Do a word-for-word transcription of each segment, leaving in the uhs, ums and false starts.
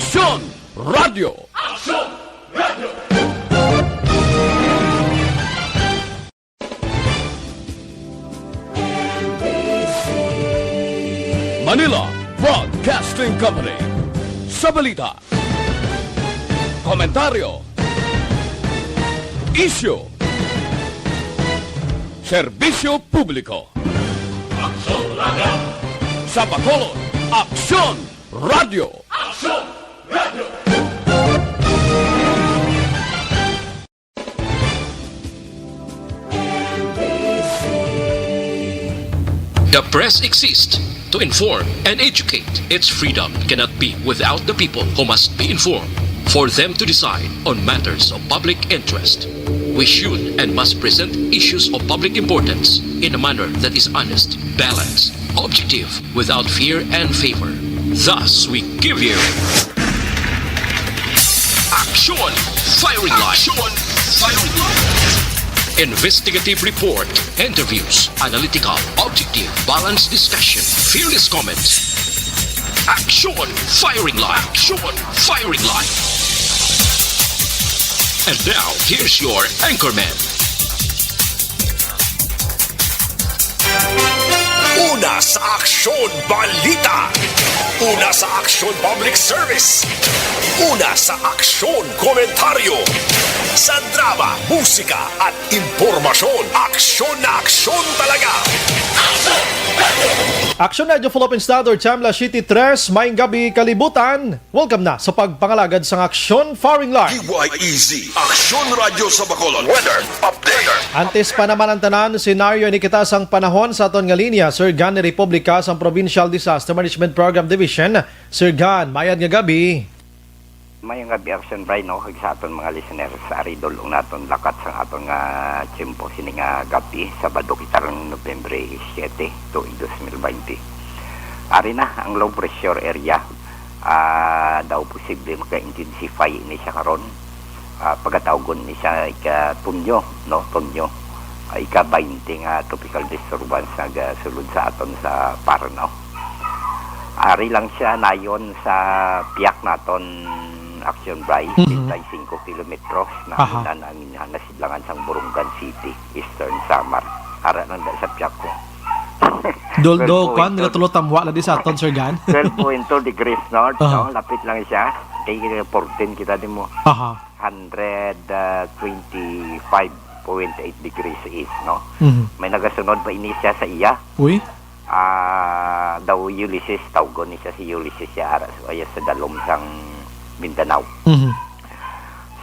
Aksyon Radio. Aksyon Radio. Manila Broadcasting Company. Sa balita, komentaryo, isyu, serbisyo publiko. Aksyon Radio. Sa Bacolod, Aksyon Radio. Aksyon Radio. The press exists to inform and educate. Its freedom cannot be without the people, who must be informed for them to decide on matters of public interest. We should and must present issues of public importance in a manner that is honest, balanced, objective, without fear and favor. Thus, we give you Aksyon Firing Line. Aksyon Firing Line. Investigative report, interviews, analytical, objective, balanced discussion, fearless comments. Aksyon Firing Line. Aksyon Firing Line. And now, here's your anchorman. Una sa Aksyon Balita. Una sa Aksyon Public Service. Una sa Aksyon Komentaryo. Sa drama, musika, at impormasyon, aksyon na aksyon talaga. Aksyon Radyo Philippine Standard Time, alas siyete tres, maayong gabi, kalibutan. Welcome na sa pagpangalagad sang Aksyon Firing Line. D Y E Z, Aksyon Radyo sa Bacolod. Weather update. Antes pa naman ang tanan, senaryo ini kita sang panahon sa aton nga linya, Sir Gan ni Republika sang Provincial Disaster Management Program Division. Sir Gan, mayad nga gabi. Mayong gabi, Aksyon Bray, no? Kag sa aton mga listeners, ari dul-ong naton lakat sang aton nga tiyempo sini nga gabi, Sabado kita rong Nobyembre siyete, tuig dos mil baynte. Ari na ang low pressure area. Ah, daw posible maka-intensify ini siya karon. Ah, pagatawgon ni siya ika-Tonyo, no? Tonyo. Ah, ika-baynte nga tropical disturbance nagasulod sa aton sa Paranaw. Ari lang siya nayon sa piyak naton, Aksyon Bray, Mhm. sesenta y cinco kilometros na Aha. ang ina-, ang ina-, nasidlangan sang Borongan City, Eastern Samar. Ara lang da sa piyak ko. Duldo, Twelve point kwan, two. Nagatulo tamwa na di sa aton, Sir Gan. Twelve point two degrees north, Aha. no? Lapit lang siya. Kay fourteen kita di mo. Aha. Hundred, ah, twenty-five point eight degrees east, no? Mhm. May nagasunod pa ini siya sa iya. Uy. Ah, daw Ulysses, tawgon ni siya si Ulysses siya, ara, sa, sa dalom sang Mindanao. Mhm.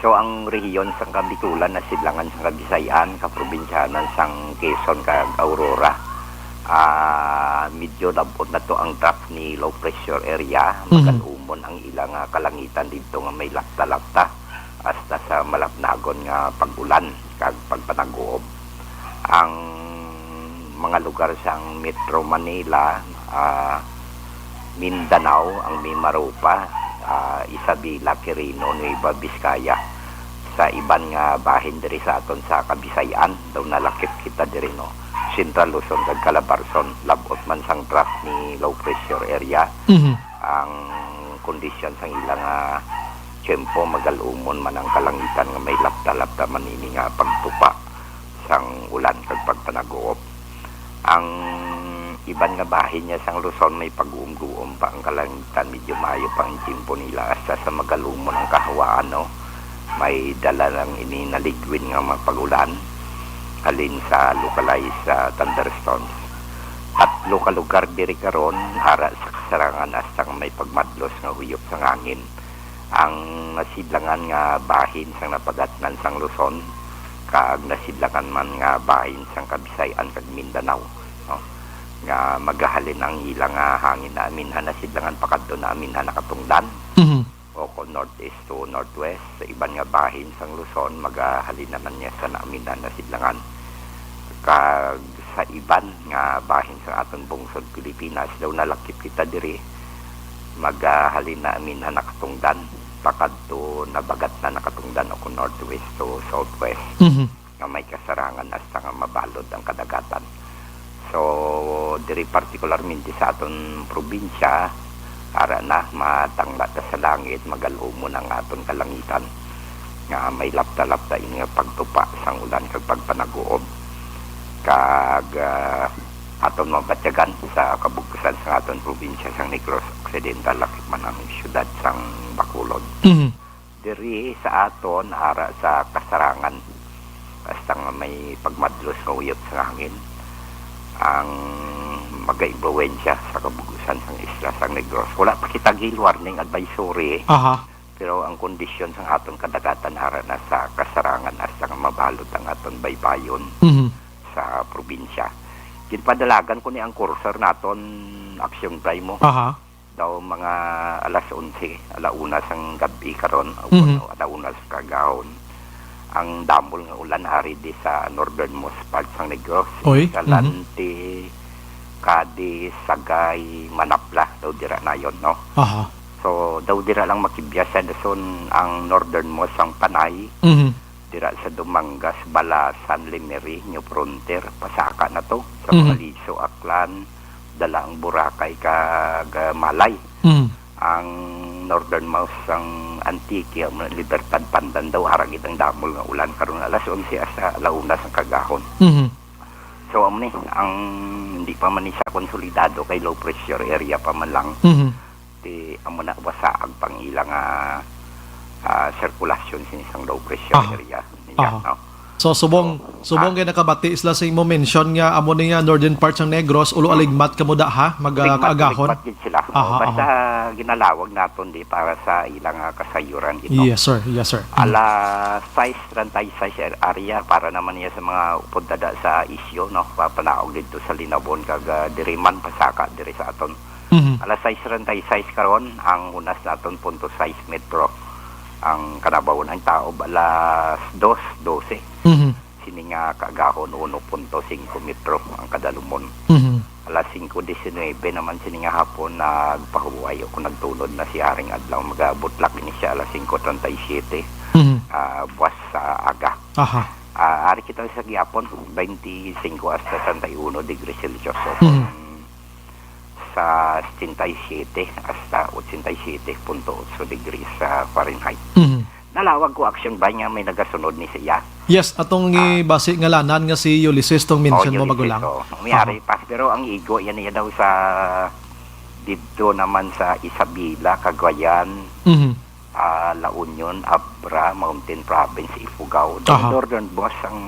So, ang rehiyon sang Kabikulan, nasidlangan sang Kabisay-an, kaprobinsyanan sang Quezon kag Aurora, ah, medyo lab-ot na to ang trough ni low pressure area. Mhm. Magan-umon ang ila nga kalangitan didto nga may lapta-lapta hasta sa malapnagon nga pag-ulan kag pagpanag-uob. Ang mga lugar sang Metro Manila, ah, Mindanao, ang Mimaropa, ah, Isabela, Quirino, Nueva Vizcaya. Sa iban nga bahin diri sa aton sa Kabisay-an, daw nalakip kita diri, no. Central Luzon kag Calabarzon, lab-ot man sang trough ni low pressure area. Mhm. Ang kondisyon sang ila nga tiyempo, magal-umon man ang kalangitan nga may lapta-lapta man ini nga pagtupa sang ulan kag pagpanag-uop. Ang iban nga bahin niya sang Luzon may pag-uom-guom pa ang kalangitan, medyo maayo pa ang tiyempo nila hasta sa magal-umon ang kahawaan, no? May dala lang ini naligwin nga mga pag-ulan, halin sa localized, ah, thunderstorms. Tatlo ka lugar diri karon, ara sa kasarangan hasta nga may pagmadlos nga huyop sang hangin. Ang nasidlangan nga bahin sang napagatnan sang Luzon, kag nasidlangan man nga bahin sang Kabisay-an kag Mindanao, no? Nga magahalin ang ila nga hangin na aminhan nasidlangan pakadto na aminhan nakatungdan. Mhm. O kon northeast to northwest, sa iban nga bahin sang Luzon, magahalin naman niya sa naaminhan na sidlangan. Kag sa iban nga bahin sa aton bungsod Pilipinas, daw nalakip kita diri, magahalin na aminhan nakatungdan, pakadto nabagat na nakatungdan o kon northwest to southwest. Mhm. Nga may kasarangan hasta nga mabalod ang kadagatan. So, diri partikularmente sa aton probinsya, Ara na, matangla ta sa langit, magalumon ang aton kalangitan, nga may lapta-lapta ini nga pagtupa sang ulan kag pagpanaguob. Kag, ah, aton mabatyagan sa kabug-usan sang aton probinsya sang Negros Occidental, lakip man ang siyudad sang Bacolod. Mhm. Diri sa aton, ara sa kasarangan, basta nga may pagmadlos nga uyot sang hangin, ang magaimpluwensya sa kabug-usan sang isla sang Negros. Wala pa kita gi warning advisory, Aha. pero ang kondisyon sang aton kadagatan ara na sa kasarangan hasta nga mabalot ang aton baybayon Mhm. sa probinsya. Ginpadalagan ko ni ang cursor naton, Action Prime mo. Aha. Daw mga alas onse, ala una sang gab-i karon, o Mhm. ano, ala una sa kagahon. Ang damol nga ulan ari di sa northernmost part sang Negros, Oy, mhm. Escalante, Cadiz, Sagay, Manapla, daw dira nayon, no? Aha. So, daw dira lang makibya sa dason ang northernmost sang Panay, Mhm. dira sa Dumangas, Balasan, Lemery, New Frontier, pasaka na to, sa mga Mhm. Liso, Aklan, dala ang Boracay kag, ah, Malay. Mhm. Ang northernmost sang Antique, ang Libertad, Pandan daw, ara gid ang damol nga ulan karon alas onse hasta ala una sang kagahon. Mhm. So, amo ni, ang hindi pa man ni siya konsolidado kay low pressure area pa man lang. Mhm. Ti amo na, wasaag pang ila nga, ah, sirkulasyon sini sang low pressure Aha. area niya, Aha. no? So, subong, So, subong ah. kay nakabati sila sa imo mention nga amo ni nga northern part sang Negros, ulo aligmat kamo da, ha? Mag, ah, Ligmat, kaagahon? ligmat gid sila. Aha, Basta aha. ginalawag naton di para sa ilang, ah, kasayuran gid, no? Yes, sir. Yes, sir. Mm. Ala sais treinta y seis ar-, area para naman niya sa mga upod dada sa isyu, no? Papanaog dito sa Linabon kag, ah, diri man pasaka diri sa aton. Mhm. Alas sais treinta y seis karon, ang hunas naton punto sais metro. Ang kanabaw, ang taob alas dos dose. Mhm. Sini nga kaagahon, uno punto singko metro ang kadalumon. Mhm. Alas singko diecinuebe naman sini nga hapon, nagpahuway o kung nagtulod na si Haring Adlaw. Magabutlak ini siya alas singko treinta y siete. Mhm. Ah, buwas sa aga. Aha. Ah, ari kita sa gihapon, twenty-five hasta treinta y uno degrees Celsius. So, Mhm. kung sa setenta y siete hasta ochenta y siete punto otso degrees sa Fahrenheit. Mhm. Nalawag ko, Action Bay, nga may nagasunod ni siya. Yes, atong Ah. gibasi ngalanan nga si Ulysses tong mention Oh, mo, Ulysses, Magulang. oh. May Aha. ari pa, pero ang igo yan niya daw sa didto naman sa Isabela, Cagayan, Mhm. ah, La Union, Abra, Mountain Province, Ifugao. Aha. Northernmost ang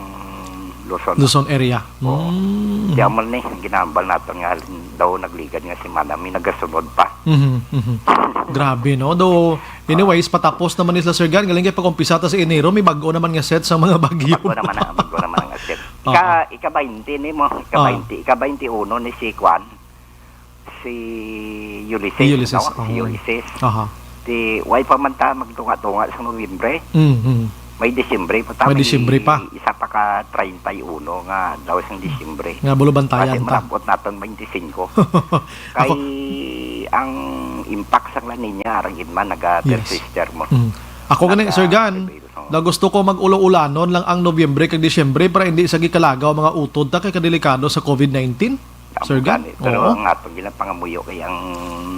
Luzon. Luzon area. Oo. Mm. Di amal ni, ginambal naton nga daw nagligad nga si Manami, nagasunod pa. Mhm, mhm. Grabe, no? Though, anyways, patapos naman ni sila, Sir Gan. Galing kay pag-umpisa ta sa Enero, may bago naman nga set sa mga bagyo. Bago naman ang, bago naman ang set. Oo. Ika, ika-twenty ni mo, Oo. ika-twenty, ika-twenty-uno ni si Kwan, si Ulysses, Ulysses, no? Si oo. Ulysses. Aha. Di, way pa man ta magtunga-tunga sa Nobyembre. Mm, mm. May Disyembre pa ta, May may Disyembre pa. isa pa ka treinta y uno nga daw sang Disyembre. Nga bulubantayan Kasi ta. malabot naton twenty-five. Kay Ako ang impact sang La Niña, arang gid man, naga Yes. persist mo. Mm. Ako gani, Naga Sir Gan, prevail, oo. na gusto ko mag-ulo-ulanon lang ang Nobyembre kag Disyembre para hindi sa gikalagaw mga utod ta kay kadelikado sa covid nineteen. Tama Sir Gan? gani, pero Oo. ang aton ginapangamuyo kay ang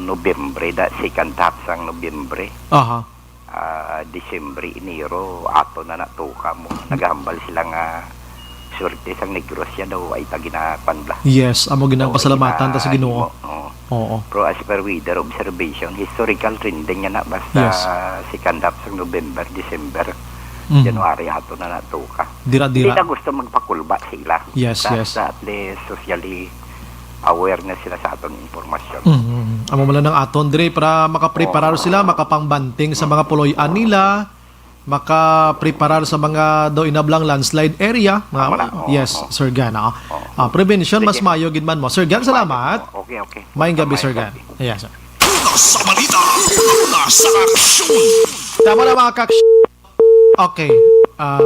Nobyembre, da, second half sang Nobyembre. Aha. Ah, Disyembre, Enero, ato na natuka mo. Nagahambal sila nga swerte sang Negros siya daw, ay ta ginakuan bla. Yes, amo ginang Oo, pasalamatan ta sa gina-, Ginoo. oo. Oo. Pero as per weather observation, historical trending nga na, basta Yes. second half sang November, December, Mhm. January, ato na natuka. Dira-dira. Hindi na gusto magpakulba sila. Yes, Basta yes. at least socially aware na sila sa aton impormasyon. Mhm. Amo man lang ang aton, Dre, para makapreparar Oo. sila, makapangbanting sa mga puloy-an nila, makapreparar sa mga daw inablang landslide area. Nga, Tama na, oo, yes, oo. Sir Gan, ah. Oo. Ah, prevention, mas Sige. mayo gid man mo. Sir Gan, Mas mayo salamat. gid mo. Okay, okay. Maayong gabi, Maayong Sir Gan. gabi. Yes, sir. Una sa balita, una sa aksyon. Tama na, mga kaks-, okay. Ah,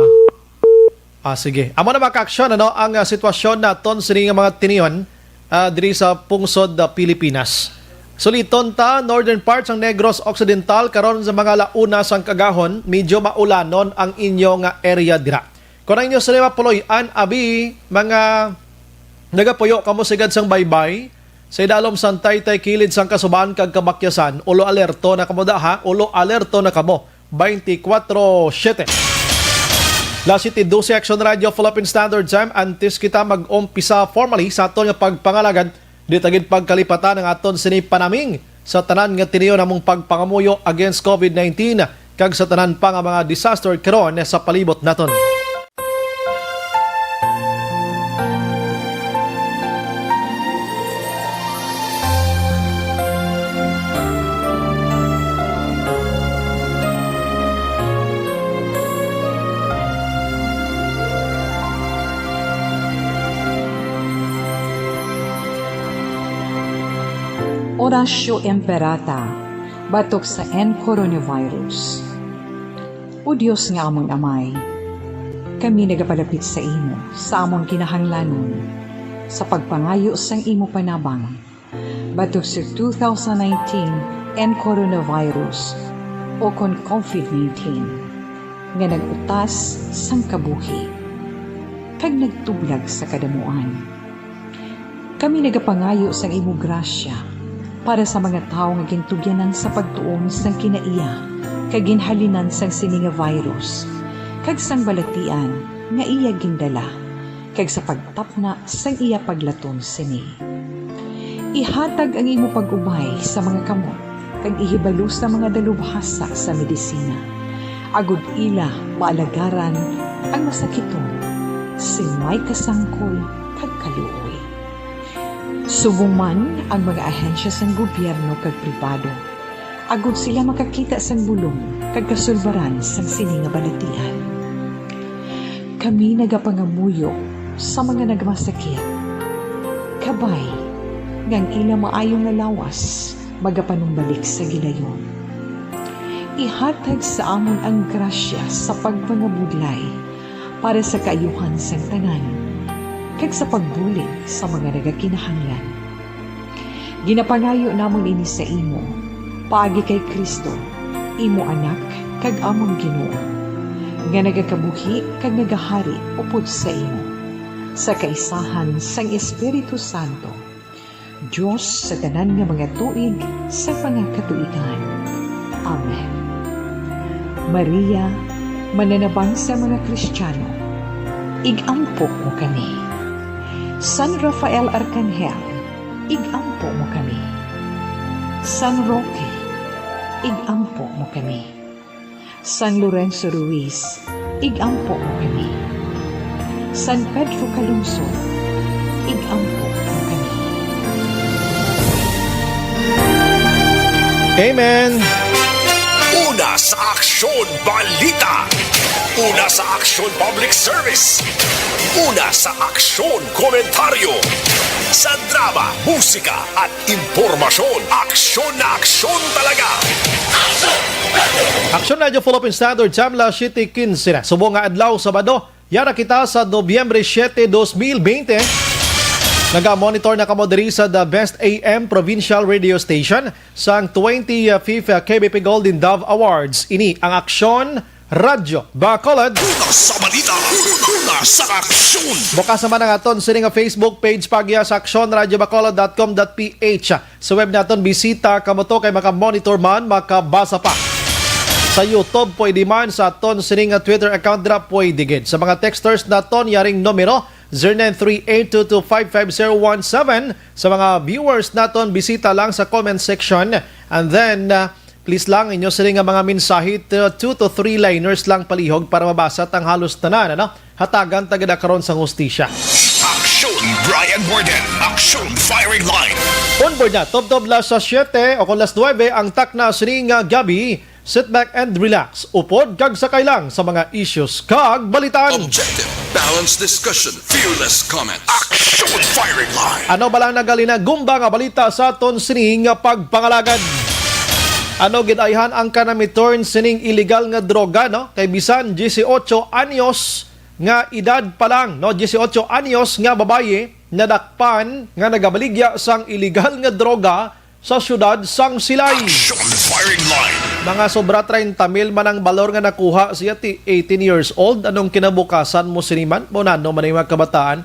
ah, sige. Amo na, mga kaaksyon, ano, ang, ah, sitwasyon naton sini nga mga tinion, ah, diri sa pungsod, ah, Pilipinas. Suliton ta, northern part sang Negros Occidental, karon sa mga ala una sang kagahon, medyo maulanon ang inyo nga area dira. Kung ang inyo sila mapuloy-an, abi, mga nagapuyo kamo sigad sang baybay, Sa idalom sang taytay kilid sang kasubaan kag kabakyasan, ulo alerto na kamo da, ha? Ulo alerto na kamo, twenty-four seven. Las siete doce, Action Radio Philippine Standard Time. Antes kita mag-umpisa formally sa aton nga pagpangalagad, di ta gid pagkalipatan ang aton sini panaming sa tanan nga tiniyon namong pagpangamuyo against covid nineteen kag sa tanan pa nga mga disaster karon sa palibot naton. Oratio Imperata, batok sa N coronavirus. O Dios nga amon Amay, kami nagapalapit sa imo sa amon kinahanglanon, sa pagpangayo sang imo panabang, batok sa two thousand nineteen N coronavirus, o kon covid nineteen, nga nag-utas sang kabuhi kag nagtublag sa kadamuan. Kami nagapangayo sang imo grasya para sa mga tawo nga gintugyanan sa pagtuon sang kinaiya kag ginhalinan sang sini nga virus, kag sang balatian nga iya gindala, kag sa pagtapna sang iya paglaton sini. Ihatag ang imo pag-ubay sa mga kamot kag ihibalo sa mga dalubhasa sa medisina, agod ila maalagaran ang masakiton sing may kasangkol kag kaluoy. Subong man ang mga ahensya sang gobyerno kag pribado, agod sila makakita sang bulong kag kasulbaran sang sini nga balatian. Kami nagapangamuyo sa mga nagmasakit, kabay nga ang ila maayo nga lawas magapanumbalik sa gilayon. Ihatag sa amon ang grasya sa pagpangabudlay para sa kaayuhan sang tanan, kag sa pagbulig sa mga nagakinahanglan. Ginapangayo namon ini sa imo, paagi kay Cristo, imo Anak kag amon Ginoo, nga nagakabuhi kag nagahari upod sa imo, sa kaisahan sang Espiritu Santo, Dios sa tanan nga mga tuig sa mga katuigan. Amen. Maria, mananabang sa mga Kristiyano, ig-ampo mo kami. San Rafael Arkanghel, ig-ampo mo kami. San Roque, ig-ampo mo kami. San Lorenzo Ruiz, ig-ampo mo kami. San Pedro Calungsod, ig-ampo mo kami. Amen. Una sa Aksyon Balita. Una sa Aksyon Public Service. Una sa Aksyon Komentaryo. Sa drama, musika, at impormasyon. Aksyon na aksyon talaga. Aksyon Radio Philippine Standard Time, las siete quince na. Subong nga adlaw, Sabado, yara kita sa Nobyembre siete, dos mil bente. Naga-monitor na kamo diri sa The Best A M Provincial Radio Station sang twenty-fifth K B P Golden Dove Awards. Ini ang Aksyon Radyo Bacolod. Una sa balita, una sa aksyon. Bukas naman ang aton sini nga Facebook page, pagya sa aksyon radyo bacolod dot com dot P H. Sa web naton, bisita kamo to kay maka-monitor man, makabasa pa. Sa YouTube, pwede man. Sa aton sini nga Twitter account, dira pwede gid. Sa mga texters naton, yaring numero, zero nine three eight two two five five zero one seven. Sa mga viewers naton, bisita lang sa comment section. And then, uh, please lang, inyo sini nga mga mensahe, t-, two to three liners lang palihog para mabasa tang halos tanan, ano? Hatagan ta gid karon sang hustisya. Aksyon Brian Warden, Aksyon Firing Line. On board na, tubtob las siete o kon las nuebe ang takna sini nga gabi. Sit back and relax. Upod kag sakay lang sa mga issues kag balitaan. Objective, balanced discussion, fearless comment. Aksyon Firing Line. Ano ba lang nagalinagumba nga balita sa aton sining pagpangalagad? Ano gid ayhan ang kanamitorn sining iligal nga droga, no? Kay bisan dieciocho anyos nga edad pa lang, no? Dieciocho anyos nga babayi nadakpan nga nagabaligya sang iligal nga droga sa siyudad sang Silay. Action Firing Line. Mga sobra treinta mil man ang balor nga nakuha siya ti eighteen years old. Anong kinabukasan mo sini man? Mo nano man ang mga kabataan?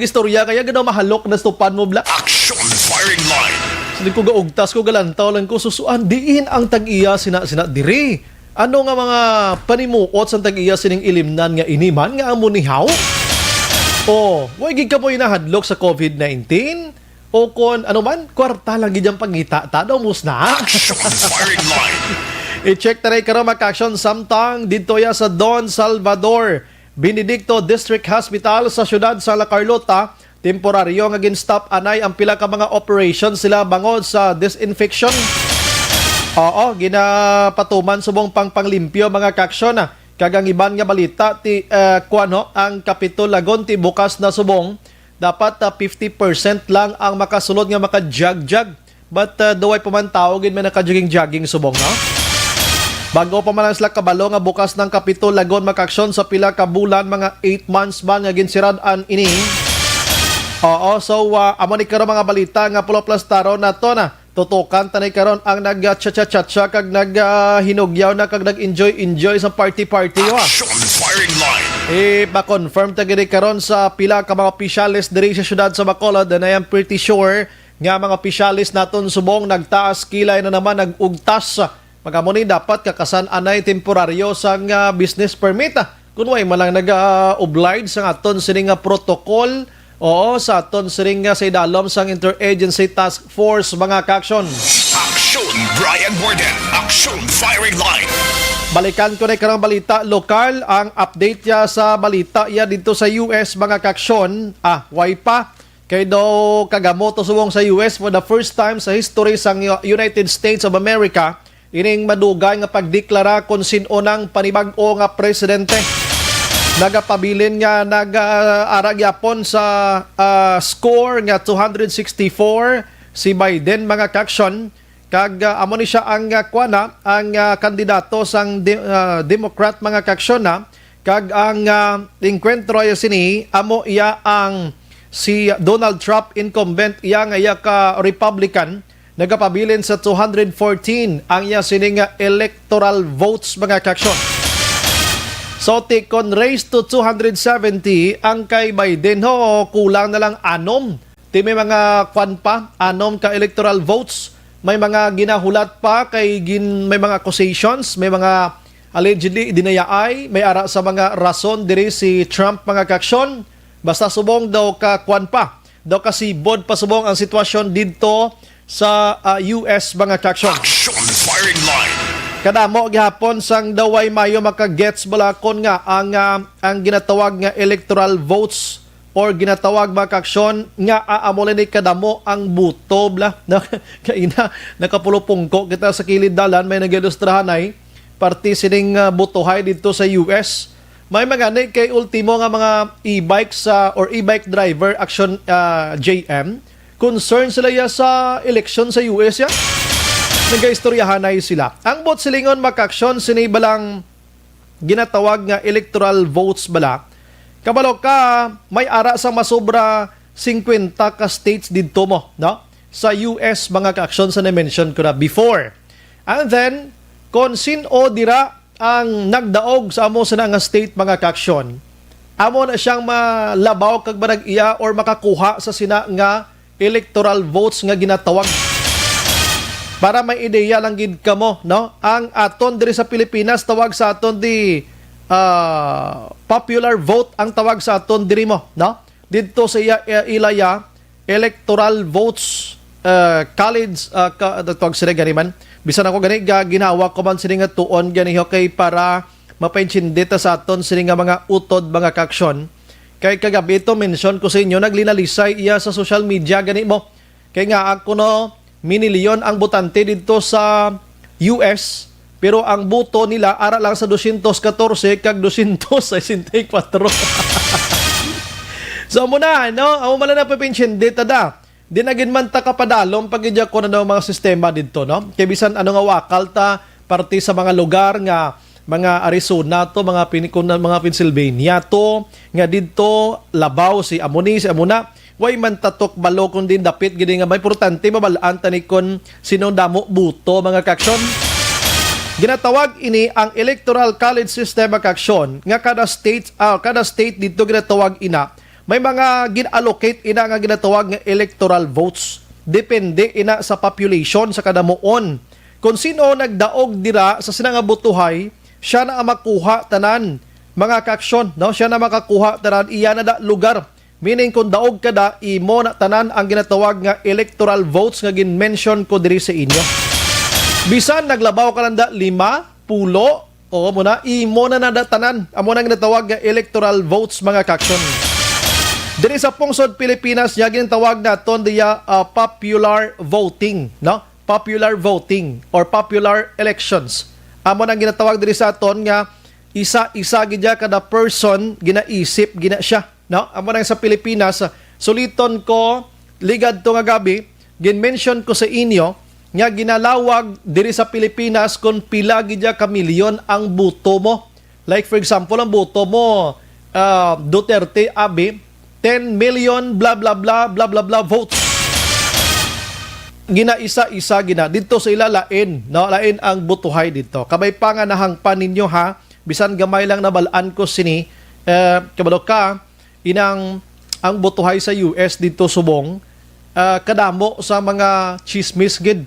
Mag-istorya kaya ganaw mahalok na stupan mo, bla. Action firing line. Sini ko gaugtas ko, galantaw lang ko, susuan, diin ang tag-iya sina, sina diri. Ano nga mga panimuot sang tag-iya sining ilimnan nga iniman nga amo ni Hao? O, wa gid ka mo'y nahadlok sa covid nineteen? O kon ano man, kwarta lang gid ang pangita ta, daw mus na. Action firing line. I-check ta rin karon, mga ka-action, samtang didto ya sa Don Salvador Benedicto District Hospital sa siyudad sa La Carlota, temporaryo nga gin-stop anay ang pila ka mga operation sila bangod sa disinfection. Oo, ginapatuman subong pang panglimpyo, mga ka-action, ah. Kag ang iban nga balita, ti, ah, kuwan, ho, ang Capitol Lagon ti bukas na subong. Dapat, ah, fifty percent lang ang makasulod nga maka-jogjog. But, ah, duway pa man tawo gid may naka-jogging-jogging subong, no? Bago pa man lang sila kabalo nga bukas ng Capitol Lagon, mga ka-action, sa pila ka bulan, mga eight months man nga ginsirad-an ini. Oo, so, ah, amo ni karon mga balita nga pulaplastaron nato na. Tutukan ta ni karon ang nag-cha-cha-cha-cha kag nag, ah, hinugyaw na kag nag-enjoy-enjoy sa party-party, wa? Action firing line. Ipa-confirm ta gid karon sa pila ka mga opisyales diri sa siyudad sa Bacolod, and I am pretty sure nga mga opisyales naton subong nagtaas kilay na naman, nag-ugtas. Magamo ni dapat kakasan anay temporaryo sang, ah, business permit, ah, kung way man lang nag-oblige sang aton sini nga protocol. Oo, sa aton sini nga sa idalom sang Interagency Task Force, mga ka-action. Action, Brian Warden. Action firing line. Balikan ko na karang balita lokal, ang update ya sa balita ya dito sa U S, mga ka-action. Ah, way pa. Kay daw kagamo to subong sa U S for the first time sa history sang United States of America, ining madugay nga pagdeklara kon sin-o nang panibag-o nga presidente. nagapabilin nga nag-ara gyapon sa, ah, score nga two hundred sixty-four si Biden, mga kaaksyon. Kag, ah, amo ni siya ang, ah, kuwan na, ang, ah, kandidato sang de-, ah, Democrat, mga kaaksyon na. Kag ang, ah, engkwentro ay sini, amo iya ang si Donald Trump, incumbent iya nga iya ka Republican, nagapabilin sa two hundred fourteen ang iya sini nga electoral votes, mga kaaksyon. So, ti kon raise to two hundred seventy ang kay Biden, ho, kulang na lang anom. Ti may mga kwan pa, anom ka electoral votes. May mga ginahulat pa kay gin-, may mga accusations, may mga allegedly dinayaay, may ara sa mga rason diri si Trump, mga kaaksyon. Basta subong daw ka kwan pa, daw kasibod pa subong ang sitwasyon didto sa, ah, U S, mga kaaksyon. Action firing line. Kadamo gihapon sang daw way maayo maka-gets bala kon nga ang, ah, ang ginatawag nga electoral votes or ginatawag, mga kaaksyon, nga aamo ni kadamo ang buto bala. Kaina, nakapulupungko kita sa kilid dalan, may nag-ilustrahan ay parte sining, ah, butuhay dito sa U S. May mga ni kay ultimo nga mga e-bike sa, or e-bike driver, action, ah, J M. Concern sila ya sa eleksyon sa U S ya. Nagaistoryahanay sila. Ang buot silingon, mga kaaksyon, sini balang ginatawag nga electoral votes bala. Kabalo ka, may ara sa masobra fifty ka states didto mo, no? Sa U S, mga kaaksyon, sa na-mention ko na before. And then, kung sin-o dira ang nagdaog sa amo sina nga state, mga kaaksyon, amo na siyang malabaw kag manag-iya or makakuha sa sina nga electoral votes nga ginatawag. Para may ideya lang gid kamo, no? Ang aton diri sa Pilipinas, tawag sa aton di, ah, popular vote ang tawag sa aton diri mo, no? Didto sa iya, iya, ilaya, electoral votes, ah, college, ah, ka, ano tawag sila gani man? Bisan ako gani, ga-, ginawa ko man sini nga tuon gani, okay, para mapaintindi ta sa aton sini nga mga utod, mga kaaksyon. Kay kagabi ito, mention ko sa inyo, naglinalisay iya sa social media gani mo. Kay nga ako, no, minilyon ang botante didto sa U S, pero ang boto nila ara lang sa dosyentos katorse kag dosyentos sesenta y kuwatro. So, amo na, no? Amo man lang na pipinsyende ta da. Di na gid man ta kapadalom pag idya ko na daw mga sistema didto, no? Kay bisan ano nga wakal ta, parte sa mga lugar nga mga Arizona to, mga Pin-, kun-, mga Pennsylvania to, nga didto labaw si amo ni, si amo na. Way man ta tukbalo, kundi dapit gid nga may importante mabal-an ta ni kon sino damo buto, mga kaaksyon. Ginatawag ini ang Electoral College System, mga kaaksyon, nga kada state, ah, kada state didto ginatawag ina, may mga gin-allocate ina nga ginatawag nga electoral votes. Depende ina sa population sa kadamuon. Kung sino nagdaog dira sa sina nga butuhay, siya na ang makuha tanan, mga kaaksyon, no? Siya na makakuha tanan, iya na da lugar. Meaning, kung daog ka da, imo na tanan ang ginatawag nga electoral votes nga gin-mention ko diri sa inyo. Bisan naglabaw ka lang da lima, pulo, oo, mo na, imo na na da tanan. Amo na ang ginatawag nga electoral votes, mga kaaksyon. Diri sa pungsod Pilipinas, niya ginatawag naton diya, ah, popular voting, no? Popular voting or popular elections. Amo na ang ginatawag diri sa aton nga isa-isa gid ya kada person, ginaisip gina siya, no? Amo na sa Pilipinas, suliton ko, ligad to nga gabi, gin-mention ko sa inyo nga ginalawag diri sa Pilipinas kung pila gid ya ka milyon ang buto mo. Like, for example, ang buto mo, ah, Duterte, abi, ten million, bla, bla, bla, bla, bla, bla votes. Ginaisa-isa gina. Dito sa ila, lain, no? Lain ang butuhay dito. Kabay pa nga nahangpan ninyo, ha? Bisan gamay lang nabalaan ko sini, eh, kabalo ka, inang ang butuhay sa U S dito subong, ah, kadamo sa mga chismis gid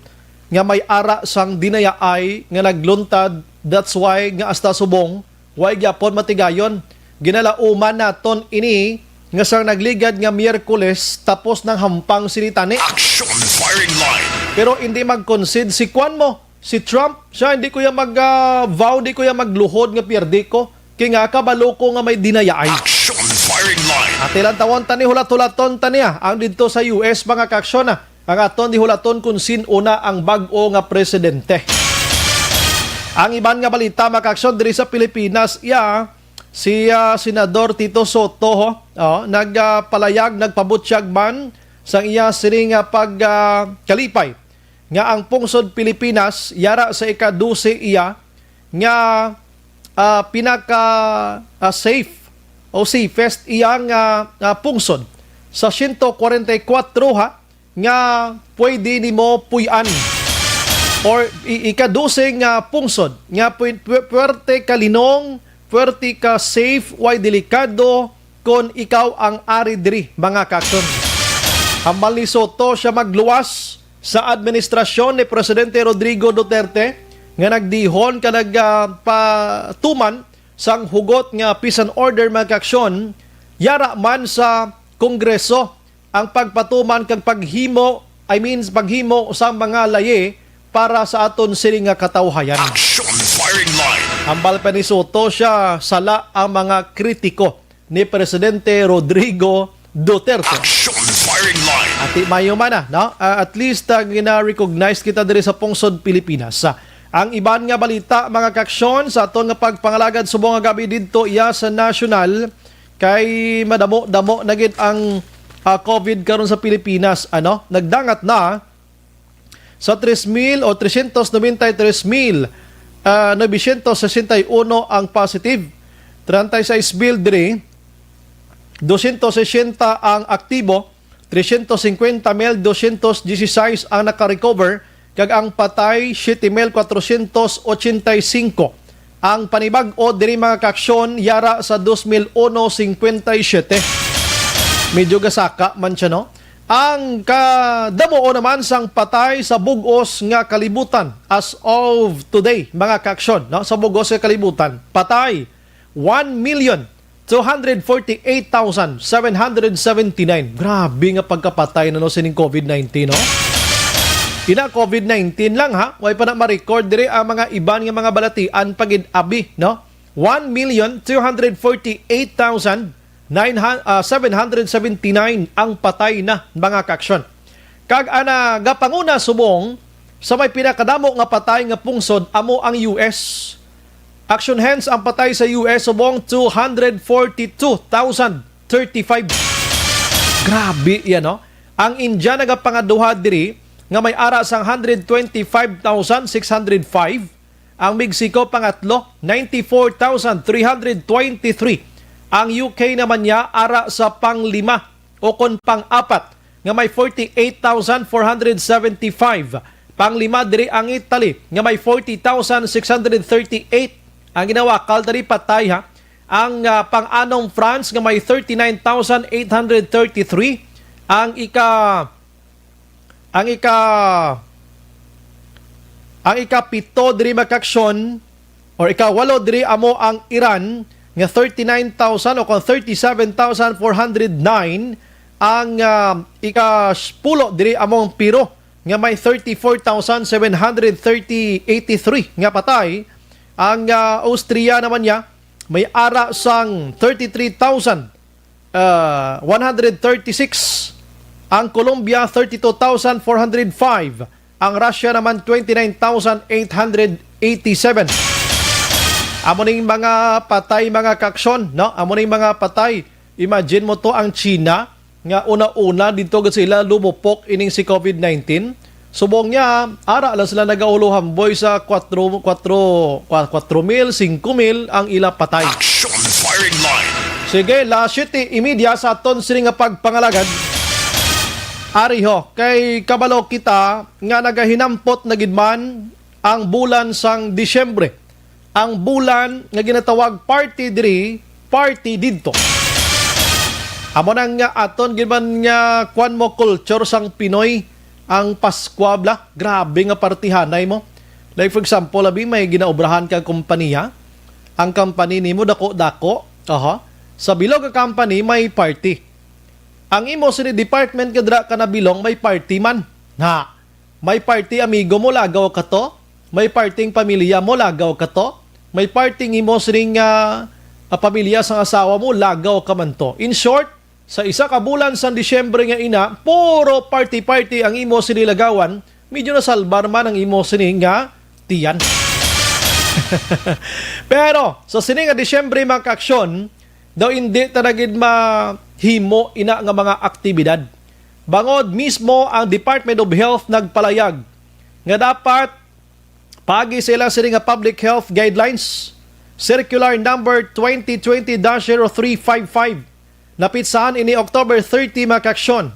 nga may ara sang dinayaay nga nagluntad. That's why nga hasta subong, way gyapon matigayon. Ginalauman naton ini nga sang nagligad nga Miyerkules tapos nang hampang sini tani. Action firing line. Pero hindi mag-concede si kwan mo, si Trump. Siya, hindi ko ya mag, ah, vow, hindi ko ya magluhod nga pierde ko. Kay nga, kabalo ko nga may dinayaay. Action firing line. Ati lang tawon tani, hulat-hulaton tani, ah. Ang dito sa U S, mga kaaksyon, ah. Ang aton di hulaton kung sin-o na ang bag-o nga presidente. Ang iban nga balita, mga kaaksyon, diri sa Pilipinas, iya, Si, ah, Senador Tito Soto, ho, oh, nagpalayag, nagpabutyag man sang iya sining, ah, pag, ah, kalipay nga ang pungsod Pilipinas yara sa ika-dose iya nga, ah, pinaka, ah, safe o safest iya nga, ah, pungsod sa siyento kwarenta y kuwatro, ha, nga pwede nimo puy-an, or i-, ika-dose nga pungsod nga puy-, pu-, puwerte ka linong, puwerte ka safe, way delikado kon ikaw ang ari diri, mga kaaksyon. Hambal ni Soto, siya magluwas sa administrasyon ni Presidente Rodrigo Duterte nga nagdihon ka nagpatuman sang hugot nga peace and order, mga kaaksyon, yara man sa Kongreso ang pagpatuman kag paghimo, I mean, paghimo sang mga layi para sa aton sini nga katawhayan. Action Firing Line. Hambal pa ni Soto, siya sala ang mga kritiko ni Presidente Rodrigo Duterte. Action Firing Line. Ati mayo man na, no? Ah, at least, ah, gina-recognize kita diri sa pungsod Pilipinas. Ah, ang iban nga balita, mga kaaksyon, sa aton nga pagpangalagad subong nga gabi didto iya sa national, kay madamo-damo na gid ang, ah, COVID karon sa Pilipinas, ano? Nagdangat na sa tres mil o tresyentos nobenta y tres mil, ah, novecientos sesenta y uno ang positive, treinta y seis mil diri, dosyentos sesenta ang aktibo, tresyentos singkwenta mil dosyentos dieciséis ang naka-recover, kag ang patay, siyete mil kwatrosyentos ochenta y singko. Ang panibag-o diri, mga kaaksyon, yara sa dos mil uno, singkwenta y siyete. Medyo gasaka man siya, no? Ang kadamuon naman sang patay sa bug-os nga kalibutan as of today, mga kaaksyon, no? Sa bug-os nga kalibutan, patay, one million two hundred forty-eight thousand seven hundred seventy-nine. Grabe nga pagkapatay na, no, sining COVID nineteen, no? Ina, COVID nineteen lang, ha? Way pa na ma-record diri ang mga iban nga mga balatian pa gid abi, no? One million two hundred forty-eight thousand nine hundred, ah, seven hundred seventy-nine ang patay na, mga kaaksyon. Kag ana gapanguna subong sa may pinakadamo nga patay nga pungsod amo ang U S. Action hands ang patay sa U S subong two hundred forty-two thousand thirty-five. Grabe yan, no? Ang India nagapangaduha diri nga may ara sang hundred twenty-five thousand six hundred five. Ang Mexico pangatlo, ninety-four thousand three hundred twenty-three. Ang U K naman niya ara sa panglima o kon pang-apat nga may forty-eight thousand four hundred seventy-five. Panglima diri ang Italy nga may forty thousand six hundred thirty-eight. Ang ginawakal diri patay, ha. Ang, ah, pang-anom France nga may thirty-nine thousand eight hundred thirty-three. Ang ika ang ika ang ikapito diri, mga kaaksyon, or ikawalo diri amo ang Iran nga thirty-nine thousand o kon thirty-seven thousand four hundred nine. Ang, ah, ikapulo diri amo ang Peru nga may thirty-four thousand seven hundred thirty eighty-three nga patay. Ang, ah, Austria naman niya may ara sang thirty-three thousand, ah, one hundred thirty-six. Ang Colombia, thirty-two thousand four hundred five. Ang Russia naman, twenty-nine thousand eight hundred eighty-seven. Amo ning mga patay, mga kaaksyon, no? Amo ning mga patay. Imagine mo to, ang China, nga una-una dito gid sila lumupok ining si COVID nineteen. Subong niya, ara lang sila nagauluhamboy sa kwatro, kwatro, kwa-, kwatro mil, singko mil ang ila patay. Action Firing Line. Sige, las siyete y media sa aton sini nga pagpangalagad. Ari ho, kay kabalo kita nga nagahinampot na gid man ang bulan sang Disyembre, ang bulan nga ginatawag party diri, party didto. Amo na nga aton gid man nga kuan mo, culture sang Pinoy, ang Paskwa bala. Grabe nga partihanay mo. Like, for example, abi, may ginaobrahan ka kompanya, ang company nimo dako-dako. Aha. Sa bilog nga company may party. Ang imo sini department nga dira ka nabilong may party man. Na, may party amigo mo, lagaw ka to. May parting pamilya mo, lagaw ka to. May parting imo sining, ah, ah, pamilya sang asawa mo, lagaw ka man to. In short, sa isa ka bulan sang Disyembre nga ina, puro party-party ang imo sini lagawan, medyo nasalbar man ang imo sini nga tiyan. Pero sa sini nga Disyembre, mga kaaksyon, daw hindi ta na gid mahimo ina nga mga aktibidad. Bangod mismo ang Department of Health nagpalayag nga dapat paagi sa ila sini nga Public Health Guidelines, Circular Number twenty twenty dash zero three five five, napitsahan ini October thirty, mga kaaksyon,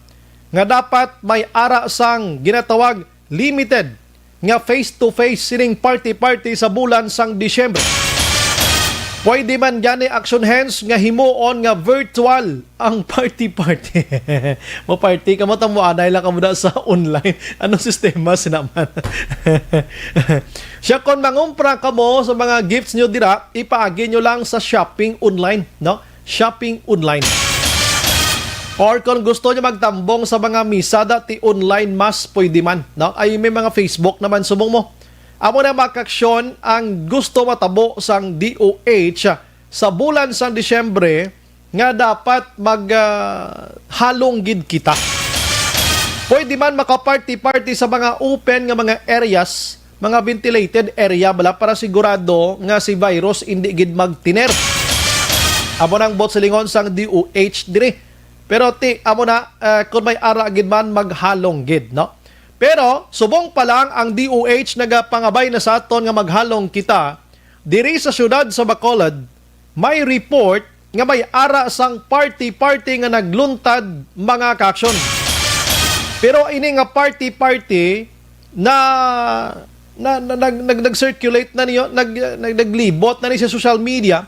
nga dapat may ara sang ginatawag limited nga face-to-face sining party-party sa bulan sang Disyembre. Pwede man gani, action hands, nga himuon nga virtual ang party-party. Mo-party ka mo, tamo anay lang ka mo na sa online. Anong sistema sinaman? Siya, kon mangumpra ka mo sa mga gifts nyo dira, ipaagi nyo lang sa shopping online, no? Shopping online. Or kung gusto nyo magtambong sa mga misa, dati online mas pwede man, no? Ay, may mga Facebook naman subong mo. Amo na, mga kaaksyon, ang gusto matabo sang D O H sa bulan sang Disyembre nga dapat mag, ah, halong gid kita. Pwede man maka-party-party sa mga open nga mga areas, mga ventilated area bala, para sigurado nga si virus indi gid magtiner. Amo nang buot silingon sang D O H diri. Pero ti, amo na, ah, kung may ara gid man, maghalong gid, no? Pero subong pa lang ang D O H nagapangabay na sa aton nga maghalong kita, diri sa siyudad sa Bacolod, may report nga may ara sang party-party nga nagluntad, mga kaaksyon. Pero ini nga party-party na, na, na nag, nag, nag-circulate na niyo, nag, nag, naglibot na ni sa social media,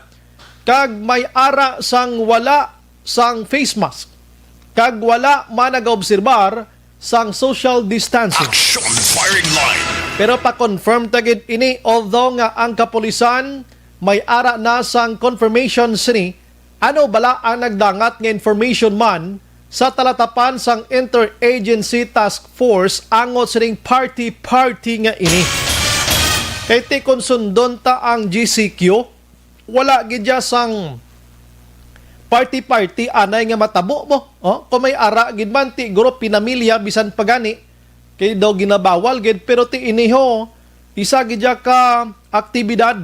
kag may ara sang wala sang face mask, kag wala man nagaobserbar sang social distancing. Action firing line. Pero pa-confirm ta gid ini, although nga ang kapulisan may ara na sang confirmation sini, ano bala ang nagdangat nga information man sa talatapan sang Interagency Task Force angot sining party-party nga ini? Kay ti kon sundon ta ang G C Q, wala gid ya sang party-party anay nga matabo mo. Oh, kung may ara gid man, ti guro pinamilya, bisan pa gani, kay daw ginabawal gid, pero ti iniho, isa gid ya ka aktibidad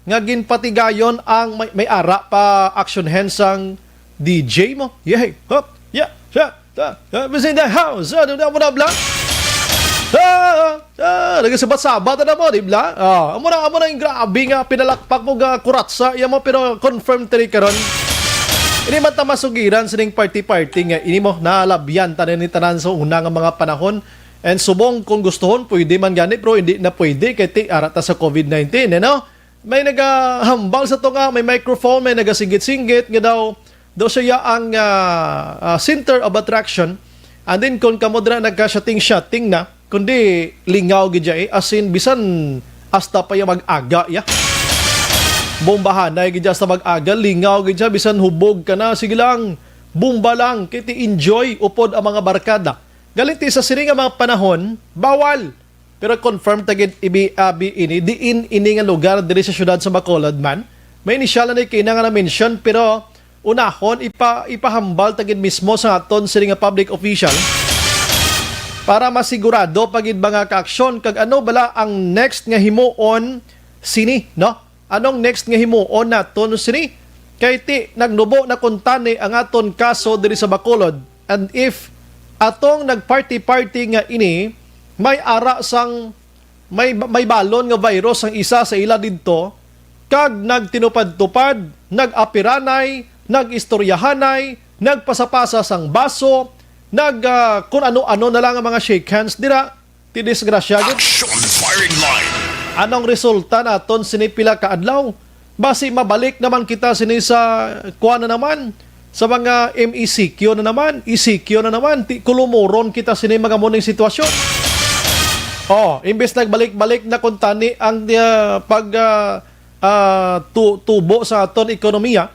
nga ginpatigayon ang may, may ara pa action hands sang D J mo. Yay! Hop! Yeah! Yeah! Ta, uh, Miss in the house. Ano na mo na, bla? Ah, ah, nagasabat-sabat na mo, di bla? Ah, amo na, amo na yung grabe nga pinalakpak mo, nga kuratsa, iya mo, pero confirm tiri karon. Ini man ta masugiran sining party-party nga ini mo, nalabyan ta ni tanan sa una nga mga panahon. And subong kung gustuhon, pwede man gani, pero hindi na pwede kay ti ara ta sa COVID nineteen, eh, no? May nagahambal sa to nga may microphone, may nagasinggit-singgit nga daw, daw siya ang, ah, ah, center of attraction. And then kung kamo dira nagka-shooting-shooting na, kundi lingaw gid siya, eh. As in, bisan hasta pa ya mag-aga ya. Bombahanay gid siya hasta mag-aga, lingaw gid siya, bisan hubog ka na, sige lang, bomba lang, kay ti enjoy upod ang mga barkada. Galing ti sa sini nga mga panahon, bawal. Pero confirm ta gid, ibi abi ini, diin ini nga lugar diri sa siyudad sa Bacolod man. May inisyal na ni kaina nga na-mention, pero unahon ipa, ipahambal ta gid mismo sa aton sini nga public official para masigurado pa gid mga kaaksyon kag ano bala ang next nga himuon sini, no? Anong next nga himuon naton sini? Kay ti nagnubo na kuntani ang aton kaso diri sa Bacolod. And if atong nagparty-party nga ini, may ara sang, may, may balon nga virus ang isa sa ila didto, kag nagtinupad-tupad, nag-apiranay, nag-istoryahanay, nagpasapasa sang baso, nag, ah, kun ano-ano na lang ang mga shake hands dira, ti disgrasya gid. Action firing line. Anong resulta naton sini pila ka adlaw? Basi mabalik naman kita sini sa kuan na naman, sa mga M E C Q na naman, E C Q na naman, ti kulumuron kita sini mga muning sitwasyon. Oh, imbes nagbalik-balik na kuntani ang, ah, pag, ah, ah, tu-, tubo sa aton ekonomiya,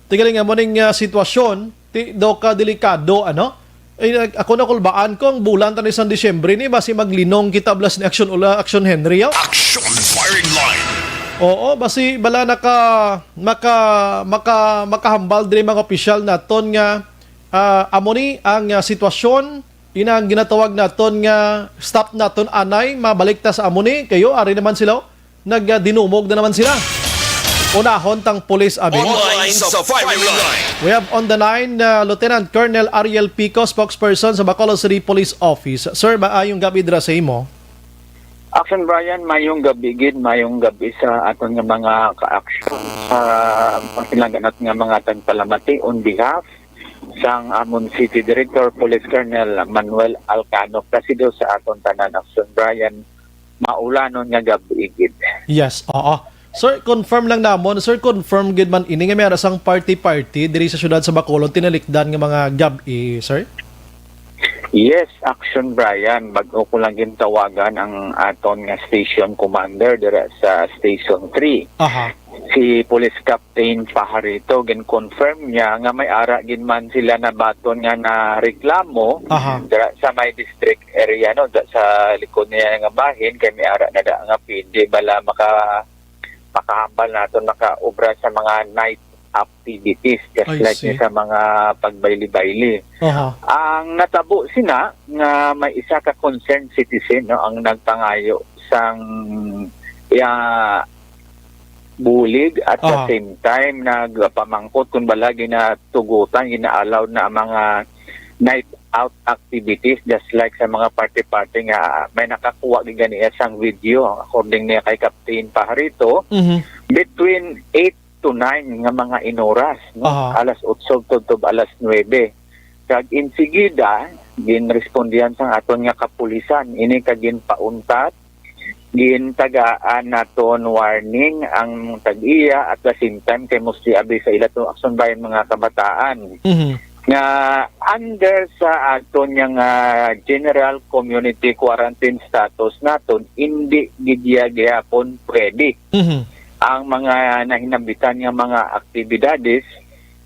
ti gali nga muning, ah, sitwasyon, ti daw ka delikado, ano? Eh, ako na kulbaan ko, ang bulan ta ni sang Disyembre ni, basi maglinong kita blas ni Action Ula, Action Henry, yaw. Action firing line. Oo, basi bala naka, maka, maka, makahambal diri mga opisyal naton nga, ah, amo ni ang, ah, sitwasyon, ina ang ginatawag naton nga stop naton anay, mabalik ta sa amo ni, kayo, ari naman sila, Nagdinumog na naman sila. Unahon tang pulis, abi. Online sa firing line. We have on the line, uh, Lieutenant Colonel Ariel Pico, spokesperson sa Bacolod City Police Office. Sir, maayong gabi dira sa imo. Action Brian, mayong gabi gid, mayong gabi sa aton nga mga ka-action, sa mga pinangganat nga mga tagpalamati on behalf sang amon City Director, Police Colonel Manuel Alcano Placido, sa aton tanan. Action Brian, maulanon nga gabi gid. Yes, oo. Sir, confirm lang namon. Sir, confirm gid man ini nga may ara sang party-party diri sa siyudad sa Bacolod, tinalikdan nga mga gab-i, sir? Yes, Action Brian. Bag-o ko lang gintawagan ang aton nga station commander dira sa Station three. Aha. Si Police Captain Pajarito, gin-confirm niya nga may ara gid man sila nabaton nga nareklamo Aha. dira sa may district area, no, da, sa likod niya nga bahin, kay may ara na da nga pwede bala maka-, makahambal naton makaobra sa mga night activities, just I like see. sa mga pagbayli-bayli. Aha. Ang natabo sina nga may isa ka concerned citizen, no, ang nagpangayo sang iya bulig at the Aha. same time nagpamangkot kung bala ginatugutan, gina-allowed na ang mga night out activities, just like sa mga party-party nga may nakakuha gid ganiya sang video, according niya kay Captain Pajarito, Mhm. between eight to nine nga mga inoras, no? Aha. Alas otso tubtob alas nuebe. Kag insigida, ginrespondihan sang aton nga kapulisan ini kag ginpauntat, gintagaan naton warning ang tag-iya, at the same time kay mostly abi sa ila to Action Brian mga kabataan Mhm. nga under sa aton nga, ah, general community quarantine status naton, hindi gid iya gihapon pwede Mhm. ang mga nahinambitan nga mga aktibidades,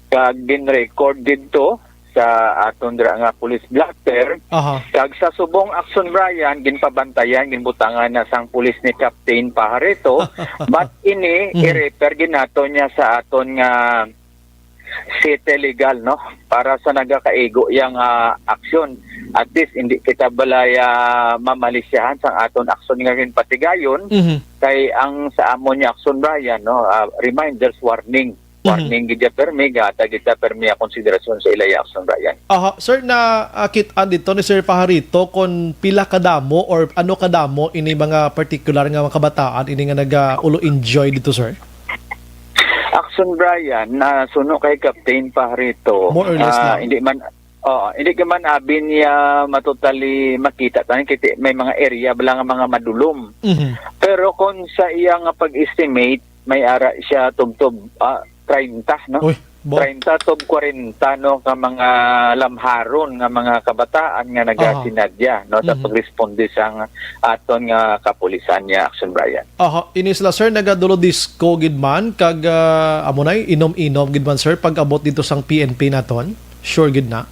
kag gin-record didto sa aton dira nga police blotter. Aha. Kag sa subong Action Brian, ginpabantayan, ginbutangan na sang pulis ni Captain Pajarito, but ini, Mhm. i-refer gid nato niya sa aton nga City Legal, no? Para sa nagakaigo yang, ah, aksyon. At least, hindi kita balay, ah, mamalisyahan sang aton aksyon nga ginpatigayon, Mhm. kay ang sa amon nga Action Brian, no, ah, reminders, warning. Mhm. Warning gid ya permi, gatag gid ta permi ang konsiderasyon sa ilay Action Brian. Aha, sir, na, ah, kit-an dito ni Sir Pajarito kung pila kadamo or ano kadamo ini mga partikular nga mga kabataan ini nga naga-ulo enjoy dito, sir? Action Brian, na suno kay Captain Pajarito, More or less ah, lang. hindi man, oo, hindi ka man abi niya matotally makita. Tanan kiti may mga area bala nga mga madulom. Mhm. Pero kung sa iya nga pag-estimate, may ara siya tubtob, ah, treinta, no? Uy, bo- Treinta tub kwarenta, no, ka mga lamharon nga mga kabataan nga Aha. nagasinadya, no, sa Mhm. pagresponde sang aton nga kapulisan niya, Action Brian. Aha, ini sila, sir, nagadulo disco gid man, kag, ah, amo na, inom-inom gid man, sir, pag-abot dito sang P N P naton? Sure gid na?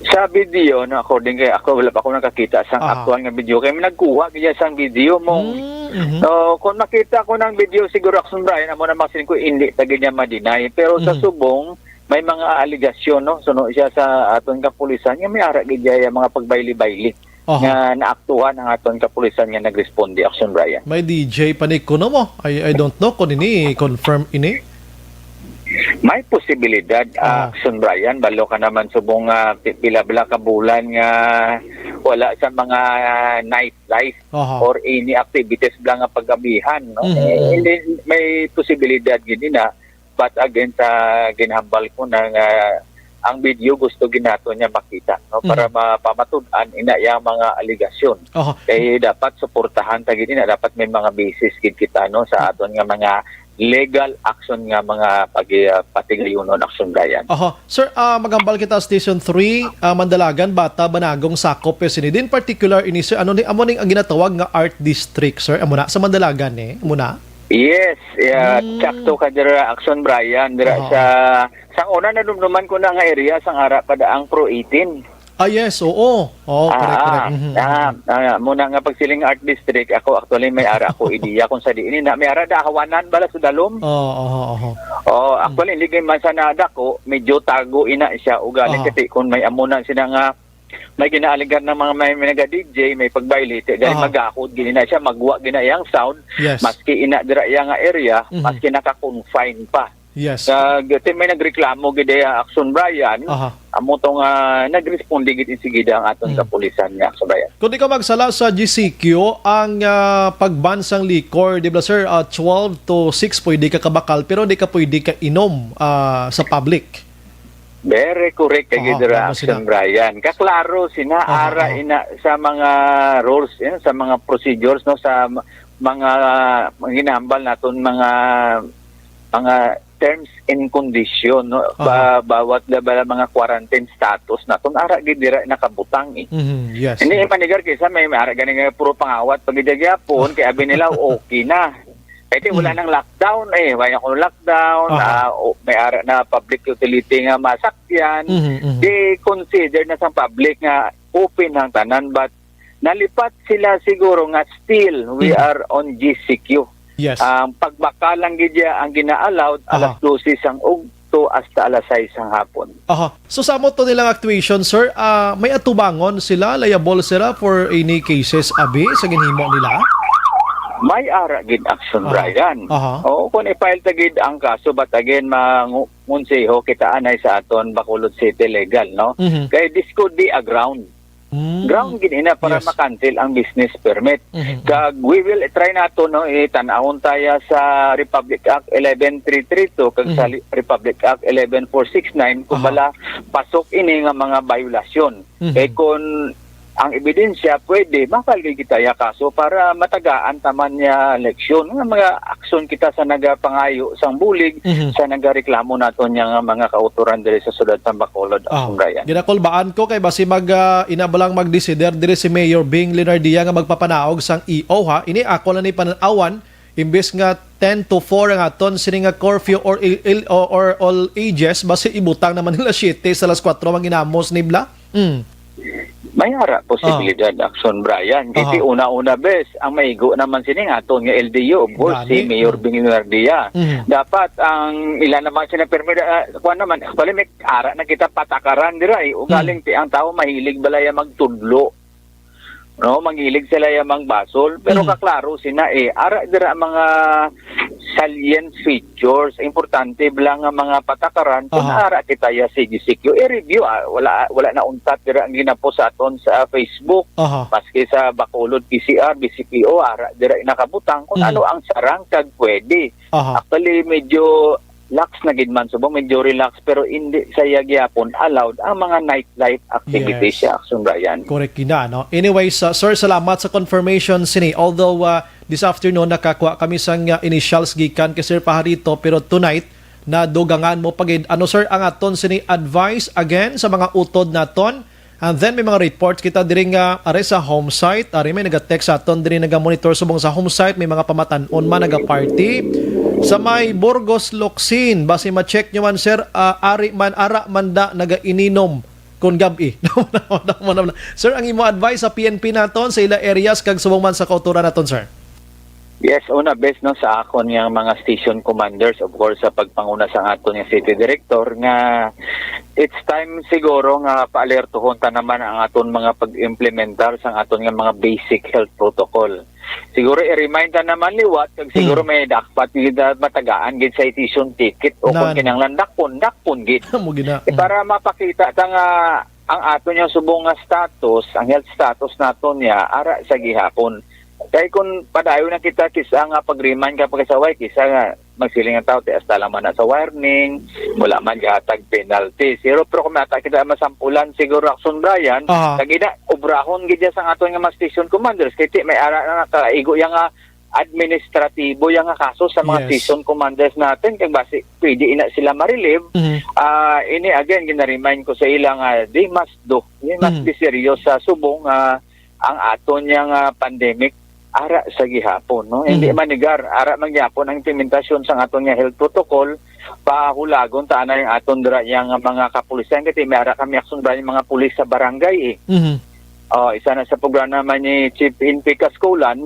Sa video, no, according kay ako, wala pa ako nakakita sang Aha. aktual nga video. Kay may nagkuha gid sang video mo. Mm, mhm. So, kung makita ko ng video, siguro, Action Brian, amo na masin ko, hindi ta gid niya ma-deny. Pero sa Mhm. subong, may mga alegasyon, no? Suno siya sa aton kapulisan, nga may ara gid niya yung mga pagbayli-bayli Aha. nga naaktuhan ang aton kapulisan nga nagresponde, Action Brian. May D J pa ni kuno mo. I, I don't know kung ini confirm ini. May posibilidad, Aha. ah, Action Brian, balo ka naman subong nga pi-, pila-pila ka bulan nga wala sa mga nightlife Aha. or any activities bala nga pagabihan, no? Mhm. Eh, hindi, may posibilidad gid na, but again, sa ginhambal ko na nga ang video gusto gid nato niya makita, no? Para Mhm. mapamatud-an ina yang mga alegasyon. Aha. Kay dapat suportahan ta gid ina, dapat may mga basis gid kita, no, sa aton nga mga legal action nga mga pag-, ah, patigayunon, Action Brian. Aha. Sir, ah, maghambal kita, Station three, ah, Mandalagan, Bata, Banagong, Sakop, eh, sini din particular ini, sir. Ano ni, amo ning ang ginatawag nga art district, sir? Amo na, sa Mandalagan, eh? Amo na? Yes, yeah, Mm. sakto ka dira, Action Brian, dira Aha. sa, sa una, nadumduman ko na nga area, sang ara pa da ang Pro eighteen. Ah, yes, oo. Oo, correct, Ah, correct. Mhm, ah, mhm. ah, muna nga pagsiling Art District, ako actually may ara ako ideya kung sa diin na may ara da Hawanan bala sa Dalom. Oo, oo, oo. Oh, Mm. actually, hindi kay man sana dako, medyo tago ina siya, ugaling Aha. kasi kung may amo na sila nga May ginaaligar ng mga may, may naga-D J, may pag-violate, dahil Aha. magakod gini na siya, magwa gina iyang sound, Yes. maski ina dira iya nga area, Mhm. maski naka-confine pa. Yes. Kag ti may nagreklamo gid iya, Action Brian, Aha. amo to nga nagresponde gid insigida ang aton Mm. kapulisan nga, Action Brian. Kung di ka magsala sa G C Q, ang, ah, pag-ban sang liquor, di ba, sir, ah, twelve to six pwede ka kabakal, pero di ka pwede ka inom, ah, sa public. Very correct kay Oo, gid dira, tama sila. Action Brian. Kaklaro sina Aha, ara aha. ina sa mga rules, eh, sa mga procedures, no, sa m-, mga, mga ginahambal naton, mga, mga terms and condition, no, Aha. ba, bawat da-, ba, mga quarantine status naton, ara gid dira nakabutang, eh. Mhm, yes. Hindi manigar kaysa may, may ara gani nga puro pangawat pag gihapon, kay abi nila okay na. Kay ti wala Mhm. nang lockdown, eh, wala akong lockdown, Aha. ah, o, may ara na public utility nga masakyan, Mhm, mhm. di consider na sa public nga open ang tanan, but nalipat sila siguro nga still we Mhm. are on G C Q. Yes. Ang pagbakal lang gid ya ang gina-allowed alas Aha. dose sang ugto hasta alas sais sang hapon. Aha. So, sa amo to nilang actuation, sir, ah, may atubangon sila, liable sila for any cases, abi, sa ginhimo nila? May ara gid, Action Aha. Brian. Aha. Oo, kung i-file ta gid ang kaso, but again, mangu-, ngunsiho kita anay sa aton Bacolod City Legal, no? Mhm. Kay this could be a ground. Mm. Ground gid ina para Yes. ma-cancel ang business permit. Mhm, mhm. Kag we will try nato, no, itan-awon taya sa Republic Act eleven three three two kag sa Mhm. li-, Republic Act eleven four six nine kung Aha. bala pasok ini nga mga biolasyon. Mhm. Eh, kung ang ebidensya, pwede, ma-file gid kita ya kaso para matagaan ta man ya leksyon nga mga aksyon kita sa nagapangayo sang bulig, Mhm. sa nagareklamo naton ya nga mga kautoran diri sa siyudad sa Bacolod, Ah, Action Brian. Ginakulbaan ko kay basi mag, ah, ina ba lang magdesider diri si Mayor Bing Leonardia nga magpapanaog sang E O, ha? Ini ako lang ni panan-awan, imbes nga ten to four ang aton sini nga curfew or il-, il-, or, or all ages, basi ibutang naman nila siete sa alas kuwatro man ginamos nibla. Mm. May ara posibilidad, Ah. Action Brian. Kay Aha. ti una-una bes, ang maigo naman sini nga aton nga L D U, of course, Gani. si Mayor Mm. Bing Leonardia. Mhm. Dapat ang ila naman sina permi-, ah, kuwan naman, actually, may ara na kita patakaran dira, eh. Ugaling Mm. ti ang tao mahilig balaya magtudlo. No, mahilig sila ya mangbasol, pero Mm. kaklaro sina, eh. Ara dira ang mga salient features, importante bala nga mga patakaran kung Aha. ara kita ya C G C Q. I-review, ah, wala, wala na untat dira ang ginapos sa aton sa Facebook, Aha. maski sa Bacolod P C R, B C P O, ara dira nakabutang kung Hmm. ano ang sarang kag pwede. Aha. Actually, medyo lax na gid man subong, medyo relax, pero hindi sa iya gyapon allowed ang mga nightlife activities Yes. sa Action Brian. Correct gina, no? Anyways, uh, sir, salamat sa confirmation sini. Although, uh, this afternoon, nakakuha kami sang, uh, initials gikan kay Sir Paharito, pero tonight, nadugangan mo pa gid. Ano, sir, ang aton sini advice again sa mga utod naton? And then, may mga reports kita diri nga ari sa home site. Ari may naga-text sa aton diri, naga-monitor subong sa home site. May mga pamatan-on man naga-party. Sa may Burgos, Locsin, basi ma-check nyo man, sir, ah, ari man, ara man da, naga-ininom kon gab-i. Sir, ang imo advice sa P N P naton, sa ila areas, kag subong man sa kautoran naton, sir? Yes, una, best, no, sa akon nga mga station commanders, of course, sa pagpanguna sa aton nga city director, nga it's time siguro nga paalertuhon ta naman ang aton mga pag-implementar sa aton nga mga basic health protocol. Siguro i-remind ta naman liwat, kag siguro Hmm. may dakpat gid na matagaan gid citation ticket, o kung Nan. kinahanglan dakpon, dakpon gid. Mo gina. Eh, Mm. para mapakita ta nga ang aton nga subong nga status, ang health status naton niya, ara sa gihapon. Kay kung padayon na kita kisa nga pag-remind ka pagkasaway, kisa nga magsiling ang tao, "Ti, hasta lang man na sa warning, wala man gihatag penalty." Pero, pero kung may ata kita masampulan, siguro, Action Brian, Aha. kag ina, obrahon gid ya sa aton nga mga station commanders, kay ti, may ara na nakaigo ya nga administratibo ya nga kaso sa mga Yes. station commanders natin, kag basi pwede ina sila ma-relieve. Mhm. Ah, ini again, gina-remind ko sa ila nga they must do, they must Mhm. be serious sa subong nga ang aton niya nga pandemic ara sa gihapon, no? Hindi Mhm. manigar, ara man gihapon ang implementasyon sa aton nga health protocol, pahulagon ta anay ang aton dira yang mga kapulisan, kay may ara kami, Action Brian, mga pulis sa barangay, eh. Mhm. Oh, isa na sa programa man ni Chief Henry Cascolan,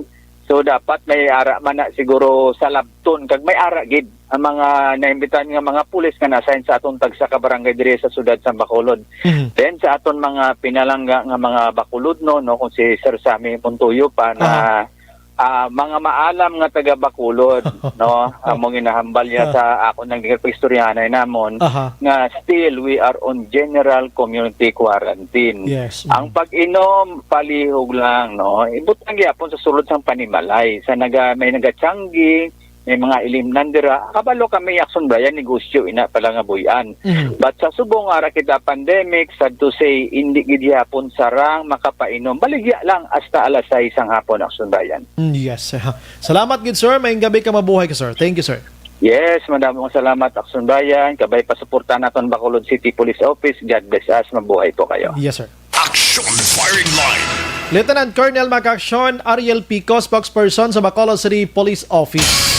So, dapat may ara man na siguro sa labton, kag may ara gid ang mga naimbitahan nga mga pulis nga na-assign sa aton tagsa ka barangay diri sa siyudad sa Bacolod. Mhm. Then, sa aton mga pinalangga nga mga Bacolodnon, no, kung si Sir Sammy Montoyo pa na, Aha. ah, mga maalam nga taga Bacolod, no, among ginahambal niya Ah. sa akon ang ginapag-istoryahanay namon, Aha. nga still we are on general community quarantine. Yes. Ang Mhm. pag-inom, palihog lang, no? Ibutang gyapon sa sulod sang panimalay. Sa naga-, may nagatiyanggi, may mga ilimnan dira. Kabalo kami, Action Brian, negosyo ina pala nga buy-an. Mhm. But sa subong ara kita pandemic, sad to say, hindi gid gyapon sarang makapainom. Baligya lang hasta alas sais sang hapon, Action Brian. Mm, yes, sir. Salamat gid, sir. Maayong gabi ka, mabuhay ka, sir. Thank you, sir. Yes, madamo nga salamat, Action Brian. Kabay pa suportahan naton Bacolod City Police Office. God bless us. Mabuhay po kayo. Yes, sir. Action Firing Line. Lieutenant Colonel Makaksyon Ariel Pico, spokesperson sa Bacolod City Police Office,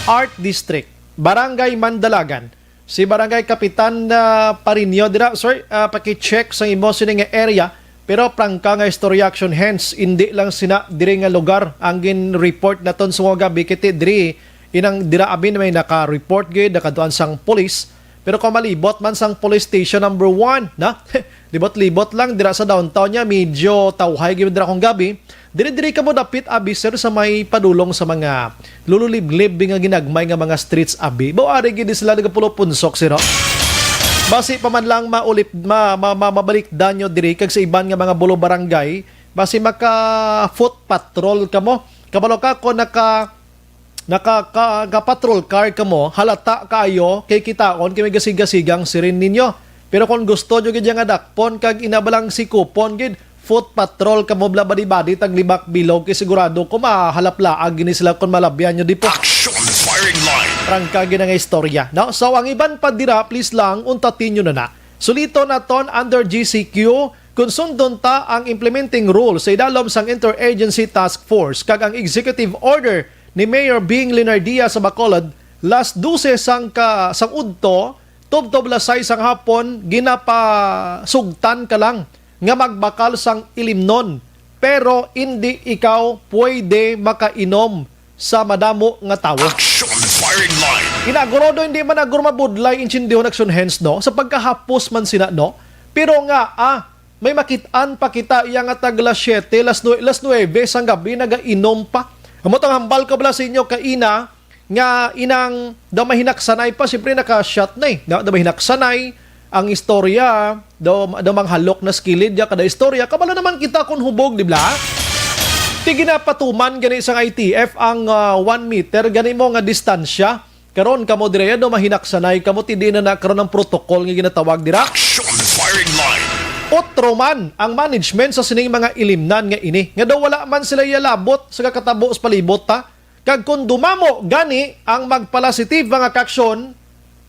Art District, Barangay Mandalagan. Si Barangay Kapitan, ah, Parinio dira, sir, ah, paki-check sa imo sini nga area. Pero prangka nga istorya, Action Hands, hindi lang sina diri nga lugar ang gin-report naton sa mga gabi, kiti diri inang dira abi may naka-report gid, nakaduan sang police. Pero kung malibot man sang police station number one, na? Libot-libot lang dira sa downtown niya, medyo tawhay gid dira kung gabi. Diri-diri kamo dapit abi, sir, sa may padulong sa mga lululiblib nga ginagmay nga mga streets abi. Baw ari gid sila nagapulo-punsok, sir, oh. Basi pa man lang maulip, ma, ma, ma, mabalikdan nyo diri kag sa iban nga mga bulo barangay, basi maka foot patrol kamo. Kabalo ka kung naka, naka, ka, ka patrol car kamo, halata kaayo kay kitaon kay may gasigasigang sirin ninyo. Pero kung gusto nyo gid nga dakpon kag inabalang sikupon gid, foot patrol kamo, bla badi-badi tag libak bilog kay sigurado ko mahalaplaag gini sila kung malabyan nyo dipo. Action Firing Line. Prangka gid nga istorya, no? So, ang iban pa dira, please lang, untatin nyo na na. Sulito naton under G C Q, kung sundon ta ang implementing rule sa idalom sang Interagency Task Force kag ang executive order ni Mayor Bing Leonardia sa Bacolod, las dose sang ka, sang udto, tubtob las sais sang hapon, ginapasugtan ka lang nga magbakal sang ilimnon, pero indi ikaw pwede makainom sa madamo nga tawo. Action Firing Line. Inaguro do, hindi man aguro mabudlay, intindiho na Action Hands, no? Sa pagkahapos man sina, no? Pero nga, ah, may makit-an pa kita iya nga tag las siete, las nue-, las nuebe sang gabi, nagainom pa. Amo tang hambal ko bala sa inyo kaina, nga inang daw mahinaksanay pa, siyempre naka-shot na eh. Daw, daw mahinaksanay ang istorya, daw, daw manghalok na sa kilid ya kada istorya. Kabalo naman kita kung hubog, di ba? Ti ginapatuman gani sang I T F ang, ah, one meter gani mo nga distansya. Karon kamo direya daw mahinaksanay kamo, ti di na na karon ang protocol nga ginatawag dira. Action Firing Line. Otro man ang management sa sining mga ilimnan nga ini, nga daw wala man sila iyalabot sa kakatabo sa palibot, ha? Kag kung dumamo gani ang magpalasitive mga kaaksyon,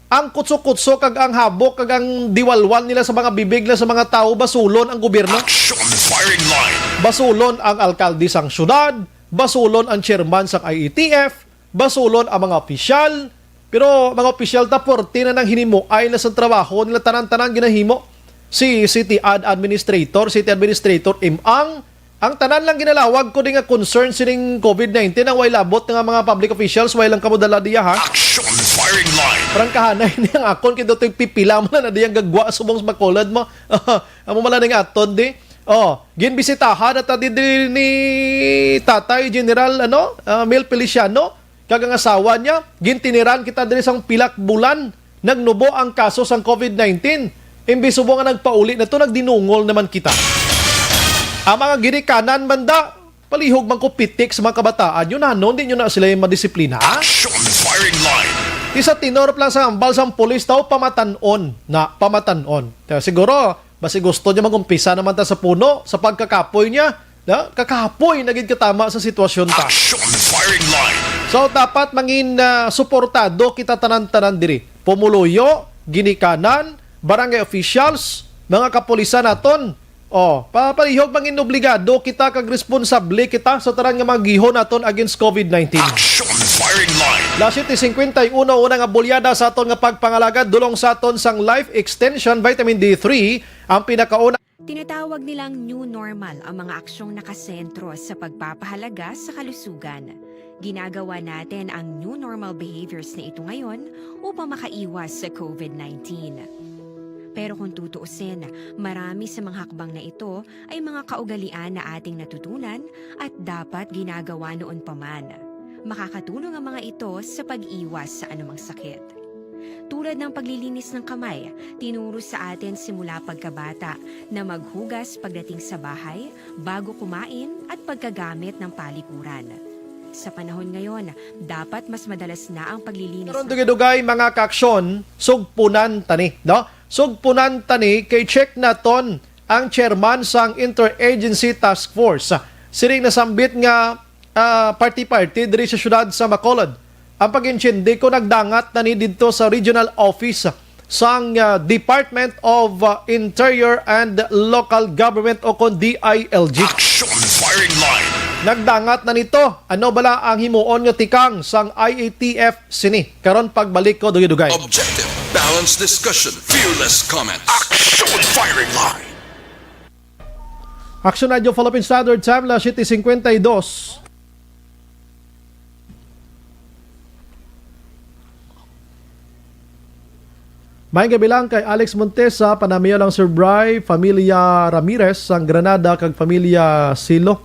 ang kutso-kutso kag ang habok kag ang diwalwal nila sa mga bibig na sa mga tawo, basulon ang gobyerno. Action Firing Line. Basulon ang alkalde sang syudad, basulon ang chairman sang I E T F, basulon ang mga opisyal. Pero mga opisyal ta, porte na nang hinimuay na sa trabaho nila, tanan-tanan ginahimo. Si City Ad Administrator, City Administrator Imang, ang tanan lang ginalawag ko di nga concern sining covid nineteen, ang way labot nga mga public officials, way lang kamo dala diya, ha? Action Firing Line. Prangkahanay ni ang akon kay dotoy pipila man na diyang gagwa subong sa Bacolod mo. Amo man lang ning aton di. Oh, ginbisitahan na ta di, di ni Tatay General, ano, ah, Mel Feliciano, kag ang asawa niya. Gintiniran kita diri sang pila ka bulan. Nagnubo ang kaso sang covid nineteen. Imbis subong nga nagpauli na to, nagdinungol naman kita. Ang mga ginikanan man da, palihog man ko pitik sa mga kabataan. Yun, ano, hindi nyo na sila yung madisiplina? Action Firing Line. Isa tenor pa lang sa hambal sang pulis, tao pamatanon na, pamatanon. Kaya siguro, basi gusto niya mag-umpisa naman ta sa puno, sa pagkakapoy niya. Na, kakapoy na gid katama sa sitwasyon ta. Action Firing Line. So, dapat mangin, ah, suportado kita tanan-tanan diri. Pumuluyo, ginikanan, barangay officials, mga kapulisan naton. Oh, pa-, palihog mangin obligado kita kag responsable kita sa tanan nga mga gihon naton against covid nineteen. Action Firing Line. Las siete cincuenta y uno, una nga bulyada sa aton nga pagpangalagad, dulong sa aton sang Life Extension Vitamin D three, ang pinakauna Tinatawag nilang new normal ang mga aksyong nakasentro sa pagpapahalaga sa kalusugan. Ginagawa natin ang new normal behaviors na ito ngayon upang makaiwas sa covid nineteen. Pero kung tutuusin, marami sa mga hakbang na ito ay mga kaugalian na ating natutunan at dapat ginagawa noon pa man. Makakatulong ang mga ito sa pag-iwas sa anumang sakit. Tulad ng paglilinis ng kamay, tinuro sa atin simula pagkabata na maghugas pagdating sa bahay, bago kumain at pagkagamit ng palikuran. Sa panahon ngayon, dapat mas madalas na ang paglilinis Karon ng dugay-dugay, mga kaaksyon, sugpunan tani, no? Sugpunan tani kay check naton ang chairman sang Interagency Task Force. Siring nasambit nga ah, party-party diri sa siyudad sa Bacolod. Ang pag-intindi ko nagdangat na ni didto sa regional office sang ah, Department of ah, Interior and Local Government o kon D I L G. Action firing line. Nagdangat na nito. Ano bala ang himuon nga tikang sang I A T F sini? Karon pagbalik ko dugay-dugay. Objective, balanced discussion, fearless comment. Action firing line. Action Radio Philippine Standard Time, las siyete cincuenta y dos. May gabi lang kay Alex Montesa, panamiyo lang Sir Bry, familia Ramirez sang Granada kag familia Silo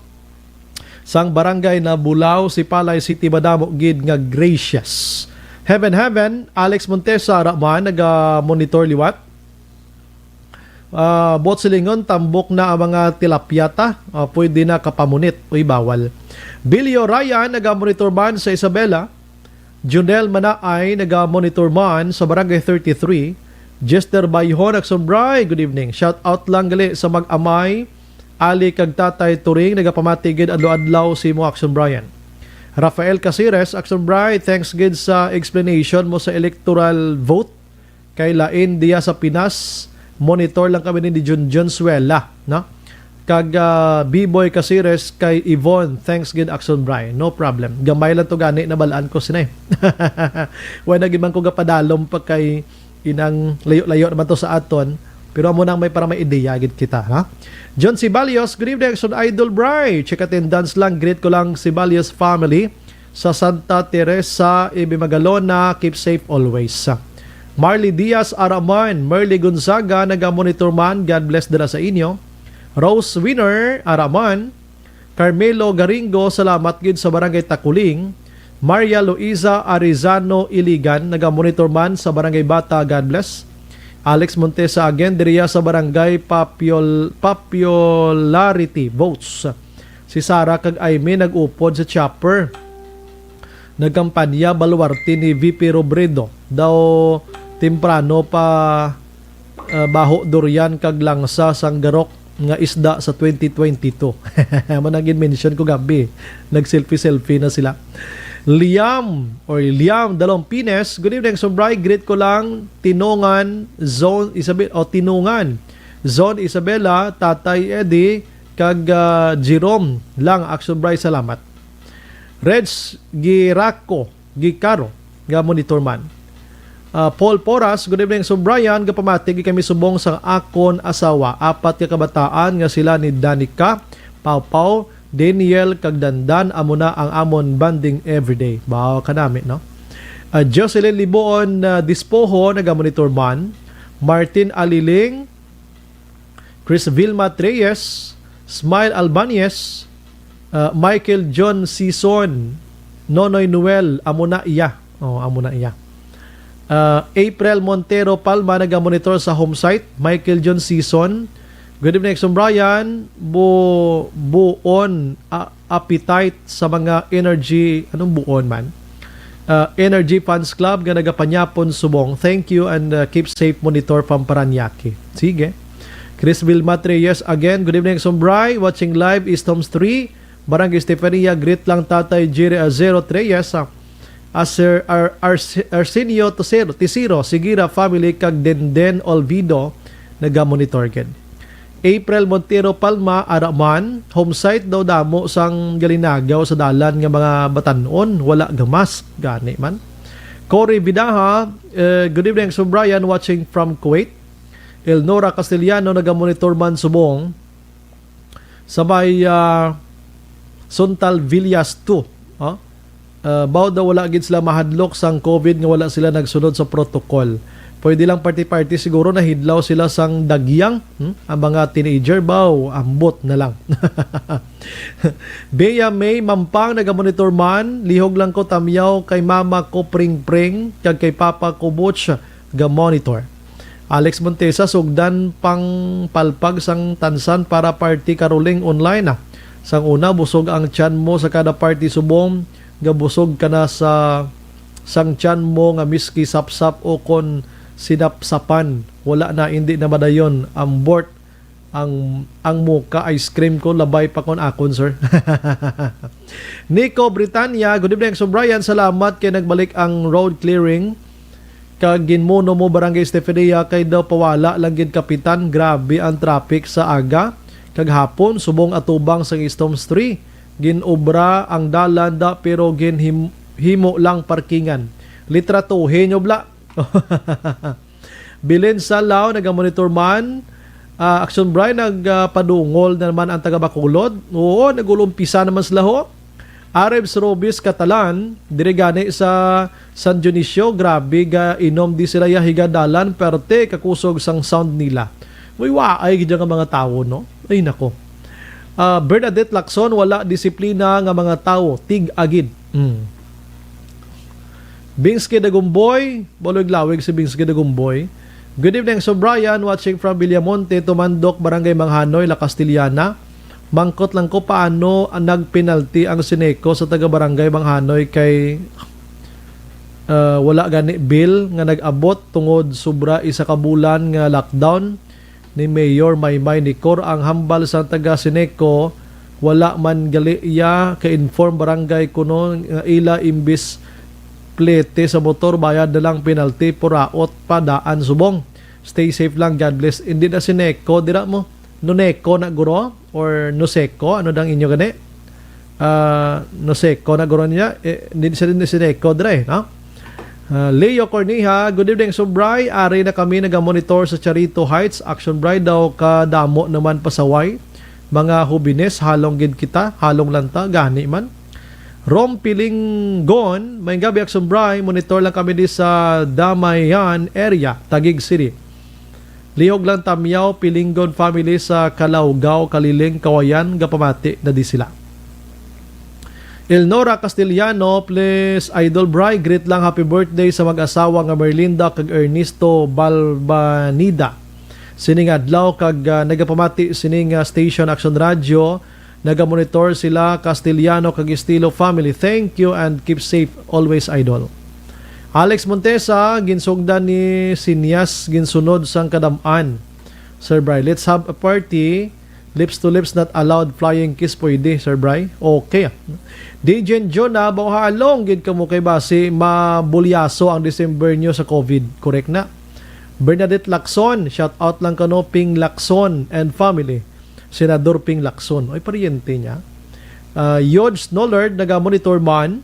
sang Barangay Nabulao, Sipalay City, madamo gid nga gracias. Heaven, heaven, Alex Montesa, Raman, naga-monitor liwat. Ah, buot silingon, tambok na ang mga tilapia ta. Ah, pwede na kapamunit. Uy, bawal. Bilio Ryan, naga-monitor man sa Isabela. Junel Manaay, naga-monitor man sa Barangay thirty-three. Jester Bayhon, Action Bry, good evening. Shout out lang gali sa mag-amay, Ali kag Tatay Turing, nagapamati gid adlaw-adlaw si mo, Action Brian. Rafael Casires, Action Bry, thanks gid sa explanation mo sa electoral vote. Kay lain diya sa Pinas, monitor lang kami ni Junjun Suela, no? Kag ah, B-Boy Casires kay Yvonne, thanks gid Action Bry. No problem. Gamay lang to gani, nabalaan ko sinay. Wala na gid man ko gapadalom pa kay inang layo-layo naman to sa aton. Pero amo nang may para may ideya gid kita, ha? John Sibalios, good evening, Action Idol Bry. Check attendance lang, greet ko lang Sibalios family sa Santa Teresa, Ibimagalona. Keep safe always. Marley Diaz Araman, Merly Gonzaga, naga-monitor man. God bless dira sa inyo. Rose Winner Araman, Carmelo Garingo, salamat gid sa Barangay Takuling. Maria Luisa Arizano Iligan, naga-monitor man sa Barangay Bata. God bless. Alex Montesa again, diriya sa Barangay Papiol-, Popularity Votes. Si Sarah kag Aimee nag-upod sa chopper. Nagkampanya baluarte ni V P Robredo. Daw temprano pa ah, baho durian kag langsa sang garok nga isda sa twenty twenty-two. Amo nang gin-mention ko gabi. Nag-selfie-selfie na sila. Liam or Liam Dalompines, good evening, Sumbray. Greet ko lang Tinungan, Zone Isabel, o Tinungan, Zone Isabela, Tatay Eddie, kag ah, Jerome lang, Action Bray, salamat. Reds Giraco, Gicaro, nga monitor man. Ah, Paul Poras, good evening, Sir Brian. Gapamati gid kami subong sa akon asawa. Apat ka kabataan nga sila ni Danica, Pawpaw, Daniel, kag Dandan, amo na ang amon bonding everyday. Bawa ka nami, no? Ah, Jocelyn Liboon, ah, Dispoho, nagamonitor man. Martin Aliling, Chris Vilma Treyes, Smile Albanez, ah, Michael John Sison, Nonoy Noel, amo na iya. Oh, amo na iya. Ah, April Montero Palma, nagamonitor sa home site. Michael John Sison, good evening, Exxon Brian. Bu-, buon, ah, appetite sa mga energy, anong buon man? Uh, Energy Fans Club nga nagapanyapon subong. Thank you and uh, keep safe, Monitor from Paranaque. Sige. Chris Vilma Treyes again. Good evening, Sumbray. Watching live, East Homes three, Barangay Estefania. Greet lang Tatay Jerry Azero Treyes. Ah, ah, Sir Ar- Arse- Arsenio Tosero, Tisiro, Sigira family, kag Denden Olvido, nagamonitor gid. April Montero Palma, Araman, home site daw damo sang galinagaw sa dalan nga mga batan-on, wala gamask, gani man. Cory Vidaha, eh, good evening, Sir Brian, watching from Kuwait. Elnora Castellano, naga-monitor man subong sa may, ah, Suntal Villas two. Ah, ah, baw daw wala gid sila mahadlok sang COVID nga wala sila nagsunod sa protocol. Pwede lang party-party, siguro nahidlaw sila sang dagyang, hmm? Ang mga teenager baw, ambot na lang. Bea May Mampang, naga-monitor man, lihog lang ko tamyaw kay mama ko Pring Pring kag kay papa ko Butch, ga-monitor. Alex Montesa, sugdan pang palpag sang tansan para party caroling online, ah. Sang una, busog ang tiyan mo sa kada party subong, gabusog ka na sa sang tiyan mo nga miski sapsap o kon sinapsapan, wala na, indi na madayon. Ambot ang, ang muka ice cream ko, labay pa kon akon, sir. Nico Britanya, good evening, Sir Brian. Salamat kay nagbalik ang road clearing. Kag ginmuno mo, Barangay Estefania, kay daw pawala lang gid kapitan. Grabe ang traffic sa aga kag hapon, subong atubang sang Storm Three. Ginobra ang dalan da, pero ginhim-, himo lang parkingan. Litra two, hinyo bla. Belen Salao, naga-monitor man. Ah, Action Brian, nagpadungol na naman ang taga Bacolod. Oo, nag-ulumpisa naman sila, ho. Arabs Robis Catalan, diri gani sa San Dionisio, grabe ga inom di sila ya higa dalan, perte kakusog sang sound nila. May waay gid nga mga tawo, no? Ay, nako. Ah, Bernadette Lacson, wala disiplina nga mga tawo, tig-agid. Mm. Bingsky Dagumboy, buloy lawig si Bingsky Dagumboy. Good evening, Sir Brian, watching from Villamonte, Tumandok, Barangay Manghanoy, La Castellana. Mangkot lang ko paano ang nagpenalty ang Sineco sa taga Barangay Manghanoy kay, ah, wala gani bill nga nag-abot tungod sobra isa ka bulan nga lockdown ni Mayor Maymay Nicor. Ang hambal sang taga Sineco, wala man gali iya ka-inform barangay kuno nga ila imbis plete sa motor, bayad na lang penalty, puraot pa daan subong. Stay safe lang, God bless. Hindi na Sineco, dira mo. Nuneco na guro or Nuseco, ano dang inyo gani? Ah, Nuseco na guro niya. Eh, hindi siya din Sineco, dira eh, no? Ah, Leo Corneja, good evening, Sir Bri. Ari na kami naga-monitor sa Charito Heights. Action Bri daw kadamo naman pasaway. Mga hubines, halong gid kita, halong lang ta, gani man. Rom Pilinggon, may gabi, Action Bri. Monitor lang kami di sa Damayan area, Taguig City. Lihog lang Tamyaw, Pilinggon family sa Calaugaw, Kaliling, Kawayan, gapamati na di sila. Elnora Castellano, please, Idol Bri, greet lang happy birthday sa mag-asawa nga Merlinda kag Ernesto Balbanida. Sining adlaw kag, ah, nagapamati sining, ah, station Action Radio, nagamonitor sila, Castellano kag Estilo family. Thank you and keep safe always, Idol. Alex Montesa, ginsugdan ni Sinyas, ginsunod sang kadam-an. Sir Bri, let's have a party. Lips to lips not allowed, flying kiss pwede, Sir Bri. Okay. D J Jonah, bawha along gid kamo kay basi mabulyaso ang December nyo sa COVID. Correct na. Bernadette Lacson, shout out lang kano Ping Lacson and family. Senador Ping Lacson. Ay, paryente niya. Ah, Yodge Nollard, naga-monitor man.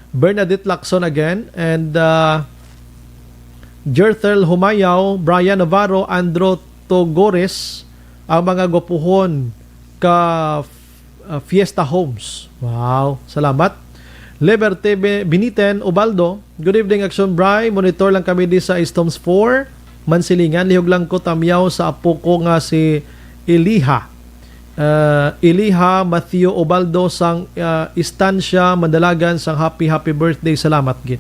Bernadette Lacson again, and, uh, Jerthel Humayaw, Brian Navarro, Andro Togores, ang mga gwapuhon ka, uh, Fiesta Homes. Wow, salamat. Liberty Be-, Biniten Ubaldo, good evening, Action Bri. Monitor lang kami di sa Storms four, Mansilingan. Lihog lang ko tamyaw sa apo ko nga si Eliha. Ah, Eliha Matthew Obaldo sang, ah, Estancia, Mandalagan, sang happy, happy birthday. Salamat gid.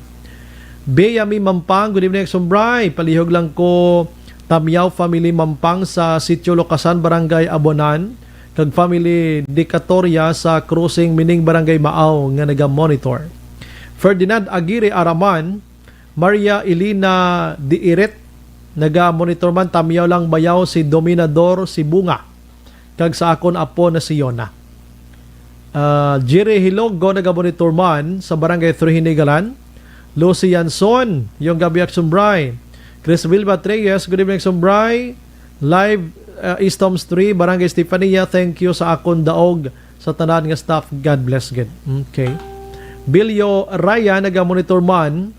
Bea Mi Mampang, good evening, Action Bri. Palihog lang ko, Tamyaw family Mampang sa Sitio Locasan, Barangay Abonan, kag family Dicatoria sa Crossing Mining, Barangay Maaw, nga naga-monitor. Ferdinand Aguirre Araman, Maria Elena Diiret, naga-monitor man, Tamyaw lang bayaw si Dominador, si Bunga. kag sa akon apo na si Yona. Ah, Jerry Hilonggo, nagamonitor man sa Barangay Three Hinigalan. Lucy Yanson, yung gabi, Action Bri. Chris Wilbert Reyes, good evening, Action Bri. Live, ah, East Homes three, Barangay Estefania, thank you sa akon daog sa tanan nga staff. God bless gid. Okay. Bilyo Raya, nagamonitor man.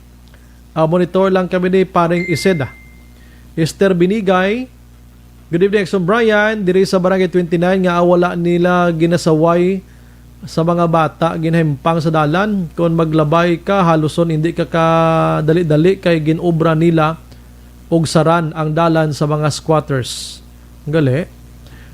Ah, monitor lang kami ni Paring Iseda. Esther Binigay, good evening, Action Brian. Diri sa Barangay twenty-nine nga wala nila ginasaway sa mga bata, ginahimpang sa dalan. Kon maglabay ka, haluson hindi ka kadali-dali kay ginobra nila og saran ang dalan sa mga squatters. Gali.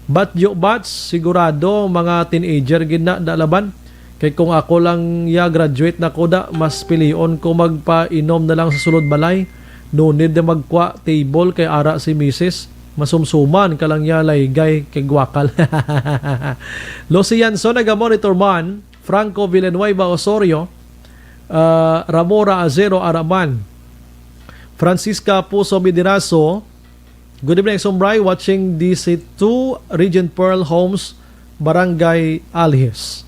Batyo batch, sigurado mga teenager gid na, da laban. Kay kung ako lang ya, graduate na ko da, mas pilion ko magpainom na lang sa sulod balay. No need na magkwa table kay ara si misis. Masumsuman ka lang ya, laygay kay gwakal. Lucy Yanson, naga-monitor man. Franco Villanueva Osorio, ah, Ramora Azero Araman. Francisca Puso Bidiraso, good evening, Sombray, watching D C two, Regent Pearl Homes, Barangay Alhis.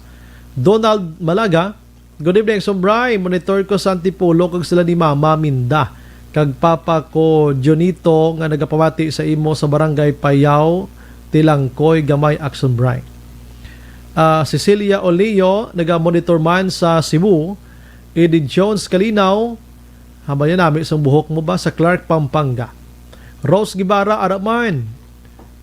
Donald Malaga, good evening, Sombray, monitor ko sa Antipolo kag sila ni Mama Minda kag Papa ko Junito nga nagapamati sa imo sa Barangay Payaw, Tilangkoy, Gamay, Action Bright. Ah, Cecilia Oleo, naga-monitor man sa Cebu. Eddie Jones Kalinaw, hambal niya, nami sang buhok mo ba sa Clark, Pampanga. Rose Guevara, ara man.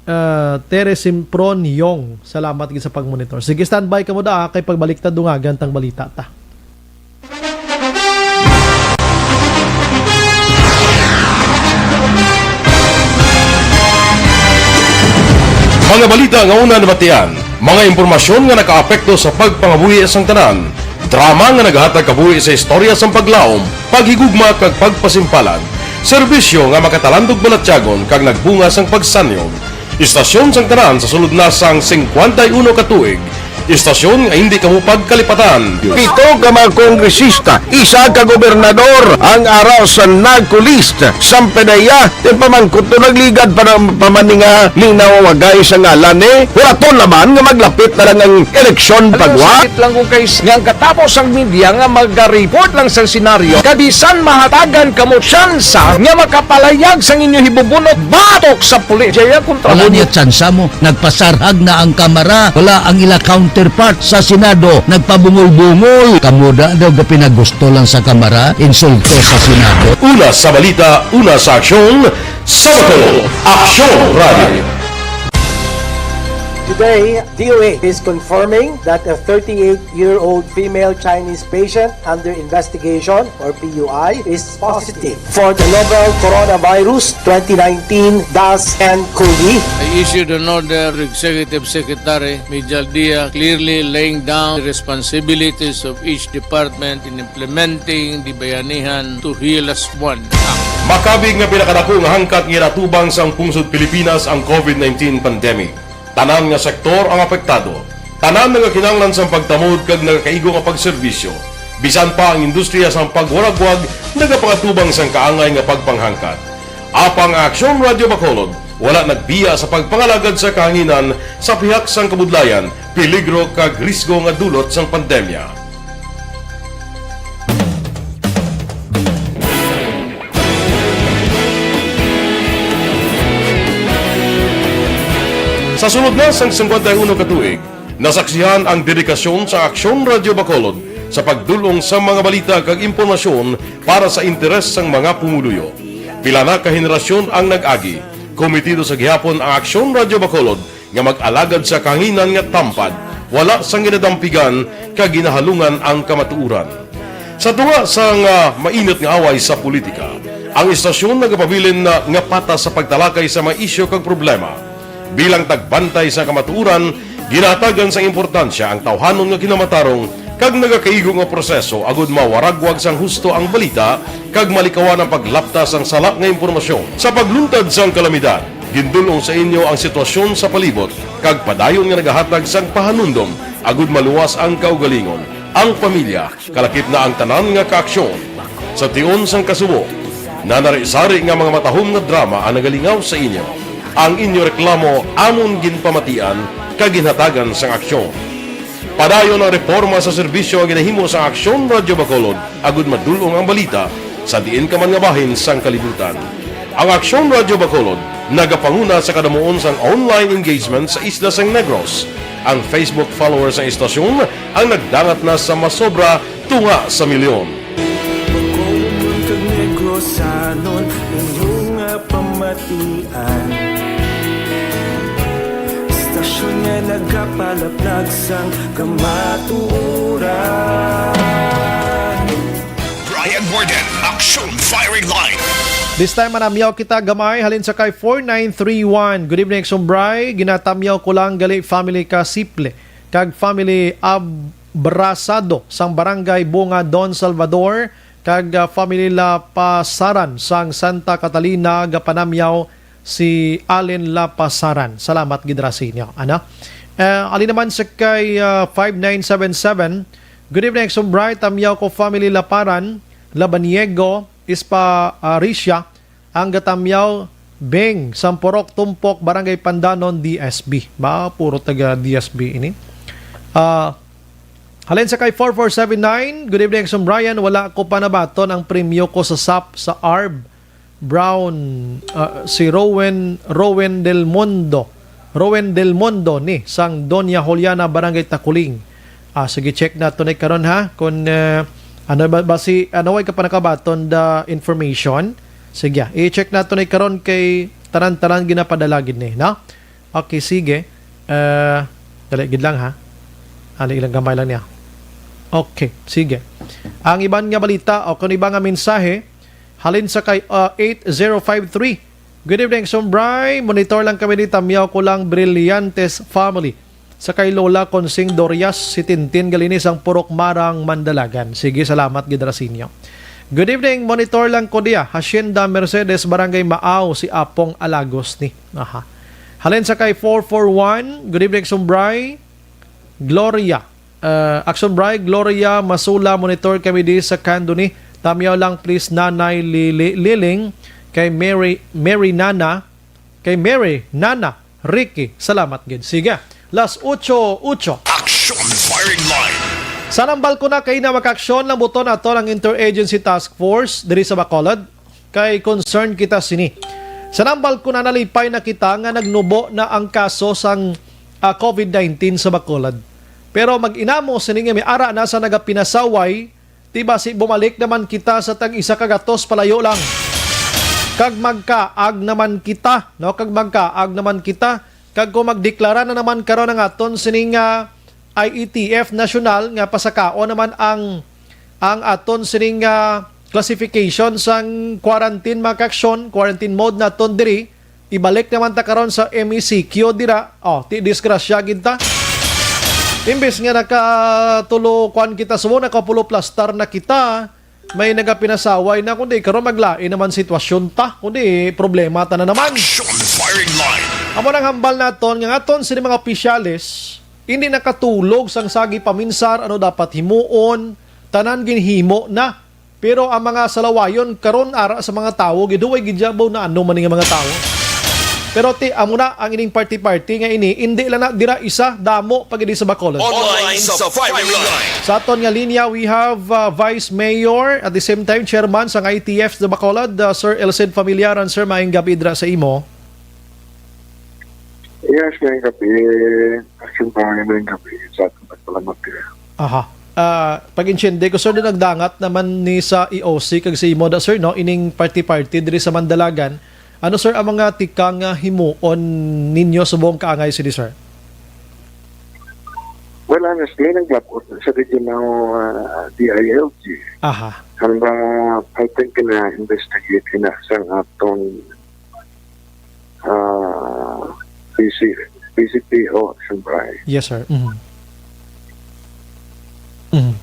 Ah, Tere Simpron Yong, salamat gid sa pagmonitor. Sige, standby ka mo da, kay pagbalik ta, dungagan tang balita ta. Mga balita nga una nabatian, mga impormasyon nga nakaapekto sa pagpangabuhi sang tanan, drama nga nagahatag kabuhi sa istorya sang paglaom, paghigugma kag pagpasimpalan, serbisyo nga makatalandog balatyagon kag nagbunga sang pagsanyog. Istasyon sang tanan sa sulod na sang singkwenta y uno ka tuig. Istasyon nga hindi kamo pagkalipatan. Pito ka mga kongresista, isa ka gobernador ang ara sa NAGCO list. Sang P D E A, ti pamangkot to nagligad pa na, pa man ni nga linaw wagay sa ngalan ni. Huraton naman nga maglapit na lang ang eleksyon. Alam mo, pagwa. Sakit lang kung kay s-, nga ang katapos ang media nga maga-report lang sa senaryo, kabisan mahatagan kamo tsansa nga makapalayag sang inyo hibubunot batok sa pulis. Jaya kontra. Wala mo niya tsansa mo. Nagpasarhag na ang Kamara. Wala ang ila counterpart sa Senado. Nagpabungol-bungol. Kamo da daw gapinagusto lang sa Kamara, insulto sa Senado. Una sa balita, una sa aksyon, sa Bacolod, Aksyon Radio. Today, D O H is confirming that a thirty-eight-year-old female Chinese patient under investigation, or P U I, is positive for the novel coronavirus twenty nineteen dash N cov. I issued an order to Executive Secretary Mijal Dia, clearly laying down the responsibilities of each department in implementing the Bayanihan to Heal Us One Act. Makabig nga pinakadako nga hangkat nga ginatubang sang pungsod Pilipinas ang covid nineteen pandemic. Tanan nga sektor ang apektado. Tanan nagakinahanglan sang pagtamod kag nagakaigo nga pagserbisyo. Bisan pa ang industriya sang pagwaragwag nagapangatubang sang kaangay nga pagpanghangkat. Apang ang Aksyon Radio Bacolod wala nagbiya sa pagpangalagad sa kahanginan sa pihak sang kabudlayan, peligro kag risgo nga dulot sang pandemya. Sa sulod na sang singkwenta y uno ka tuig, nasaksihan ang dedikasyon sa Aksyon Radio Bacolod sa pagdul-ong sa mga balita kag impormasyon para sa interes sang mga pumuluyo. Pila na ka henerasyon ang nag-agi, komitido sa gihapon ang Aksyon Radio Bacolod nga mag-alagad sa kahanginan nga tampad, wala sang ginadampigan kag ginahalungan ang kamatuoran. Sa tunga sang, ah, mainit nga away sa politika, ang istasyon nagapabilin na nga patas sa pagtalakay sa mga isyu kag problema. Bilang tagbantay sa kamatuoran, ginahatagan sang importansya ang tawhanon nga kinamatarong kag nagakaigo nga proseso agud mawaragwag sang husto ang balita kag malikawan ang paglapta sang sala nga impormasyon. Sa pagluntad sang kalamidad, gindul-ong sa inyo ang sitwasyon sa palibot kag padayon nga nagahatag sang pahanumdom agud maluwas ang kaugalingon, ang pamilya, kalakip na ang tanan nga kaaksyon. Sa tion sang kasubo, nanari-sari nga mga matahom nga drama ang nagalingaw sa inyo. Ang inyo reklamo amon ginpamatian kag ginhatagan sang aksyon. Padayon ang reporma sa serbisyo nga ginahimo sa Aksyon Radyo Bacolod agud madul-ong ang balita sa diin ka man nga bahin sang kalibutan. Ang Aksyon Radyo Bacolod nagapanguna sa kadamuon sang online engagement sa isla sang Negros. Ang Facebook followers sang istasyon ang nagdangat na sa masobra tunga sa milyon. Bacolod kag Negrosanon, inyo nga pam- Matian. Istasyon nga nagapalaplag sang kamatuoran. Brian Warden, Aksyon Firing Line. This time, manamyaw kita gamay halin sa kay four nine three one. Good evening, Sumbray. Ginatamyaw ko lang gali family ka Siple kag family Abrasado sang Barangay Bunga Don Salvador kag, ah, family La Pasaran sang Santa Catalina. Gapanamyaw si Allen La Pasaran. Salamat gid ra sa inyo. Ano? Eh, ali naman sa kay, ah, five nine seven seven. Good evening, Sumbray. Tamyaw ko family Laparan, Labaniego, Ispa, ah, Risha, ang gatamyaw, Beng, Sampurok, Tumpok, Barangay Pandanon, D S B. Ba, puro taga D S B ini. Ah, halin sa kay four four seven nine, good evening, Aksyon Brian. Wala ko pa nabaton ang premyo ko sa sap sa arb. Brown, ah, si Rowen, Rowen Del Mundo. Rowen Del Mundo ni sang Doña Juliana, Barangay Takuling. Ah, sige, check nato ni karon, ha, kung, eh, ano ba, ba si, ano, way ka pa nakabaton the information? Sige, ah, i-check nato ni karon kay tanan-tanan ginapadala gid ni, no? Okay, sige. Eh, dali gid lang, ha. Dali lang, gamay lang niya. Okay, sige. Ang iban nga balita o kung iba nga mensahe, halin sa kay, ah, eight zero five three. Good evening, Sumbray. Monitor lang kami ni Tamyaw ko lang Brillantes family. Sa kay Lola Consing Dorias, si Tintin Galinis ang Purok Marang, Mandalagan. Sige, salamat gid ra sa inyo. Good evening, monitor lang ko diya. Hacienda Mercedes, Barangay Maaw, si Apong Alagos ni. Aha. Halin sa kay four four one. Good evening, Sumbray. Gloria. Uh, Action Bray, Gloria Masula, monitor kami di sa Candoni. Tamyaw lang, please, Nanay Lili, Liling, kay Mary, Mary Nana, kay Mary Nana Ricky. Salamat gid. Sige. Las ocho ocho. Action Firing Line. Sa nambal ko na kay na makaaksyon lang buto nato ang Interagency Task Force diri sa Bacolod. Kay concern kita sini. Sa nambal ko na nalipay na kita nga nagnubo na ang kaso sang, ah, covid nineteen sa Bacolod. Pero mag-inamo sini nga may ara na sa nagapinasaway, ti basi bumalik naman kita sa tag isa ka gatos palayo lang. Kag magkaag naman kita, no? Kag magkaag naman kita. Kag kung magdeklara na naman karon ang aton sining, ah, I E T F national nga pasakaon naman ang, ang aton sining, ah, classification sang quarantine, mga kaaksyon, quarantine mode naton diri, ibalik naman ta karon sa M E C Q dira. Oh, ti disgrasya gid ta. Imbes nga nakatulo kuan kita sumo, nakapulo plastar na kita, may nagapinasaway na, kundi karon maglain naman sitwasyon ta, kundi problema ta na naman. Action Firing Line. Amo nang hambal naton nga aton sini mga opisyales, hindi nakatulog sang sagi paminsar ano dapat himuon, tanan ginhimo na. Pero ang mga salawayon karon ara sa mga tawo, giduway gid jabaw na ano man nga mga tawo. Pero ti, amo na ang ining party-party nga ini, hindi lang na dira isa, damo pa gid sa Bacolod. Online sa Firing Line. Sa aton nga linya, we have, uh, Vice Mayor, at the same time, Chairman sang I T F sa Bacolod, uh, Sir Elcid Familiaran. Sir, maayong gabi dira sa imo. Yes, maayong gabi. Action pa, maayong gabi sa aton nagpalamat dira. Aha. Ah, pag-intindi ko, sir, din nagdangat naman ni sa E O C kag sa imo da, sir, no? Ining party-party diri sa Mandalagan. Ano, sir, ang mga tikang nga himuon ninyo subong kaangay sini, sir? Well, honestly, naglabot sa regional, ah, D I L G. Aha. Hanggang, I think, na-investigate na sang aton, ah, P C, P C P O Action Bray. Yes, sir. Mhm. Mhm.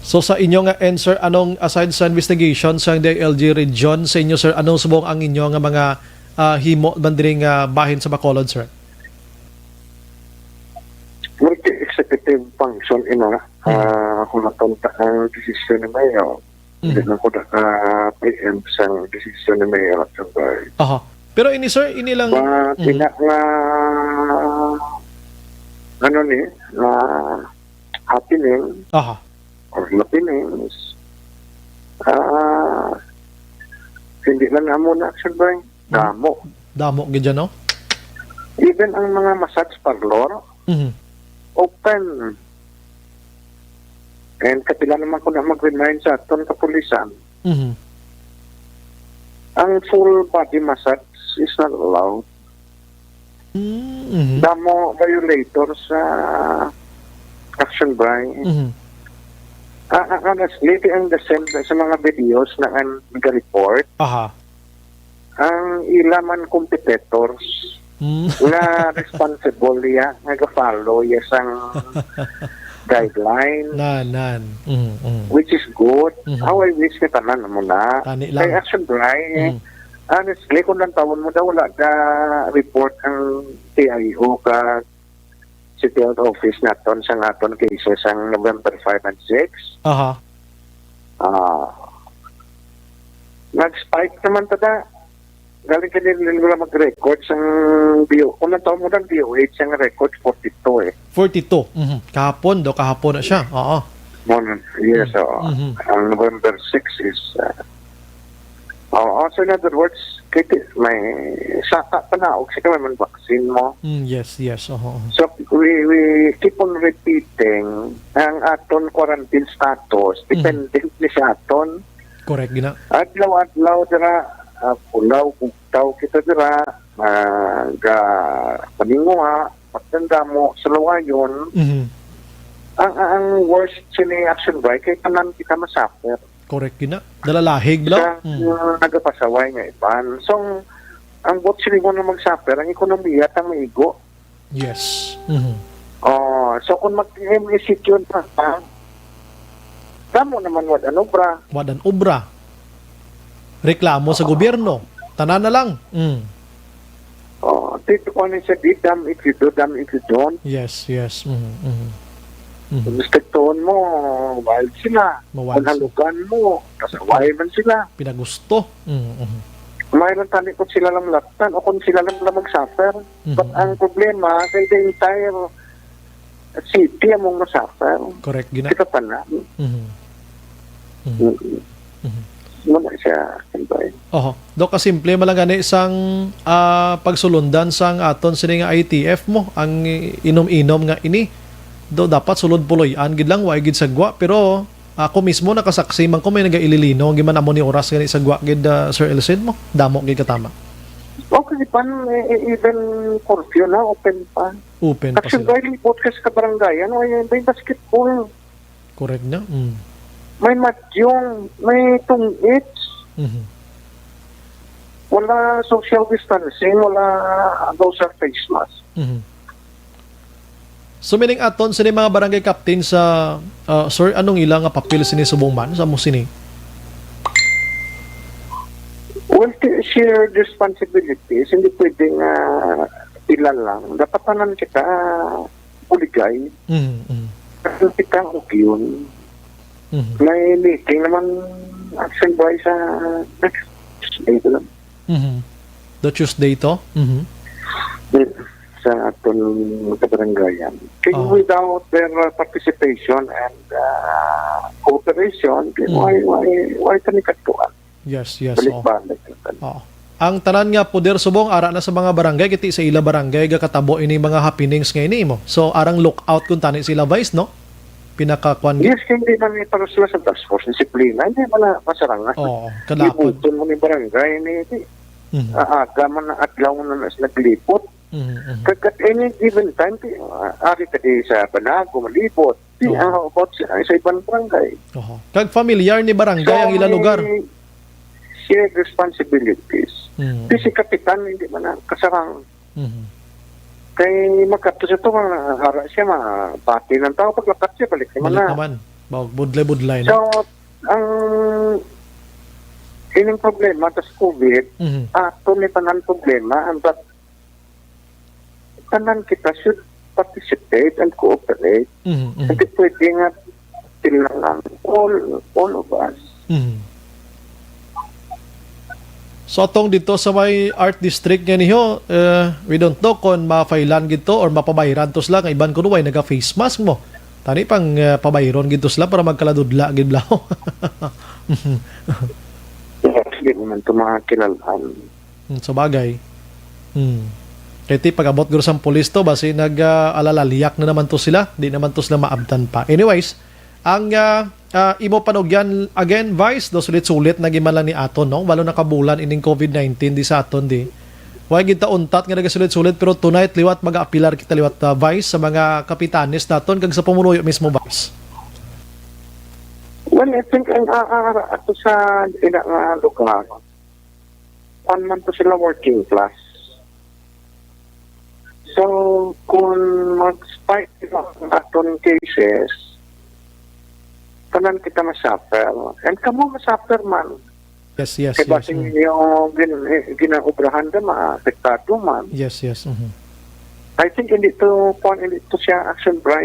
So, sa inyo nga end, sir, anong, aside sa investigation sa D I L G region, sa inyo, sir, anong subong ang inyo nga mga, ah, himo man diri nga bahin sa Bacolod, sir? Multi-executive function ina, Mhm. ah, kung natunta ang desisyon ni Mayor. Mhm. Hindi na ko naka-preempt sa desisyon ni Mayor Action Bray. Aha. Pero ini, sir, ini lang But Mhm. ina nga, ano ni, na happening Aha. or happenings, ah, hindi lang amo na Action Bray. Mhm. Damo. Damo gid yan, no? Even ang mga massage parlor, Mhm. open. And kapila naman ko na mag-remind sa aton kapulisan, Mhm. ang full body massage is not allowed. Mm-hmm. Damo violator sa action by. Mm-hmm. Ah, ah, honestly, ti ang the same sa mga videos na ang nag-report, Aha. ang ila man competitors Mm. nga responsible ya, nga ga-follow ya sang guideline, Nan, nan. Mm, mm. which is good. Mhm. How I wish nga tanan mo na. Tani lang. Kay action by, Mm. honestly, kung lang tawon mo daw, wala ka report ang T I O ka City Health Office naton sa aton cases ang November five and six. Aha. Ah, nag-spike naman ta da. Galing ka din nila mag-record sang D O, kung ang taon mo lang D O H ang record, forty-two eh. Forty-two. Mhm. Kahapon daw, kahapon na siya. Oo. Mo na, yes, Mm. oo. Mhm. Ang November six is, ah, oo, so in other words, kiti, may saka pa na, og sige, may man vaccine mo. Mm, yes, yes. Oo, oo. So, we, we keep on repeating ang aton quarantine status, Mm. dependent ni sa aton. Correct, gina. Adlaw-adlaw dira, ah, pulaw, bugtaw kita dira, ah, ga paninguha, pagtanda mo, sa lawayon. Mhm. Ang, ang worst sini action by, kay tanan kita masuffer. Correct, gina. Dalalahig, bro. Sa, Mm. uh, nagapasaway nga iban. So, ang buot sini mo na magsuffer, ang ekonomiya tang maigo. Yes. Mhm. Oh, so kung mag-M E C Q na ka, damo naman wad an obra. Wad an obra. Reklamo sa gobyerno. Tanan na lang. Mm. Oh, tito ko ni sa di, damn if you do, damn if you don't. Yes, yes. Mhm, mhm. Mhm. Kung gusto mo, wild sila. Mawag Kung sila. halugan mo, kasaway man sila. Pinagusto. Mm, mhm. May lang tani ko sila lang laptan o kung sila lang lang mag-suffer. Mhm, But ang mhm. problema, kay the entire city among masuffer. Correct, gina. Kita pa na. Mhm. Mhm. Mm. Mhm. Wala siya, siyempre. Oho. Do, kasimple man lang gani sang, ah, pagsulundan sang aton sini nga I T F mo, ang inom-inom nga ini. Do, dapat sulod puloy-an gid lang, wa gid sagwa, pero ako mismo nakasaksi man ko, may nagaililino, giman amo ni oras gani sagwa gid, ah, Sir Elcid mo. Damo gid katama. Okay, pan, eh, eh, even curfew na, open pa. Open pa Kasi sila. Dahil libot ka sa kabaranggayan, o, ay, may basketball. Correct na. Mm. May madyong, may tungits. Mhm. Wala social distancing, wala daw sa face mask. Mhm. So, meaning aton sini mga barangay captain sa, ah, sir, anong ila nga papel sini subong man sa mo sini? Well, ti-, shared responsibilities, hindi pwedeng, ah, ila lang. Dapat tanan kita buligay. Mhm, mhm. Kasi kita ang ugyon. Mhm. May meeting naman action by sa next Tuesday ko lang. Mhm. The Tuesday to? Mhm. Sa aton kabaranggayan. Kaya Oh. without their, uh, participation and, uh, cooperation, kaya Mhm. why, why, why kami katuan? Yes, yes, oh. Balik-balik. Oo. Ang tanan nga poder subong ara na sa mga barangay, kiti sa ila barangay gakatabo ini mga happenings nga ini mo. So, arang lookout kun tani sila, Vice, no? Pinakakuan gid. Yes, hindi man may para sila sa task force disiplina. Hindi man na masarang nga. Oo, kadapot. Libuton mo ni barangay, ni, di, Mhm. ah, aga man na adlaw na nas naglipot. Mhm, mhm. Kag at any given time, di, ah, ari ka di sa Banago, malipot. Di, Oo. ah, how about sa, sa ibang barangay? Oho. Kag familiar ni barangay So, ang ila may lugar. Shared responsibilities. Mm. Di si kapitan, hindi man na kasarang. Mhm. Kay magkadto siya to, mga hara siya, mga pati ng tao, paglakat siya, balik naman Balik na. naman. Bawag budlay-budlay na. So, ang ining problema tas COVID, Mhm. ato ni tanan problema, ang bat-, tanan kita should participate and cooperate. Mhm, mhm. Hindi pwede nga sila lang, all, all of us. Mhm. So, atong dito sa may art district nga niyo, eh, we don't know kung mafailan gid to or mapabayran to sila nga iban kuno way naga-face mask mo. Tani pang, eh, pabayron gid to sila para magkaladudla gid blaw. Yes, di naman to mga kilalaan. Hmm, sa bagay. Hmm. Kay ti pag-abot guro sang pulis to, basi nag, ah, alalalyak na naman to sila. Di naman to sila maabtan pa. Anyways, ang, ah, ah, imo panugyan again, Vice, do sulit-sulit na giman lang ni aton, no? Walo na ka bulan ining COVID nineteen di sa aton, di. Way gid ta untat nga nagasulit-sulit, pero tonight liwat mag-aapilar kita liwat, ah, Vice, sa mga kapitanes naton kag sa pumuluyo mismo, Vice. Well, I think ang aara ato sa ila nga lugar, kuwan man to sila, working class. So, kung mag-spike sila ang aton cases, tanan kita ma-suffer. And kamo ma-suffer man. Yes, yes, Kay yes. basin yung gin, ginaobrahan na maapektado man. Yes, yes. Mhm. I think hindi to, kuwan, hindi to siya action by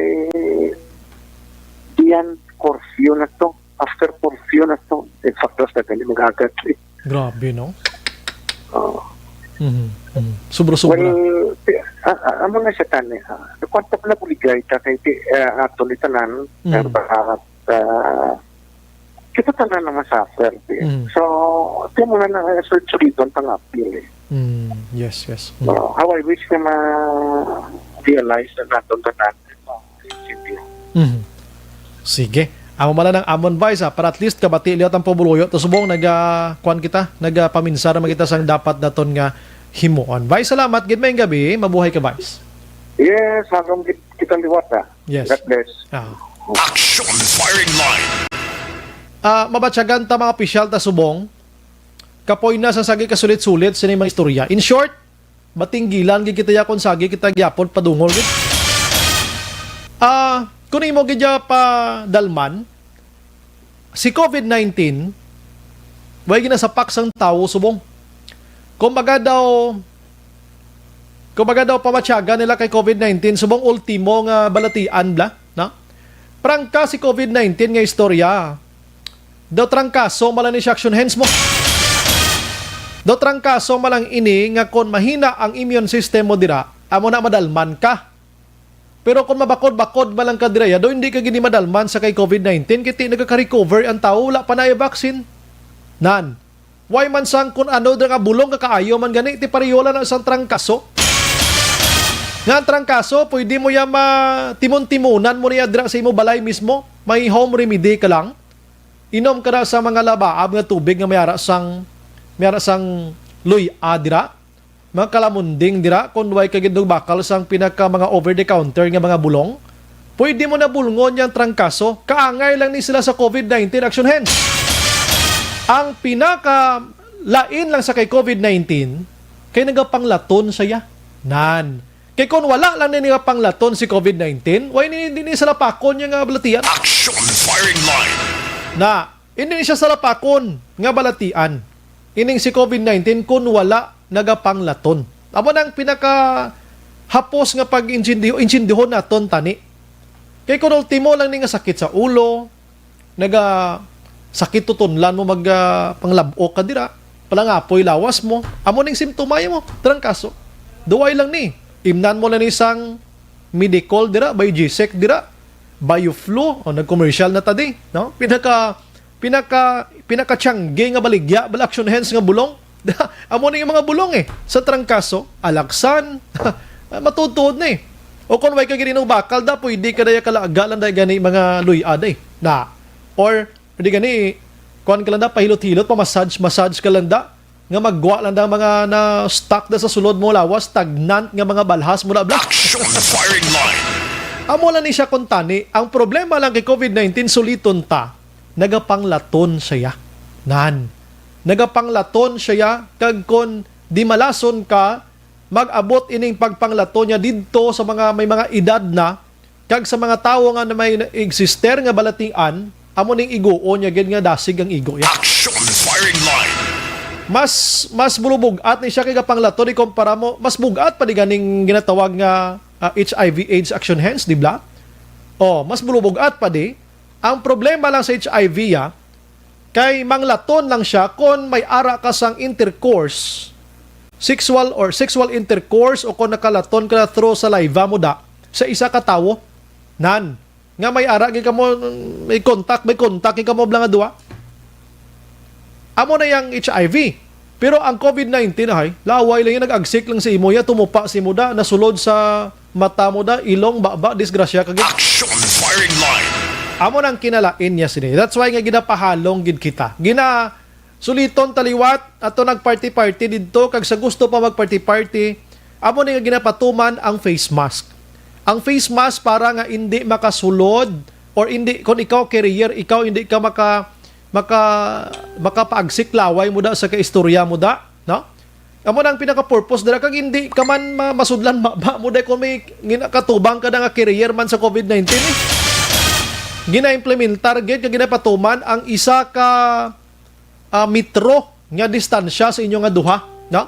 diyan curfew na to. After curfew na to. In fact, mas na gani mag-agad. Grabe, no? Oh. Mhm. Mhm. Sobra-sobra. Well, ah, ah, amo na siya tani. Ah, kwanto pala buligay ta kay ti, ah, ato ni tanan. Mm. Pero, ah, ah, kita tanan na masuffer. Eh. Mm. So, ito mo na na, so, suliton pang appeal eh. Mm. Yes, yes. Mm. Oh, how I wish na ma-realize na naton tanan. Mhm. Sige. Amo man lang ang amon, Vice, ha, para at least kabati liwat ang pabuluyo. To subong naga, kuwan kita, nagapaminsar man kita sang dapat naton nga himuon. Vice, salamat. Gid may gabi. Mabuhay ka, Vice. Yes, hanggang kit- kita liwat ah. Yes. God bless. Ah. Action firing line. Ah, mabatyagan ta mga opisyal ta subong. Kapoy na sa sagi kasulit-sulit sini mga istorya. In short, matinggilan gid kita ya kon sagi kita gyapon padungol gid. Ah, kung imo gid ya padalman, si COVID-nineteen, way ginasapak sang tawo subong. Kumbaga daw, kumbaga daw pamatyagan nila kay COVID-nineteen subong ultimo nga balatian bla, no? Prangka si COVID-nineteen nga istorya. Daw trangkaso man lang ni siya action hands mo. Daw trangkaso man lang ini nga kon mahina ang immune system mo dira, amo na madalman ka. Pero kung mabakod-bakod man lang ka dira, ya, daw hindi ka gini madalman sa kay COVID-nineteen, kiti nagaka-recover ang tao, wala pa na vaccine. Nan, why man sang kun ano dira nga bulong ka kaayo man gani, ti pareho lang na sang trangkaso. Nga ang trangkaso, pwede mo ya matimon-timonan mo niya dira sa imo balay mismo. May home remedy ka lang. Inom ka na sa mga labaab nga tubig nga may ara sang, may ara sang luy-a dira. Mga kalamunding dira, kung way ka gid bakal sang pinaka mga over the counter nga mga bulong, pwede mo na bulngon yang trangkaso. Kaangay lang ni sila sa COVID-nineteen action hands. Ang pinaka lain lang sa kay COVID-nineteen, kay nagapanglaton siya. Nan. Kay kung wala lang ni nagapanglaton si COVID-nineteen, way ni, di ni salapakon niya nga balatian. Action firing line. Na, hindi ni siya salapakon nga balatian. Ining si COVID-nineteen kung wala nagapanglaton. Amo nang pinaka hapos nga pag-intindiho, intindihon naton tani. Kay kung ultimo lang ni nga sakit sa ulo, naga sakit tutunlan mo mag ah, panglab-ok ka dira, palangapoy lawas mo, amo ning simptoma mo, trangkaso. Duway lang ni. Imnan mo lang ni sang Medicol dira, Biogesic dira, Bioflu, o nag-commercial na ta di, no? Pinaka pinaka pinaka tiyangge nga baligya, bala action hands nga bulong. Amo ni yung mga bulong eh. Sa trangkaso, alaksan, matutuod na eh. O kung way ka gini bakal da, pwede ka daya kalaga lang dahil gani mga luy-ad eh. Na, or, di gani, kuan ka lang da, pahilot-hilot, pa-massage, massage ka lang da, nga maggwa lang da mga na-stuck da sa sulod mo lawas, stagnant nga mga balhas mo na, bla. Action firing line. Amo lang ni siya kung tani, ang problema lang kay COVID-nineteen, suliton ta, nagapanglaton siya. Nan, nagapanglaton siya, kag kon di malason ka, mag-abot ining pagpanglaton niya didto sa mga may mga edad na, kag sa mga tawo nga na may exister nga balatian, amo ning iguon niya gid nga dasig ang igo niya. Action firing line. Mas mas bulubog-at ni siya kay gapanglaton, ikumpara mo, mas bug-at pa di ganing ginatawag nga ah, H I V AIDS action hands, di ba? Oh, mas bulubog-at pa di. Ang problema lang sa H I V, ah, kay manglaton lang siya kon may ara ka sang intercourse, sexual or sexual intercourse, o kon nakalaton ka na through saliva mo da sa isa ka tawo. Nan, nga may ara gid kamo, may contact, may contact gid kamo bala nga duha. Amo na yang H I V. Pero ang COVID nineteen, ay, laway lang yan, nag-agsik lang sa imo, ya, tumupa sa imo da, nasulod sa mata mo da, ilong, baba, disgrasya ka gid. Action firing line. Amo nang kinalain niya sini. That's why nga ginapahalong gid kita. Gina Suliton ta liwat, ato nag-party-party didto, kag sa gusto pa mag-party-party, amo ni nga ginapatuman ang face mask. Ang face mask para nga indi makasulod or indi, kung ikaw carrier, ikaw hindi ka maka, maka, makapaagsik laway mo da sa kaistorya mo da, no? Amo na ang pinaka-purpose dira, kag hindi ka man ma-, masudlan ma, ma mo da kung may gina-, katubang ka na nga carrier man sa COVID nineteen, eh. Gina-implementar gid kag ginapatuman ang isa ka ah, metro nga distansya sa inyo nga duha, no?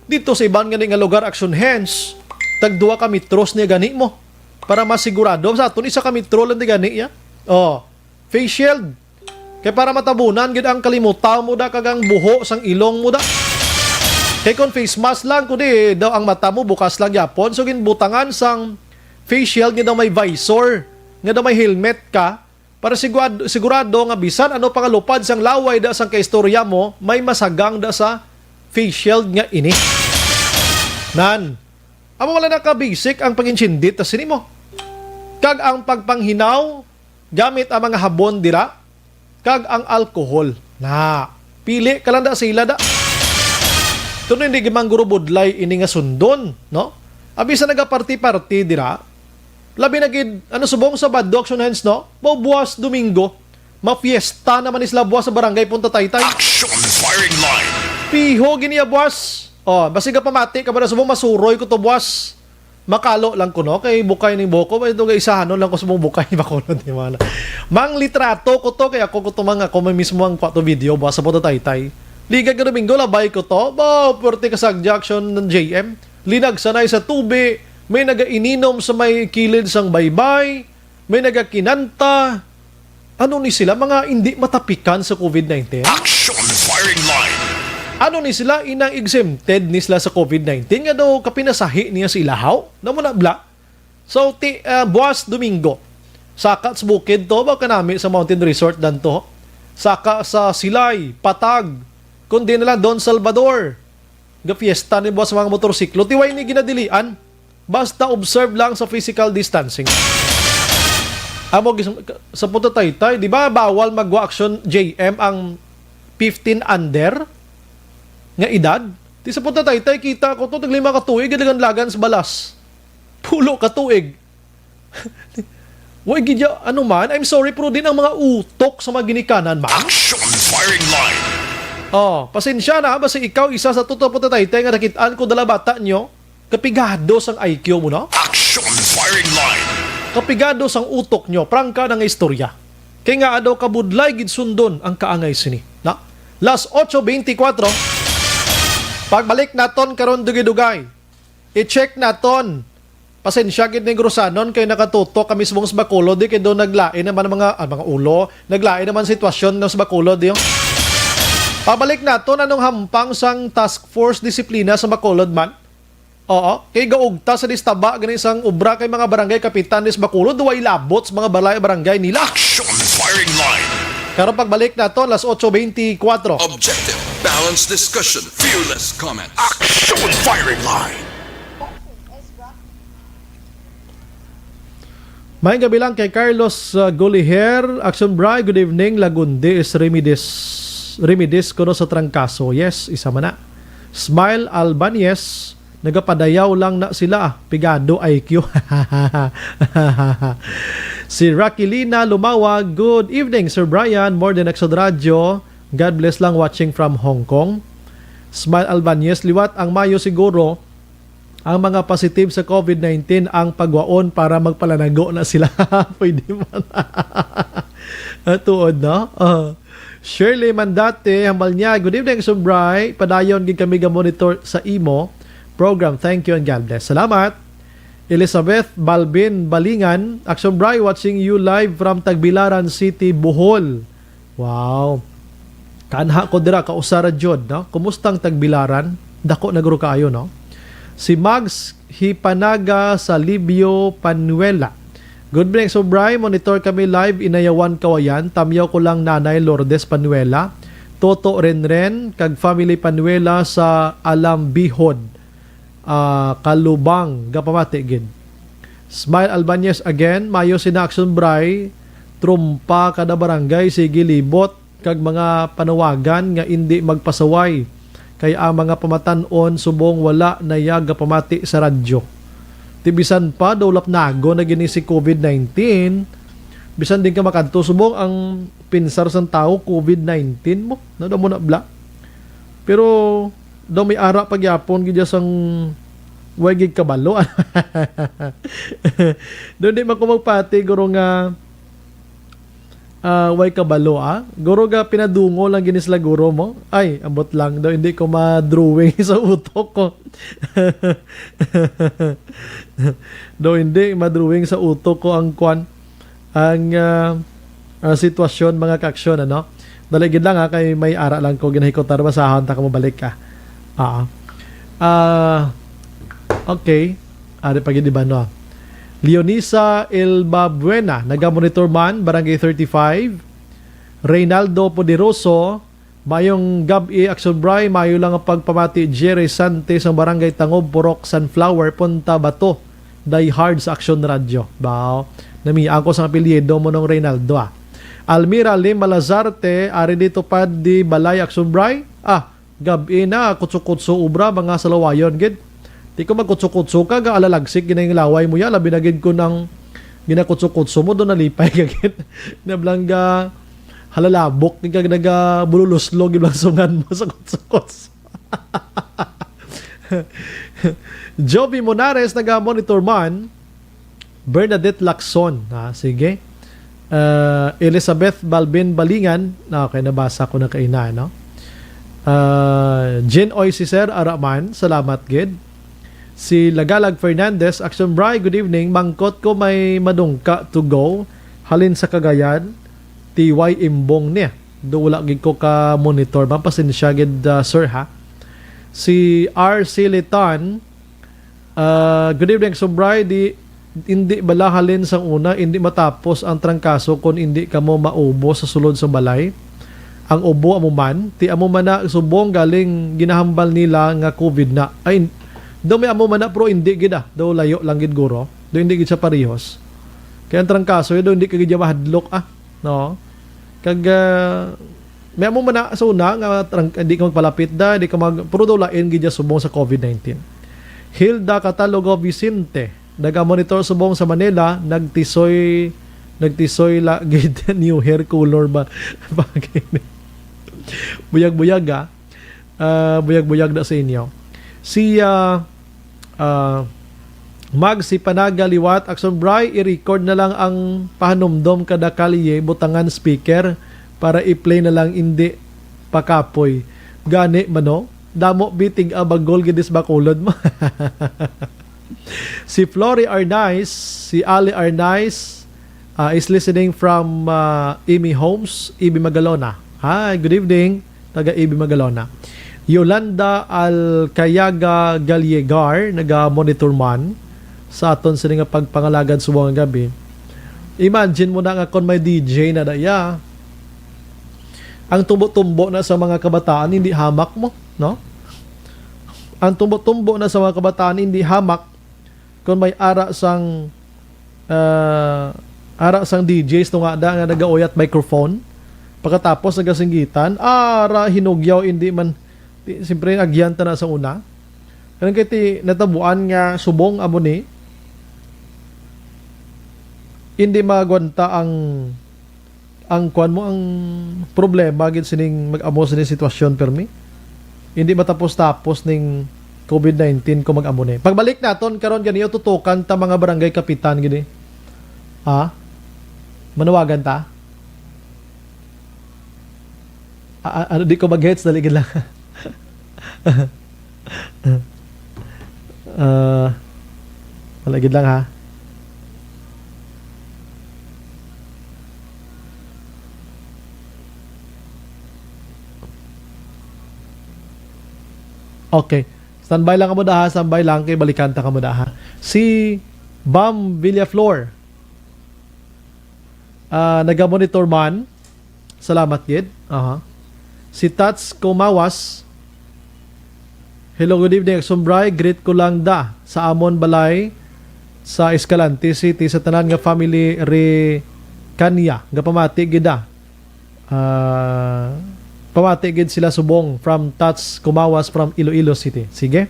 Dito sa iban gani nga lugar, Action Hands, tag duha ka metros ni gani mo para masigurado. Sa aton, isa ka metro lang di gani, ya. Oh, face shield. Kay para matabunan gid ang kalimutaw mo da kag ang buho sang ilong mo da. Kay kung face mask lang, kundi daw ang mata mo bukas lang yapon. So, ginbutangan sang face shield nga daw may visor, nga daw may helmet ka, para sigurado, sigurado nga bisan ano pa nga lupad sang laway da sang kaistorya mo, may masagang da sa face shield nga ini. Nan, amo wala na ka basic ang pag-intsindi ta sini mo. Kag ang pagpanghinaw gamit ang mga habon dira, kag ang alcohol. Na, pili ka lang da sila da. Tuno hindi gid man guro budlay ini nga sundon, no? Abi sa nagaparty-party dira, labi na gid, ano, subong Sabado, Action Hands, no? Mao buwas Domingo, mafiesta naman ni sila buwas sa barangay Punta Taytay. Action firing line. Piho gini ya buwas. Oh, basi ka pamati ka ba na subong masuroy ko to buwas. Makalo lang ko, no? Kay bukay ning buhok ko, may ito kay isahanon lang ko subong bukay ni Bacolod, di ba? Mang litrato ko to, kay ako ko to, mang ako may mismo ang kwato video buwas sa Punta Taytay. Ligad nga Domingo, labay ko to. Ba, pwerte ka sa Action ng J M. Linagsanay sa tubi, may nagaininom sa may kilid sang baybay, may nagakinanta. Ano ni sila, mga hindi matapikan sa COVID nineteen? Action firing line. Ano ni sila, inang exempted ni sila sa COVID nineteen nga daw kapinasahi niya sa ilahaw? Namo na bla? So, ti, ah, buwas Domingo, saka sa bukid to, ba kanami sa Mountain Resort dan to? Saka sa Silay, Patag, kundi na lang Don Salvador. Gafiesta ni buwas sa mga motorsiklo. Ti way ni ginadilian. Basta observe lang sa physical distancing. Amo gis-, sa Punta Taytay, di ba bawal magwa Action J M ang fifteen under nga edad? Ti sa Punta Taytay, kita ko to, taglima ka tuig, galagan-lagan sa balas. Pulo ka tuig. Wa gid ya, ano man, I'm sorry, pero din ang mga utok sa mga ginikanan, man. Action firing line. Oh, pasensya na, basi ikaw isa sa tuto po tataytay nga nakitaan ko dala bata nyo, kapigado sang I Q mo, no? Action firing line. Kapigado sang utok nyo, prangka na nga istorya. Kay nga, ano, kabudlay gid sundon ang kaangay sini, na? Las ocho veinticuatro. Pagbalik naton karon dugay-dugay. I-check naton. Pasensya gid ni Grusanon kay nakatutok kami subong sa Bacolod, di kay do naglain naman ang mga, ah, mga ulo, naglain naman sitwasyon nga sa Bacolod, yung. Pabalik naton, anong hampang sang Task Force Disiplina sa Bacolod man? Oo, kay gaugta sa distaba gani sang obra kay mga barangay kapitan ni sa Bacolod, way labot sa mga balay barangay nila. Action firing line. Karon pagbalik naton, las ocho veinticuatro. Objective, balanced discussion, fearless comment. Action firing line. May gabi lang kay Carlos, uh, Guliher. Action Bri, good evening. Lagundi is remedies, remedies kuno sa trangkaso. Yes, isa man na. Smile Albanese, nagapadayaw lang na sila. Pigado I Q. Si Rakilina Lumawa, good evening, Sir Brian. More than Exod Radio. God bless lang, watching from Hong Kong. Smile Albanese, liwat ang mayo siguro ang mga positive sa COVID nineteen ang pagwaon para magpalanago na sila. Pwede man. Ah, tuod, no? Ah. Shirley Mandate, hambal niya, "Good evening, Sumbray. Padayon gid kami ga-monitor sa imo program. Thank you and God bless." Salamat. Elizabeth Balbin Balingan, "Action Bri, watching you live from Tagbilaran City, Bohol." Wow. Kanha ko dira, kausa ra jud, no? Kumusta ang Tagbilaran? Dako na guro kaayo, no? Si Mags Hipanaga sa Libyo, Panuela. "Good morning, Sobray. Monitor kami live, Inayawan, Kawayan. Tamyaw ko lang Nanay Lourdes Panuela, Toto Renren, kag family Panuela sa Alambihod, ah, Kalubang, gapamati gid." Smile Albanez again, "Mayo sina Action Bri, trumpa kada barangay, sige libot." kag mga panawagan nga indi magpasaway, kay ang mga pamatan-on subong wala na ya gapamati sa radyo. Ti bisan pa daw lapnagon na gini si covid nineteen, bisan din ka makadto subong ang pinsar sang tawo covid nineteen mo, no, daw mo na bla. Pero daw may ara pa gyapon gid sang way gid kabalo. Daw di man ko magpati, guro, nga ah, way kabalo, ah. Guro, ga pinadungo lang gini sila, guro, mo. Ay, ambot lang daw, hindi ko ma-drawing sa utok ko. Daw hindi ma-drawing sa utok ko ang kwan, ang, ah, ah, sitwasyon, mga kaaksyon, ano. Dali gid lang, ha, kay may ara lang ko ginahikutan, basahon ta ko mabalik, ah. Ah. Ah, okay. Ari pa gid iban, no? Leonisa Elba Buena, naga-monitor man, Barangay thirty-five. Reynaldo Poderoso, mayong gab-i, Action Bri, mayo lang ang pagpamati, Jerry Sante sang Barangay Tangob, Purok Sunflower, Punta Bato, die hard sa Action Radio. Bao, namian ko sang apelyido mo nung Reynaldo, ah. Almira Lim Malazarte, ari dito pa di balay, Action Bri? Ah, gab-i na, kutso-kutso ubra, mga salawayon gid. Di ko magkutso-kutso ka, ga alalagsik ginay laway mo ya, labi na gid kun ang ginakutso-kutso mo, do nalipay ka gid. Nablangga, halalabok, kag nagabululuslo, gid lang sungan mo sa kutso-kutso. Jovi Monares, naga-monitor man. Bernadette Lacson, ha, sige. Ah, Elizabeth Balbin Balingan, na, okay, nabasa ko na kaina, no? Ah, Jean Oy Cicer Araman, salamat gid. Si Lagalag Fernandez, Action Bri, good evening. Mangkot ko may madungka to go halin sa Cagayan, T Y Imbong niya. Do wala gid ko ka monitor. Mapasensya gid, ah, sir, ha. Si R C Litan, ah, good evening, Action Bri. Di, hindi bala halin sang una, hindi matapos ang trangkaso kon hindi kamo maubo sa sulod sa balay. Ang ubo amo man, ti amo man na subong galing ginahambal nila nga covid na. Ay, daw may amo man na, pero hindi gid, ah. Daw layo lang gid, guro. Daw hindi gid sa parehos. Kaya ang trangkaso, daw hindi ka gid mahadlok, ah. No? Kag, ah, may amo man na sa una nga trang-, di ka magpalapit da, di ka mag-, pero daw lain gid siya subong sa covid nineteen. Hilda Catalogo Vicente, naga-monitor subong sa Manila, nagtisoy, nagtisoy la gid new hair color ba? Bagay ni-, buyag-buyag, ah. Ah, buyag-buyag na sa inyo. Si, ah, ah, Mag si Panaga liwat, Action Bri, i-record na lang ang pahanumdom kada kalye, butangan speaker para i-play na lang, indi pakapoy. Gani man, no? Damo bitig a bagol gid is bakulod mo. Si Flory Arnaiz, si Ali Arnaiz, ah, is listening from, ah, Imi Homes, Ibi Magalona. Hi, good evening, taga Ibi Magalona. Yolanda Alcayaga Gallegar, naga-monitor man sa aton sini nga pagpangalagad subong nga gabi. Imagine mo na nga kon may D J na daya. Ang tumbo-tumbo na sa mga kabataan, hindi hamak mo, no? Ang tumbo-tumbo na sa mga kabataan, hindi hamak kung may ara sang, ah, ara sang D Js to nga da nga nagauyat microphone. Pagkatapos nagasinggitan, ara hinugyaw, hindi man, di, siyempre, agyan ta na sa una. Kanang kay ti natabuan nga subong amo ni, hindi magwanta ang, ang kuwan mo, ang problema gid sining mag-amo sining sitwasyon, permi. Hindi matapos-tapos ning covid nineteen kung mag-amo ni. Pagbalik naton karon gani, tutukan ta mga barangay kapitan gid, eh. Ha? Manawagan ta? A-, a-, ano, di ko mag-gets, dali gid lang. Ah, wala gid lang, ha. Okay. Standby lang kamo da, ha. Standby lang kay balikan ta kamo da, ha. Si Bam Villaflor, ah, naga-monitor man. Salamat gid. Aha. Si Tats Kumawas. Hello, good evening, Action Bri. Greet ko lang da sa amon balay sa Escalante City, sa tanan nga family ri kanya. Gapamati gid da. Ah, pamati gid sila subong from Tats Kumawas from Iloilo City. Sige.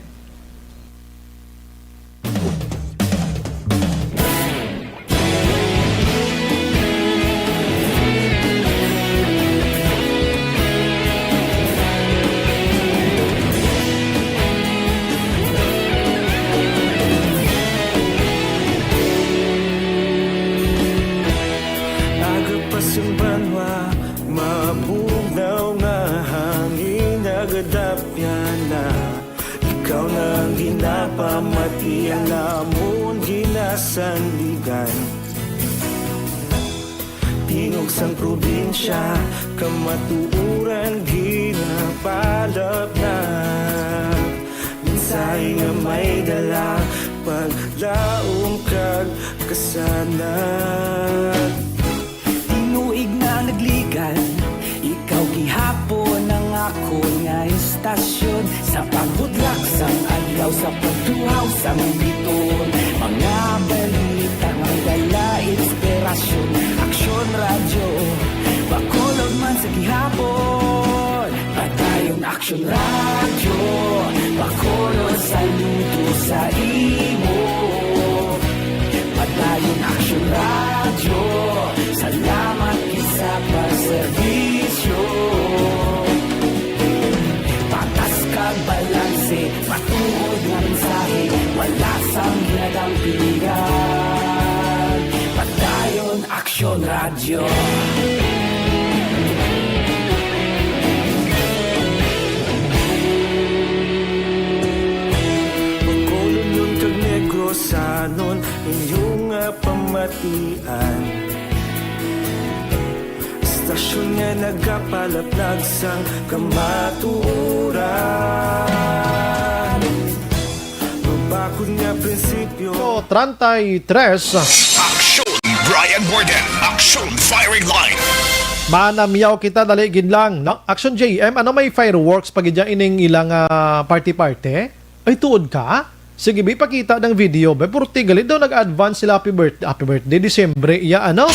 Aga pa sang banwa, mabugnaw nga hangin nagadapyan na. Ikaw na ang ginapamati, ang amon ginasandigan. Tingog sang probinsya, kamatuoran ginapalapnap. Mensahe nga may dala, paglaom kag kasanag. Tinuig na nagligan, ikaw gihapon ang akon nga istasyon. Sa pagbudlak sang adlaw, sa pagtuhaw sang biton, mga balita nga dala inspirasyon. Aksyon Radyo, Bacolod man sa gihapon. Padayon Aksyon Radyo, Bacolod, saludo sa imo. Padayon Aksyon Radyo, salamat gid sa pagserbisyo. Patas kag balanse, matuod nga mensahe, wala sang ginadampigan. Padayon Aksyon Radyo. Bacolodnon kag Negrosanon, inyo nga pamatian. Istasyon nga nagapalaplag sang kamatuoran. Mabakod nga prinsipyo. So, treinta y tres. Aksyon Brian Warden. Aksyon Firing Line. Manamyaw kita, dali gid lang, no? Aksyon J M, ano may fireworks pa gid dyan ining ilang, ah, party-party? Ay, tuod ka? Sige, be, pakita ng video, be. Purti gali daw nag-advance sila happy birthday, happy birthday, Disyembre, iya, ano?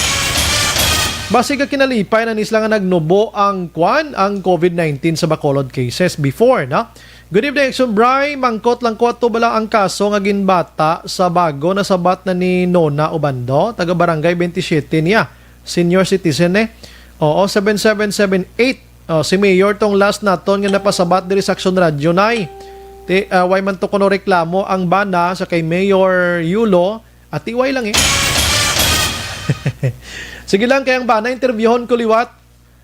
Basig ka kinalipay na ni sila nga nagnubo ang kwan, ang covid nineteen sa Bacolod cases before, no? Good evening, Action Bry. Mangkot lang ko, ato bala ang kaso nga ginbata sa bago nasabat na ni Nona Obando, taga Barangay twenty-seven niya, senior citizen eh. Oo, seven seven seven eight. Oh, si Mayor tong last naton nga napasabat diri sa Action Radio, Nay. Ti, ah, why man to kuno reklamo ang bana sa kay Mayor Yulo? Ati, why lang eh. Sige lang, kay ang bana, interviewon ko liwat.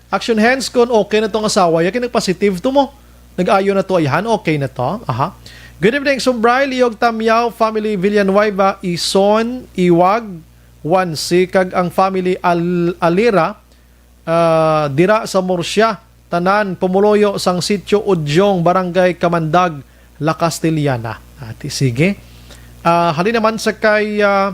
Action hands kon okay na tong asawa, ya kay nagpositive to mo. Nag-ayo na to, ayhan, okay na to. Aha. Good evening, Sumbray, Liog Tamyaw, family Villanueva, Ison, Iwag, Wansi, kag ang family Al-, Alira, ah, dira sa Murcia, tanan pumuluyo sang Sitio Udyong, Barangay Kamandag, La Castellana. Ati, sige. Ah, halin naman sa kay, ah,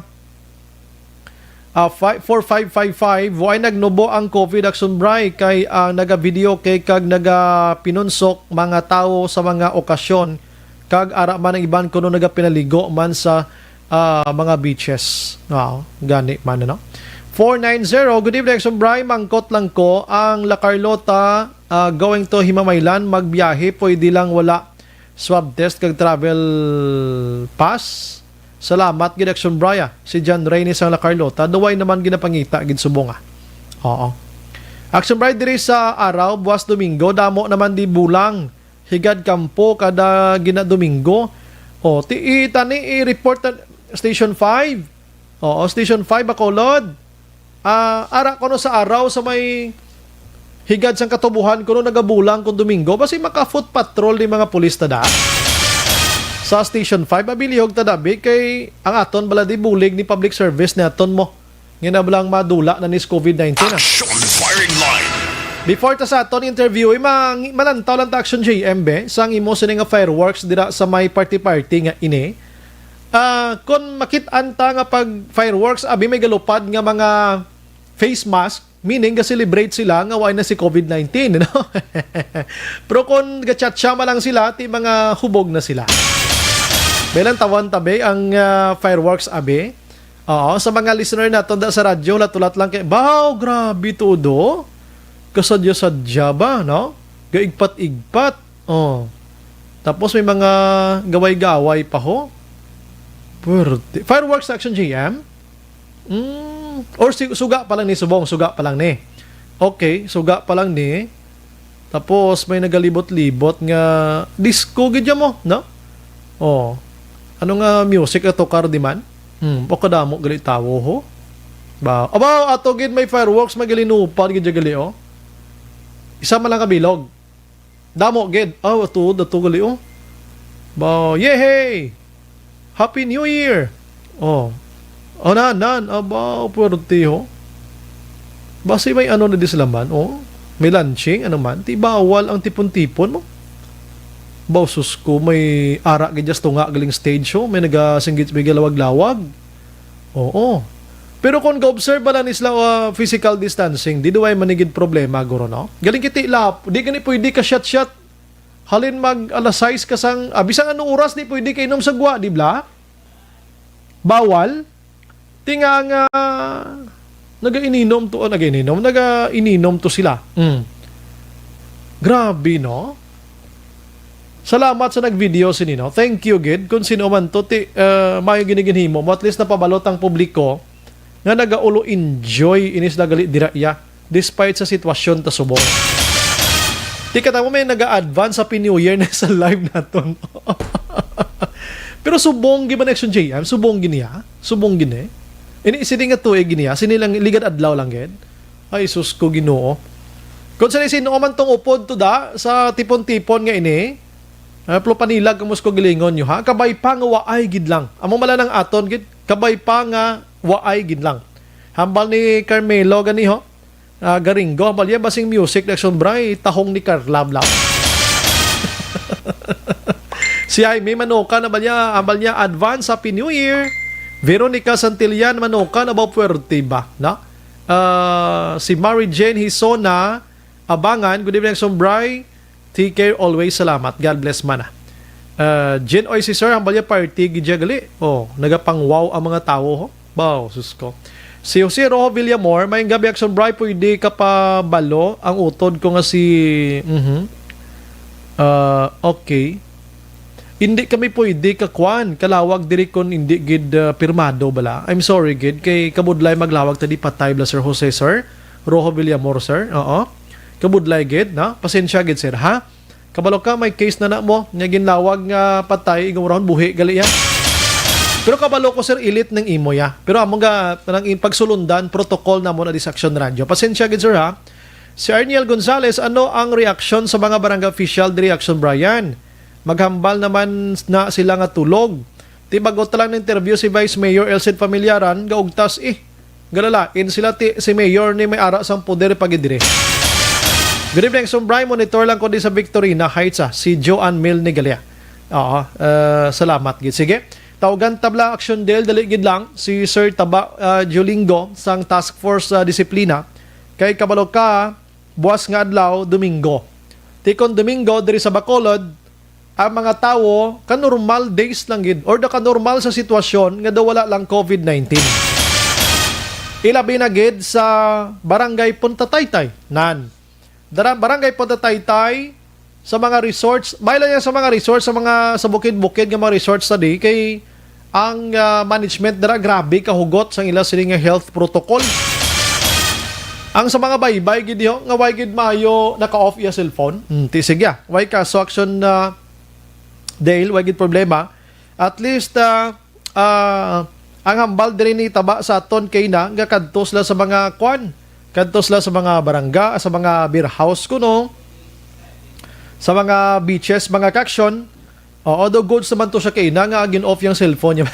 ah, fi-, four five five five, way nagnubo ang covid, Action Bry, kay ang naga-video kay kag nagapinunsok mga tawo sa mga okasyon, kag ara man ang iban kuno nagapinaligo man sa, ah, mga beaches. Wow, gani man, ano? Four nine zero, good evening, Action Bry. Mangkot lang ko, ang La Carlota, ah, going to Himamaylan, magbiyahe, pwede lang wala swab test kag travel pass? Salamat gid, Action Bry, ah. Si John Ray ni sang La Carlota, duway naman ginapangita gid subong, ah. Oo. Action Bry, diri sa Araw, buwas Domingo, damo naman di bulang higad kampo kada gina-Domingo. O, ti-, i-, tani, i-report ta-, Station five. Oo, Station five, Bacolod. Ah, ara kuno sa Araw sa may higad sang Katubuhan kuno nagabulang kon Domingo. Basi maka-foot patrol ni mga pulis ta da. Sa Station five, abilihog ta dabi kay ang aton bala di bulig ni public service ni aton mo. Nga na lang madula na ni sa covid nineteen, ah. Action Firing Line. Before ta sa aton interview, eh, mang-, malantaw lang ta, Action J M, be, sang imo sini nga fireworks dira sa may party-party nga ini. Ah, kung makit-an ta nga pag fireworks, abi may galupad nga mga face mask, meaning ga-celebrate sila nga way na si covid nineteen, no? Pero kung gachatcha man lang sila, ti mga hubog na sila. Belan tawan tabi ang, ah, fireworks, abi. Oo, sa mga listener naton da sa radyo, hulat-hulat lang kay, "Baw, grabe todo." kasadya-sadya ba, no? Gaigpat-igpat. Oh. Tapos may mga gaway-gaway pa ho. Pwerte. Fireworks Action G M? Mm. Or si, suga pa lang ni subong, suga pa lang ni. Okay, suga pa lang ni. Tapos may nagalibot-libot nga disco gid mo, no? Oh. Ano nga music ato kar di man? Hmm, o kadamo gali tawo ho. Ba, abaw, ato gid may fireworks, may galinupan gid gali, oh. Isa man lang ka bilog. Damo gid. Aw, ato, ato gali, oh. Ba, yehey! Happy New Year! Oh. Oh, nan, nan. Aba, pwerte, ho. Basi may ano na di sila man, oh. May launching, ano man. Ti bawal ang tipon-tipon mo. Ba, sus ko, may ara gid dyan sa tunga galing stage show. May nagasinggit, may galawag-lawag. Oo. Pero kung ga-observe lang ni sila, uh, physical distancing, di duway manigid problema, guro, no? Galing kiti lap, di gani pwede ka shot-shot. Halin mag alas sais ka sang, ah, bisan anong oras di pwede ka inom sa gwa, di bla? Bawal. Tinga nga, nagaininom to, oh, nagaininom, nagaininom to sila. Mm. Grabe, no? Salamat sa nag-video sini, no? Thank you, gid. Kung sino man to, ti, uh, mayo giniginhimo mo, at least napabalot ang publiko nga nagaulo enjoy inis nagali dira iya, despite sa sitwasyon ta subong. Ti ka mo may naga-advance sa New Year na sa live naton. Pero subong gid man Action J M, subong gid niya, subong gid eh. Ini sini nga tuig niya, sini lang ligad adlaw lang gid. Ay, sus ko, Ginoo. Kung sa sino man tong upod to da sa tipon-tipon nga ini, ah, pero panilag kamo sa kagalingon nyo, ha? Kabay pa nga waay gid lang. Amo mala nang aton gid, kabay pa nga waay gid lang. Hambal ni Carmelo gani, ho? Ah, Garingo, hambal niya, basing music na Action Bray, tahong ni Carla Blau. Si Jaime Manoka na ba niya, hambal niya, advance Happy New Year. Veronica Santillan Manoka na ba, puwerte ba? No? Ah, si Mary Jane Hisona Abangan, good evening, Action Bray. Take care always. Salamat. God bless, mana. Uh, Jen Oy, si Sir, hambal niya party gid siya gali. Oh, nagapangwaw ang mga tawo, ho. Baw, sus ko. Si Jose Rojo Villamor, may gabi, Action Bray, pwede ka pa balo ang utod ko nga si, mhm. Ah, okay. Hindi kami pwede ka kwan, kalawag diri kon hindi gid, ah, pirmado bala. I'm sorry gid, kay kabudlay maglawag ta di patay bala, Sir Jose, sir. Rojo Villamor, sir. Oo. Kabudlay gid, no? Pasensya gid, sir, ha? Kabalo ka, may case na na mo, nga ginlawag nga patay, igong urahon, buhi, gali ya. Pero kabalo ko, sir, ilit ng imo ya. Pero amo nga, nang in-, pagsulundan, protocol na mo na di sa Action Radio. Pasensya gid, sir, ha? Si Arniel Gonzalez, ano ang reaksyon sa mga barangay official diri, Action Brian? Maghambal naman na sila nga tulog. Ti bago ta lang na-interview si Vice Mayor Elcid Familiaran, gaugtas, eh. Galalain sila ti, si Mayor ni may ara sang poder pa gid diri. Good evening, Sumbray. Monitor lang ko di sa Victorina Heights, ah, si Joanne Mil Nigalia. Oo, eh, salamat gid. Sige, tawgan tabla action del, dali gid lang si Sir Taba, ah, Jolingo sang Task Force, ah, Disiplina. Kay kabalo ka, buwas nga adlaw, Domingo. Ti kon Domingo diri sa Bacolod, ang mga tawo ka-normal days lang gid or naka-normal sa sitwasyon nga daw wala lang COVID nineteen. Ilabi na gid sa Barangay Punta Taytay, nan. Dara, Barangay Punta Taytay, sa mga resorts, may lang yan sa mga resorts, sa mga, sa bukid-bukid nga mga resorts study, kay ang, ah, management dira grabe kahugot sang ila sini nga health protocol. Ang sa mga baybay gid, ho, nga way gid maayo naka-off iya cellphone. Hmm, ti sige, ah. Way kaso action na, Dale, way gid problema. At least, ah, ah, ang hambal diri ni taba sa aton kay na nga kadto sila sa mga kwan, kadto sila sa mga barangay, sa mga beer house kuno, sa mga beaches, mga kaksyon. Oo, do goods naman to siya kay na nga gin-off yung cellphone niya.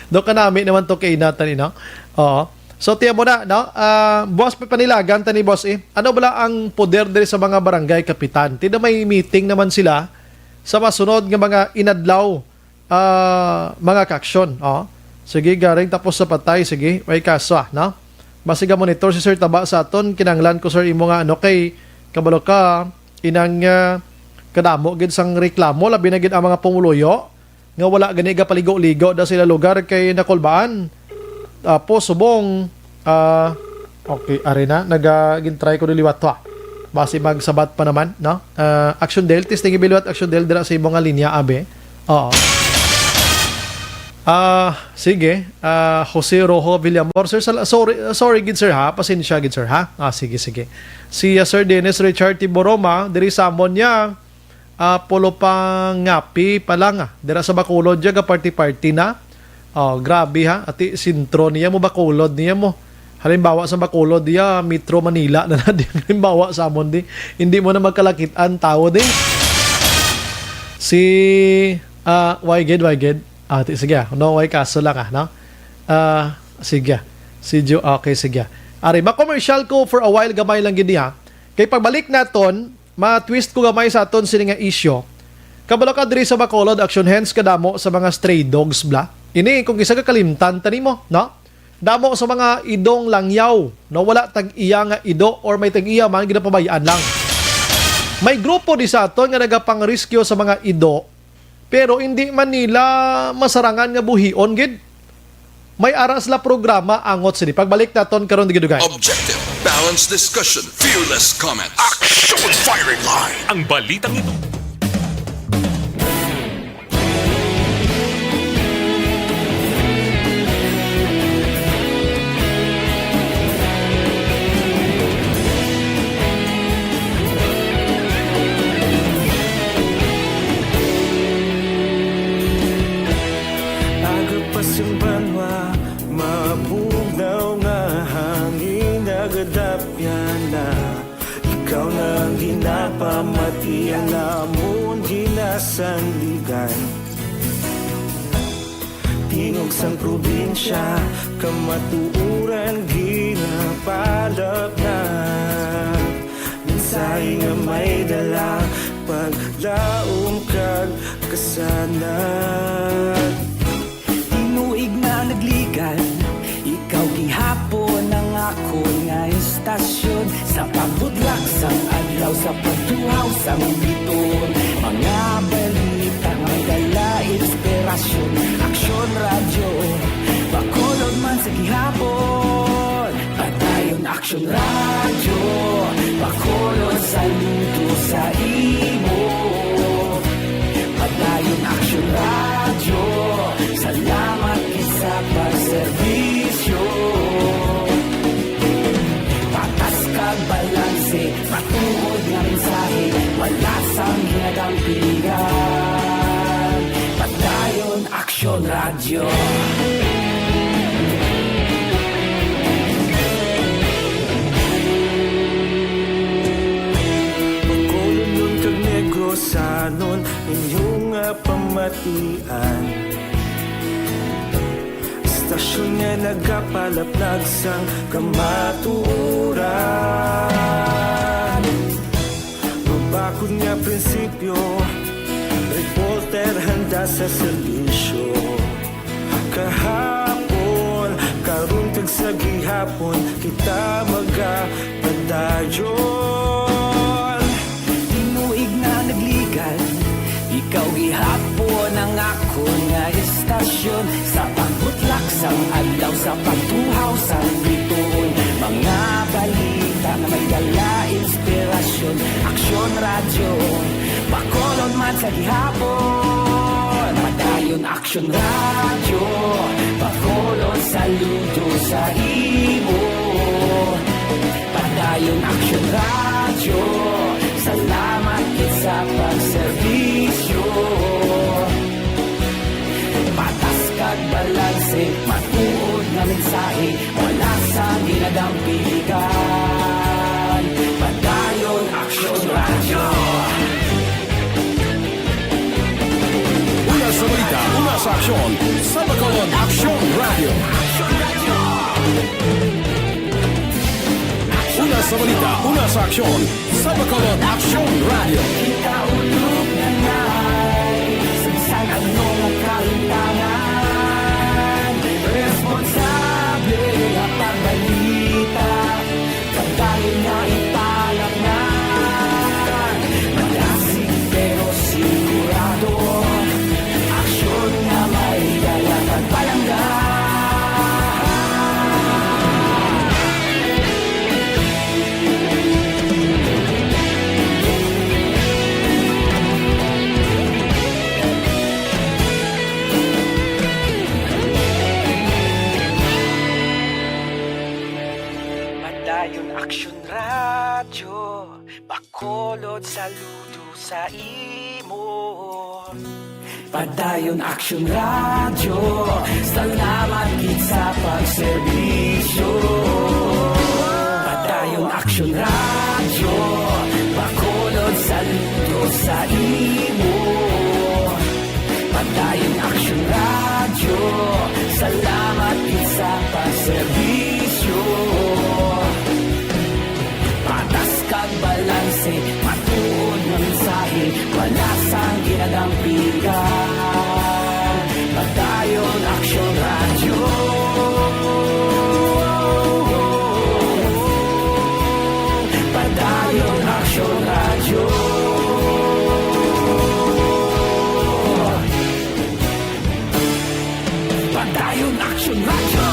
Do kanami naman to kay na tani, no? Oo. So, tiyan mo na, no? Ah, boss, pa-, panilagan tani, boss, eh. Ano bala ang poder diri sa mga barangay kapitan? Tida may meeting naman sila sa masunod nga mga inadlaw, ah, mga kaksyon, oh. Sige, garing tapos sa patay, sige, may kaso, ah, no? Basi ga monitor si Sir Taba sa aton, kinanglan ko, sir, imo nga, ano, kay kabalo ka, inang, ah, kadamo gid sang reklamo, labi na gid ang mga pumuluyo nga wala gani gapaligo-ligo da sila lugar kay nakulbaan. Tapos subong, ah, Okay, ari na. Naga-, gin-try ko diliwat to, ah. Basi magsabat pa naman, no? Ah, Action Del, testing ibiliwat, Action Del, dira sa imo nga linya, abi. Oo. Ah, sige. Ah, Jose Rojo Villamor. Sir, sal-, sorry, sorry gid, sir, ha? Pasensya gid, sir, ha? Ah, sige, sige. Si, ah, Sir Dennis Richard Tiboroma, diri sa amon niya. Ah, Polo Pangapi pa lang, ah. Dira sa Bacolod, diya, ga party-party na. Oh, grabe, ha. Ati, sentro niya mo, Bacolod niya mo. Halimbawa sa Bacolod, diya, Metro Manila na na, di, halimbawa sa amon, di. Hindi mo na magkalakitan, tao, di. Si, ah, Wyged, Wyged. Ah, ti, sige, ah. No, way kaso lang, ah, no? Ah, sige, ah. Si Jo, okay, sige, ah. Ari, ma-commercial ko for a while, gamay lang gid, ha. Kay pagbalik naton, ma-twist ko gamay sa aton sini nga isyu. Kabalo ka diri sa Bacolod, Action Hands, kadamo sa mga stray dogs, bla. Ini kung isa ka kalimtan ta nimo, no? Damo sa mga idong langyaw, no? Wala tag-iya nga ido or may tag-iya man, ginapabayaan lang. May grupo di sa aton nga nagapang-rescue sa mga ido, pero hindi man nila masarangan nga buhion gid. May ara sila programa angot sini. Pagbalik naton karon, Dugay-Dugay. Objective, balanced discussion, fearless comments. Action Firing Line, ang balitang ito. Aga pa sing banwa, mabugnaw nga hangin, nagadapyan na. Ikaw na ang ginapamati, ang amon ginasandigan. Tingog sang probinsya, kamatuoran ginapalapnag. Mensahe nga may dala, paglaom kag kasanag. Tinuig na nagligad, ikaw gihapon ang akon nga istasyon. Sa pagbutlak sang adlaw, sa pagtuhaw sang bituon, mga balita may dala inspirasyon. Aksyon Radyo, Bacolod man sa gihapon. Padayon Aksyon Radyo, Bacolod, saludo sa imo. Padayon Aksyon Radyo, salamat gid sa pagserbisyo. Patas kag balanse, matuod nga mensahe, wala sang ginadampigan. Padayon Aksyon Radyo. Bacolodnon kag Negrosanon, inyo nga pamatian. Istasyon nga nagapalaplag sang kamatuoran. Mabakod nga prinsipyo, reporter handa sa serbisyo. Kahapon, karon kag sa gihapon, kita magapadayon. Tinuig na nagligad, ikaw gihapon ang akon nga istasyon. Sa pagbutlak sang adlaw, sa pagtuhaw sang bituon, mga balita nga may dala inspirasyon. Aksyon Radyo, Bacolod man sa gihapon. Padayon Aksyon Radyo, Bacolod, saludo sa imo. Padayon Aksyon Radyo, salamat gid sa pagserbisyo. Patas kag balanse, matuod nga mensahe, wala sang ginadampigan. Padayon Aksyon Radyo. Una sa balita, una sa aksyon, sa Bacolod Aksyon Radyo. Una sa balita, una sa aksyon, sa Bacolod Aksyon Radyo. Kita ulog na nai, sa bisan ano nga kahimtangan, responsable nga pagbalita. Padayon nga ipalapngan, malasig pero sigurado, aksyon nga may dala kag palangga. Saludo sa imo. Padayon Action Radio, salamat gid sa pagserbisyo. Padayon Action Radio, Bacolod, saludo sa imo. Padayon Action Radio, salamat gid sa pagserbisyo. Patas kag balanse, matuod nga mensahe, wala sang ginadampigan. Padayon Action Radio. Padayon Action Radio. Padayon Action Radio.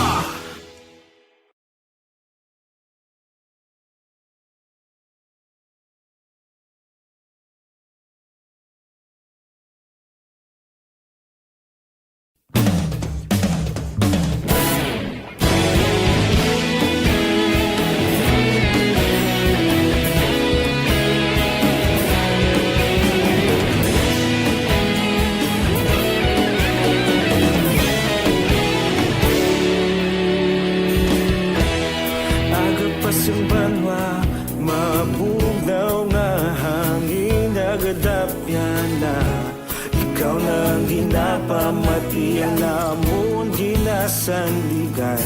Agapas ang banwa, mabugnaw nga hangin, nagadapyan na. Ikaw na ang ginapamati, ang amon ginasandigan.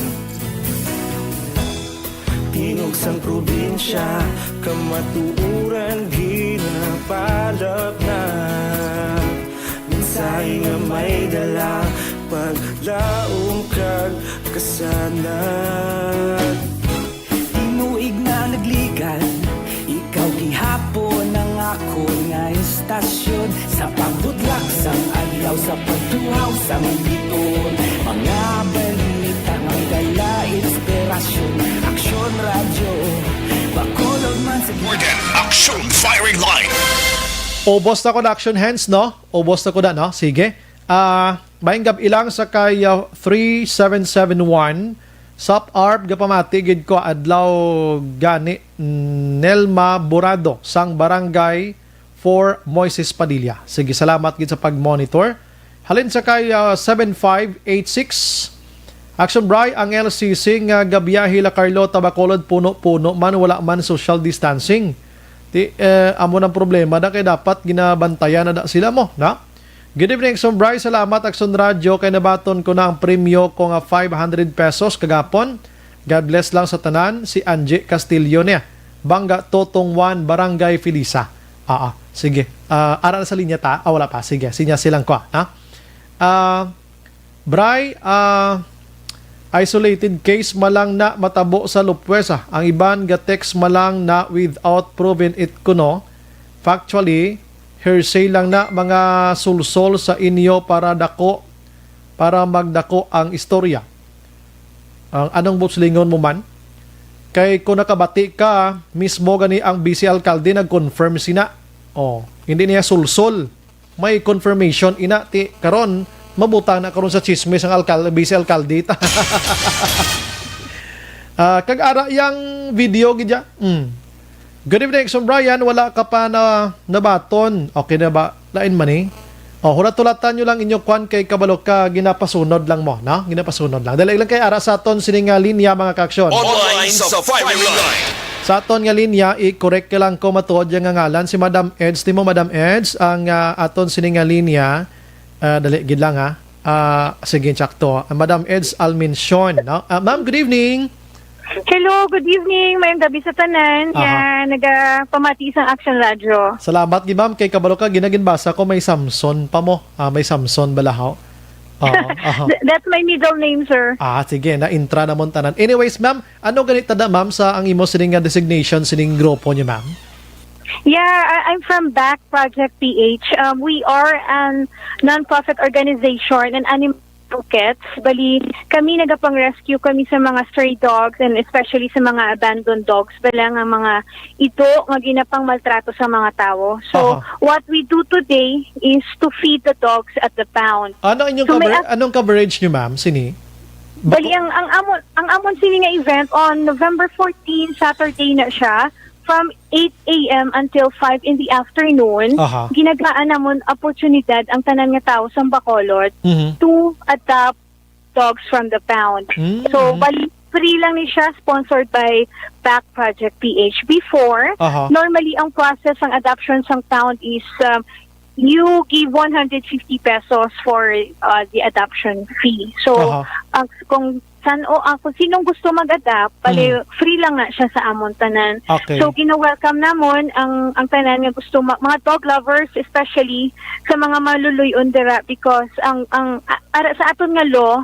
Tingog sang probinsya, kamatuoran ginapalapnag. Mensahe nga may dala, paglaom kag kasanag. Tinuig na nagligan, ikaw gihapon ang akon nga istasyon. Sa pagbutlak sang adlaw, sa pagtuhaw sang biton, mga balita nga dala inspirasyon. Aksyon Radyo, Bacolod man sa More than Action Firing Line. Ubos na ko na, Action Hands, no? Ubos na ko na, no? Sige. Ah, maayong gab-i lang sa kay, ah, three seven seven one. Sup, Arp, gapamati gid ko adlaw gani, Nelma Burado sang Barangay four, Moises Padilla. Sige, salamat gid sa pag-monitor. Halin sa kay, ah, seven five eight six. Action Bri, ang L C C nga gabiyahe La Carlota, Bacolod, puno-puno man, wala man social distancing. Ti, eh, amo nang problema na kay dapat ginabantayan na da sila mo, na? Good evening, Action Bri. Salamat, Action Radyo, kay nabaton ko na ang premyo ko nga five hundred pesos kagapon. God bless lang sa tanan. Si Angie Castillo niya. Bangga Totong Juan, Barangay Felisa. Ah, ah. Sige. Ah, ara na sa linya ta. Ah, wala pa. Sige. Sinya silang kwa, ha? Ah, Bri, ah, isolated case man lang na matabo sa Lupwes, ah. Ang iban ga-text man lang na without proving it kuno. Factually, hearsay lang na mga sulsol sa inyo para dako, para magdako ang istorya. Ang anong buot silingon mo man? Kay kung nakabati ka, mismo gani ang vice alkalde nag-confirm sina. Oh, hindi niya sulsol. May confirmation ina ti karon mabutang na karon sa chismis ang alkal-, vice alkalde ta. Ah, kag ara yang video gid ya. Mm. Good evening, Exxon Brian. Wala ka pa na nabaton. Okay na ba? Lain man eh. Oh, hulat-hulatan nyo lang inyo kwan kay kabalo ka, ginapasunod lang mo, no? Ginapasunod lang. Dali lang kay ara sa aton sini nga linya, mga kaaksyon. Online sa firing line. Sa aton nga linya, i-correct ka lang ko matuod yang nga ngalan, si Madam Eds. Timo, Madam Eds, ang, ah, aton sini nga linya. Ah, dali, gid lang, ha. Ah, sige, sakto. Ah, Madam Eds Almencion, no? Ah, ma'am, good evening. Hello, good evening. Mayong gabi sa tanan. Aha. Nga nagapamati sa Action Radio. Salamat gid, ma'am. Kay kabalo ka, ginaginbasa ko may Samson pa mo. Ah, may Samson balahaw. Oo, aha. Th-, that's my middle name, sir. Ah, sige, na-intra namon tanan. Anyways, ma'am, ano ganit tada, ma'am, sa ang imo sining nga designation sining grupo niyo, ma'am? Yeah, I- I'm from Back Project P H. Um, we are an non-profit organization, an animal advocates. Bali, kami nagapang-rescue kami sa mga stray dogs and especially sa mga abandoned dogs. Bala nga mga ito nga ginapangmaltrato sa mga tao. So, Aha. what we do today is to feed the dogs at the pound. Ano inyong So, may cover-, ac- anong coverage niyo, ma'am? Sini? Bali, Bako- ang, ang amon, ang amon sini nga event on November fourteen, Saturday na siya. from eight a m until five in the afternoon, Aha. ginagaan namon oportunidad ang tanan nga tawo sa Bacolod Mhm. to adopt dogs from the pound. Mm. So, bali, free lang ni siya, sponsored by Back Project P H. Before, Aha. normally, ang process ng adoption sa pound is, um, you give one hundred fifty pesos for, uh, the adoption fee. So, Aha. ang, kung san o, ah, kung sinong gusto mag-adopt, bali, Mm. free lang na siya sa amon tanan. Okay. So, gina-welcome namon ang, ang tanan nga gusto ma-, mga dog lovers, especially sa mga maluluy-on dira, because ang, ang, a-, ara sa aton nga law,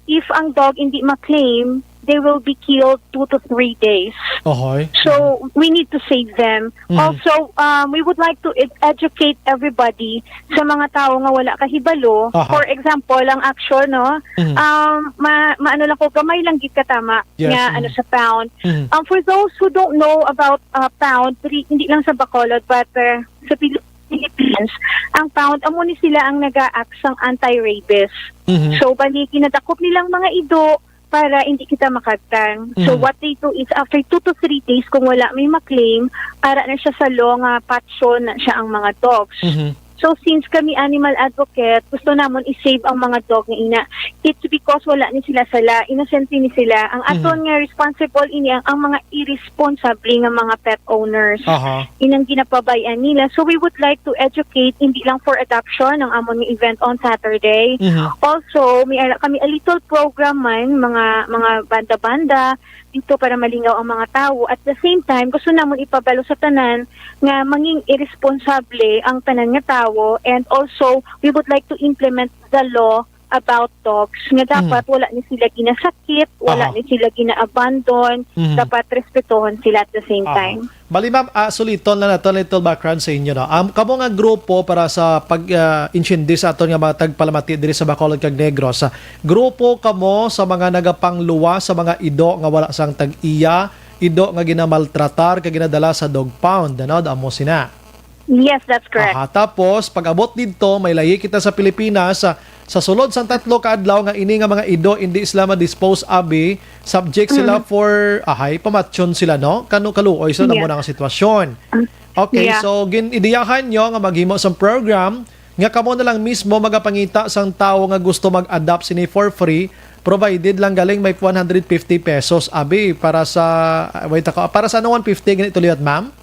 if ang dog hindi ma-claim, they will be killed two to three days. Ohoy. So, we need to save them. Mhm. Also, um, we would like to ed-, educate everybody sa mga tao nga wala kahibalo. Aha. For example, ang action, no? Mhm. Um, ma-, maano lang ko, gamay lang gid katama Yes, nga, mhm. ano, sa pound. Mhm. Um, for those who don't know about, uh, pound, re-, hindi lang sa Bacolod, but, uh, sa Pil-, Philippines, ang pound, amo ni sila ang nag-a-act sang anti-rabies. Mhm. So, bali, ginadakop nilang mga ido para hindi kita makagtan. So, Mhm. what they do is, after two to three days, kung wala may ma-claim, ara na siya sa law nga patyon na siya ang mga dogs. Mhm. So, since kami animal advocate, gusto namon i-save ang mga dog nga ina. It's because wala ni sila sala, inosente ni sila. Ang aton Mhm. nga responsible ini ang, ang mga irresponsible nga mga pet owners. Aha. Inang ginapabay-an nila. So, we would like to educate, hindi lang for adoption, ang amon nga event on Saturday. Mhm. Also, may ara kami a little program man, mga, mga banda-banda, dito para malingaw ang mga tawo. At the same time, gusto namon ipabalo sa tanan nga mangin irresponsable ang tanan nga tawo. And also, we would like to implement the law about dogs nga Mm. dapat wala ni sila ginasakit, wala Aha. ni sila gina-abandon, Mm. dapat respetohon sila at the same Aha. time. Bali, ma'am, ah, suliton lang nato little background sa inyo, no? Am, kamo nga grupo para sa pag, ah, intindi sa aton nga mga tagpalamati diri sa Bacolod kag Negros, ah, grupo kamo sa mga nagapangluwas sa mga ido nga wala sang tag-iya, ido nga ginamaltratar kag ginadala sa dog pound, ano? Amo sina. Yes, that's correct. Aha, tapos, pag-abot didto, may layi kita sa Pilipinas, sa, sa sulod sang tatlo ka adlaw nga ini nga mga ido, indi sila ma-dispose, abi, subject sila Mm. for, ahay, pamatyon sila, no? Kano kaluoy sa Yeah. namo nga sitwasyon. Mm. Okay, Yeah. so, gin-, idiyahan nyo nga maghimo sang program nga kamo na lang mismo magapangita sang tawo nga gusto mag-adopt sini for free, provided lang galing may one hundred fifty pesos, abi, para sa, ah, wait ako, para sa ano one fifty, ganito liwat, ma'am?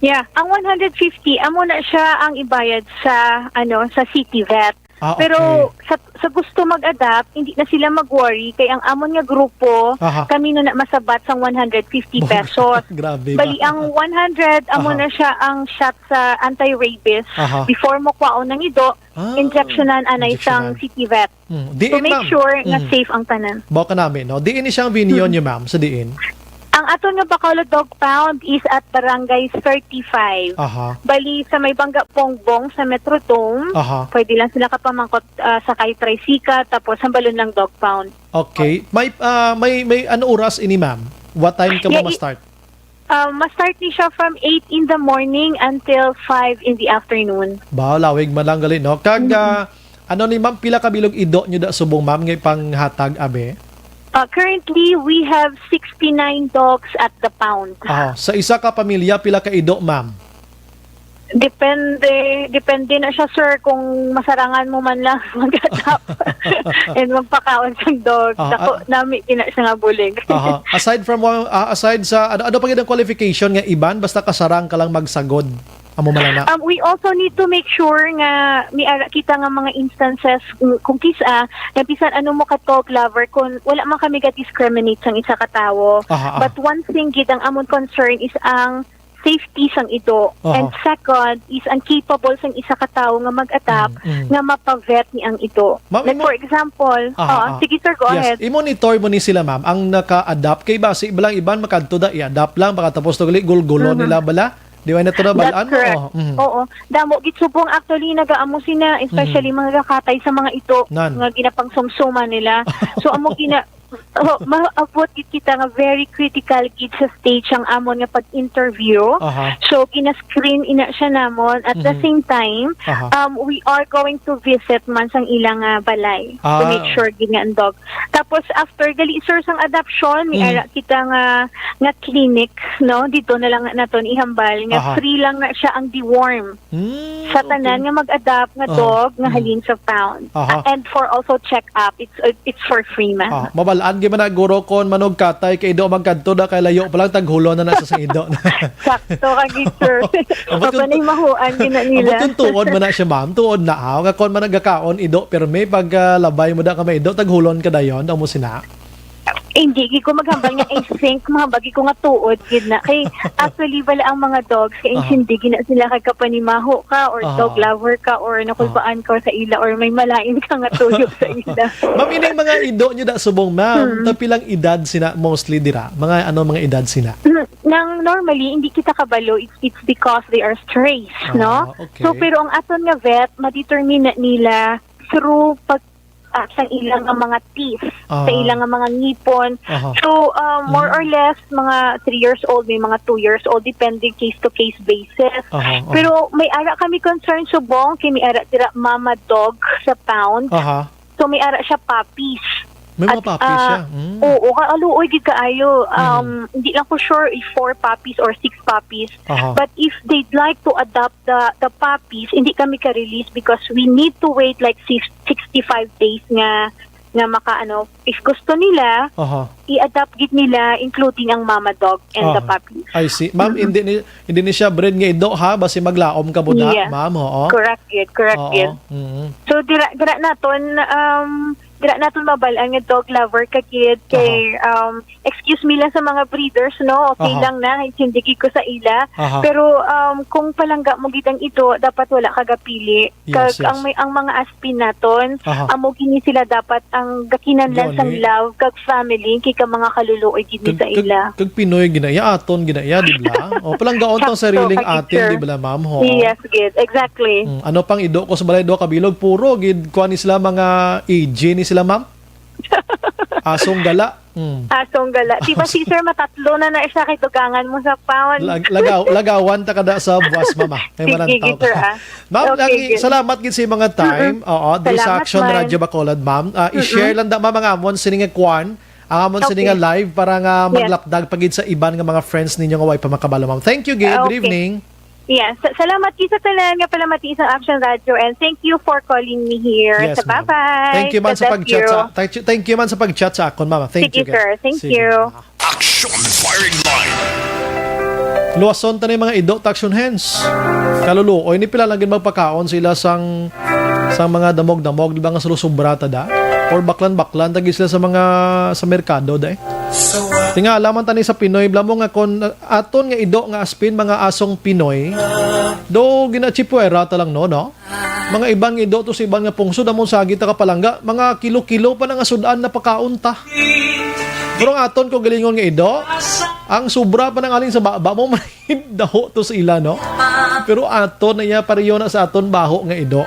Yeah, ang one hundred fifty, amo na siya ang ibayad sa, ano, sa City Vet. Ah, Pero okay. sa, sa gusto mag-adapt, hindi na sila mag-worry kay ang amon nga grupo, Aha. kami na na masabat sang one hundred fifty pesos. Grabe ba? Bali, ang one hundred, amo Aha. na siya ang shot sa anti-rabies. Aha. Before mo kwaon ng ido, Ah, injectionan anay sang injectionan. City Vet. Hmm. To Diin, make ma'am? sure nga Hmm. safe ang tanan. Bao ka nami, no? Diin ni siyang venue Hmm. niyo, ma'am? Sa diin? Ang aton nga Bacolod Dog Pound is at Barangay thirty-five. Aha. Bali, sa may Bangga Bongbong sa Metrodome, Aha. pwede lang sila kapamangkot, ah, sakay tricycle, tapos hambalon lang Dog Pound. Okay. May, ah, may, may ano oras ini, ma'am? What time ka Yeah, mo i-, ma-start? Ah, ma-start ni siya from eight in the morning until five in the afternoon. Ba, lawig man lang gali, no? Kag, Mm. ah, ano ni ma'am, pila ka bilog ido nyo da subong, ma'am, nga ipanghatag, abi? Ah, currently, we have sixty-nine dogs at the pound. Ah, sa isa ka pamilya, pila ka ido, ma'am? Depende, depende na siya, sir, kung masarangan mo man lang mag-adopt and magpakaon sa dog. Ah, Dako ah. nami gina siya nga bulig. Aha. Aside from one, ah, aside sa, ano, ano pa gid ang qualification nga iban? Basta kasarang ka lang magsagod. Amo man lang na. Um, we also need to make sure nga may ara kita nga mga instances, mm, kung kisa, nga bisan ano mo ka dog lover, kung wala man kami ga-discriminate sang isa ka tawo. Aha, ah. But one thing gid, ang amon concern is ang safety sang ido. Aha. And second is ang capable sang isa ka tawo nga mag-adapt, Mm, mm. nga mapa-vet ni ang ido. Ma'am, Like, imo for example, Aha, oo, ah. sige, sir, go Yes, ahead. i-monitor mo ni sila, ma'am, ang naka-adapt. Kay basi ba lang iban makadto da, i-adapt lang, pagkatapos to gali, gulgulo Mhm. nila bala. Di ba na to na That's balaan mo? correct. Oh, mhm. Oo. Damo gid subong actually nagaamo sina, especially Mhm. mga kakatay sa mga ito Nan. nga ginapangsumsuma nila. So, amo gina-, Oh, maabot gid kita nga very critical gid sa stage ang amon nga pag-interview. Aha. So, gina-screen ina siya namon. At the Mhm. same time, Aha. um, we are going to visit man sang ilang, ah, balay to Ah. make sure gid nga ang dog. Tapos, after, gali, sir, sang adoption, may Mhm. ara kita nga, nga clinic, no? Dito na lang naton ihambal nga Aha. free lang na siya ang deworm. Mm, Sa tanan okay. nga mag-adopt nga Aha. dog nga Mm. halin sa pound. Aha. A-, and for also check-up, it's, it's for free, ma'am. Ah, mabalaan gyud man na, guro, kon manugkatay kay ido magkadto da kay layo pa lang, taghulon na na sa sang ido. Sakto ka gid, sir. Ambot Aba yung na'y mahuan gyud na nila. Ambot yung tuod man na siya, ma'am. Tuod na, ah. Nga kon man nagakaon ido, pirmi pag, ah, labay mo da ka may ido, taghulon ka dayon, daw mo sina. Hindi gid ko maghambal nga I think, mga bagi ko nga tuod gid na. Kay actually, bala ang mga dogs, kay Aha. intindi gid na sila kay kapanimaho ka or Aha. dog lover ka or nakulbaan ka sa ila or may malain ka nga tuyo sa ila. Ma'am, ining mga ido nyo da subong, ma'am, Hmm. tapilang edad sina mostly dira? Mga ano, mga edad sina? Hmm, nang normally, hindi kita kabalo, it's, it's because they are strays, Ah, no? okay. So, pero ang aton nga vet, ma-determine na nila through pag, ah, sa ilang nga mga teeth, sa Ah. ilang nga mga ngipon. Aha. So, um, more Mm. or less, mga three years old, may mga two years old, depende case-to-case basis. Aha, aha. Pero may ara kami concern subong, kay may ara dira mama dog sa pound. Aha. So, may ara siya puppies. May mga At, puppies ah, siya. Mm. oo, kaluoy gid kaayo. Um, Mm. hindi lang ko sure if four puppies or six puppies. Aha. But if they'd like to adopt the, the puppies, hindi kami ka-release because we need to wait like six, sixty-five days nga, nga maka, ano, if gusto nila, Aha. i-adopt gid nila, including ang mama dog and the Aha. puppies. I see. Ma'am, Mm-mm. hindi ni, hindi ni siya breed nga ido, ha? Basi maglaom ka buda, Yeah. ma'am, oo. Correct gid, correct Oo. gid. Mm. So, dira, dira naton, um, dira naton mabal-an nga dog lover ka gid. Kay, Aha. um, excuse me lang sa mga breeders, no? Okay Aha. lang na, intindi gid ko sa ila. Aha. Pero, um, kung palangga mo gid ang ido, dapat wala ka gapili. Yes, Kag yes. ang may, ang mga aspin naton, Aha. amo gini sila dapat ang gakinahanglan Gani. sang love kag family, kay ka mga kaluluoy gid ni Kag, sa kag, ila. kag Pinoy gid na iya, aton gid na iya, di ba? O, palanggaon tang Sakto, sariling kag atin, sir. di ba, ma'am? Ho? Yes, gid. Exactly. Mm, ano pang ido ko sa balay, duha ka bilog, puro gid, kuha ni sila mga A G ni sila, ma'am? Asong gala. Mm. Asong gala. Di ba si sir matatlo na na siya kay dugangan mo sa pound? Lag-, lagaw-, lagawan ta kada sa buwas, mama. May Sige, malantaw sige, sir, ta. ah. Ma'am, Okay, lagi, good. salamat gid sa mga time. Mm-mm. Oo, diri sa Salamat Action man. Radio Bacolod, ma'am. Ah, i-share Mm-mm. lang da, ma'am, ang amon sini nga kwan, ang amon sini nga Okay. live para nga Yes. maglapdag pa gid sa iban nga mga friends ninyo nga way pa makabalo, ma'am. Thank you, gid. Good Okay. evening. Yes. Sa-, salamat gid sa tanan nga palamati sa Action Radio, and thank you for calling me here. Yes, Sa ma'am. Bye-bye. Thank you man God sa bless pag-chat you. sa, thank you, thank you man sa pag-chat sa akon, ma'am. Thank Sige, you, guys. sir. Thank Sige, you. ma'am. Action Firing Line. Luwason ta ni mga ido, Taction Hens. Kaluluoy ni, pila lang gid magpakaon sila sang, sang mga damog-damog, di ba, nga sulusubra ta da? Or baklan-baklan ta gid sila sa mga, sa merkado, da, eh. Tingala man ta ni sa Pinoy, bala mo nga kon aton nga ido nga aspin, mga asong Pinoy, do ginatsipwera ta lang, no, no? Mga iban nga ido to sa iban nga pungsod, amon sa agi ta kapalangga, mga kilo-kilo pa na nga sud-an na pakaon ta. Pero ang aton kaugalingon nga ido, ang sobra pa nang alin sa baba mo, daho to sa ila, no? Pero aton na iya, pareho na sa aton baho nga ido.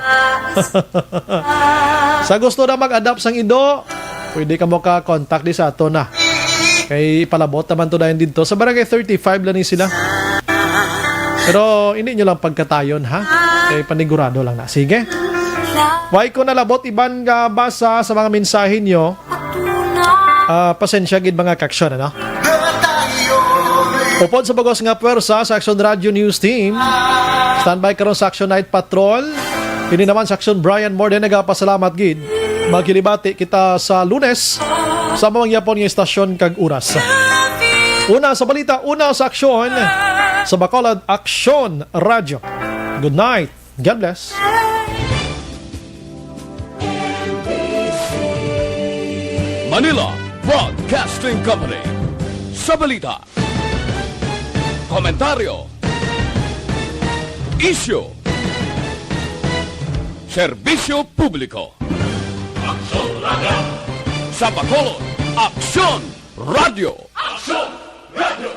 Sa gusto na mag-adopt sang ido, pwede kamo ka-contact di sa aton na. Kay ipalabot naman to dayon didto. Sa Barangay thirty-five lang ni sila. Pero hindi nyo lang pagkatayon, ha? Kay panigurado lang na. Sige. Way ko nalabot iban nga basa sa mga mensahe nyo. Ah, pasensya gid, mga ka-aksyon, ano? Upod sa bugos nga pwersa sa Action Radio News Team, standby karon sa Action Night Patrol. Ini naman sa Action Brian Morden, nagapasalamat gid. Magkilibati kita sa Lunes sa mamangyapon nga istasyon kag oras. Una sa balita, una sa aksyon, sa Bacolod Aksyon Radio. Good night. God bless. Manila Broadcasting Company. Sa balita, komentaryo, isyu, serbisyo publiko. Aksyon Radio. Sa Bacolod, Aksyon Radio. Aksyon Radio.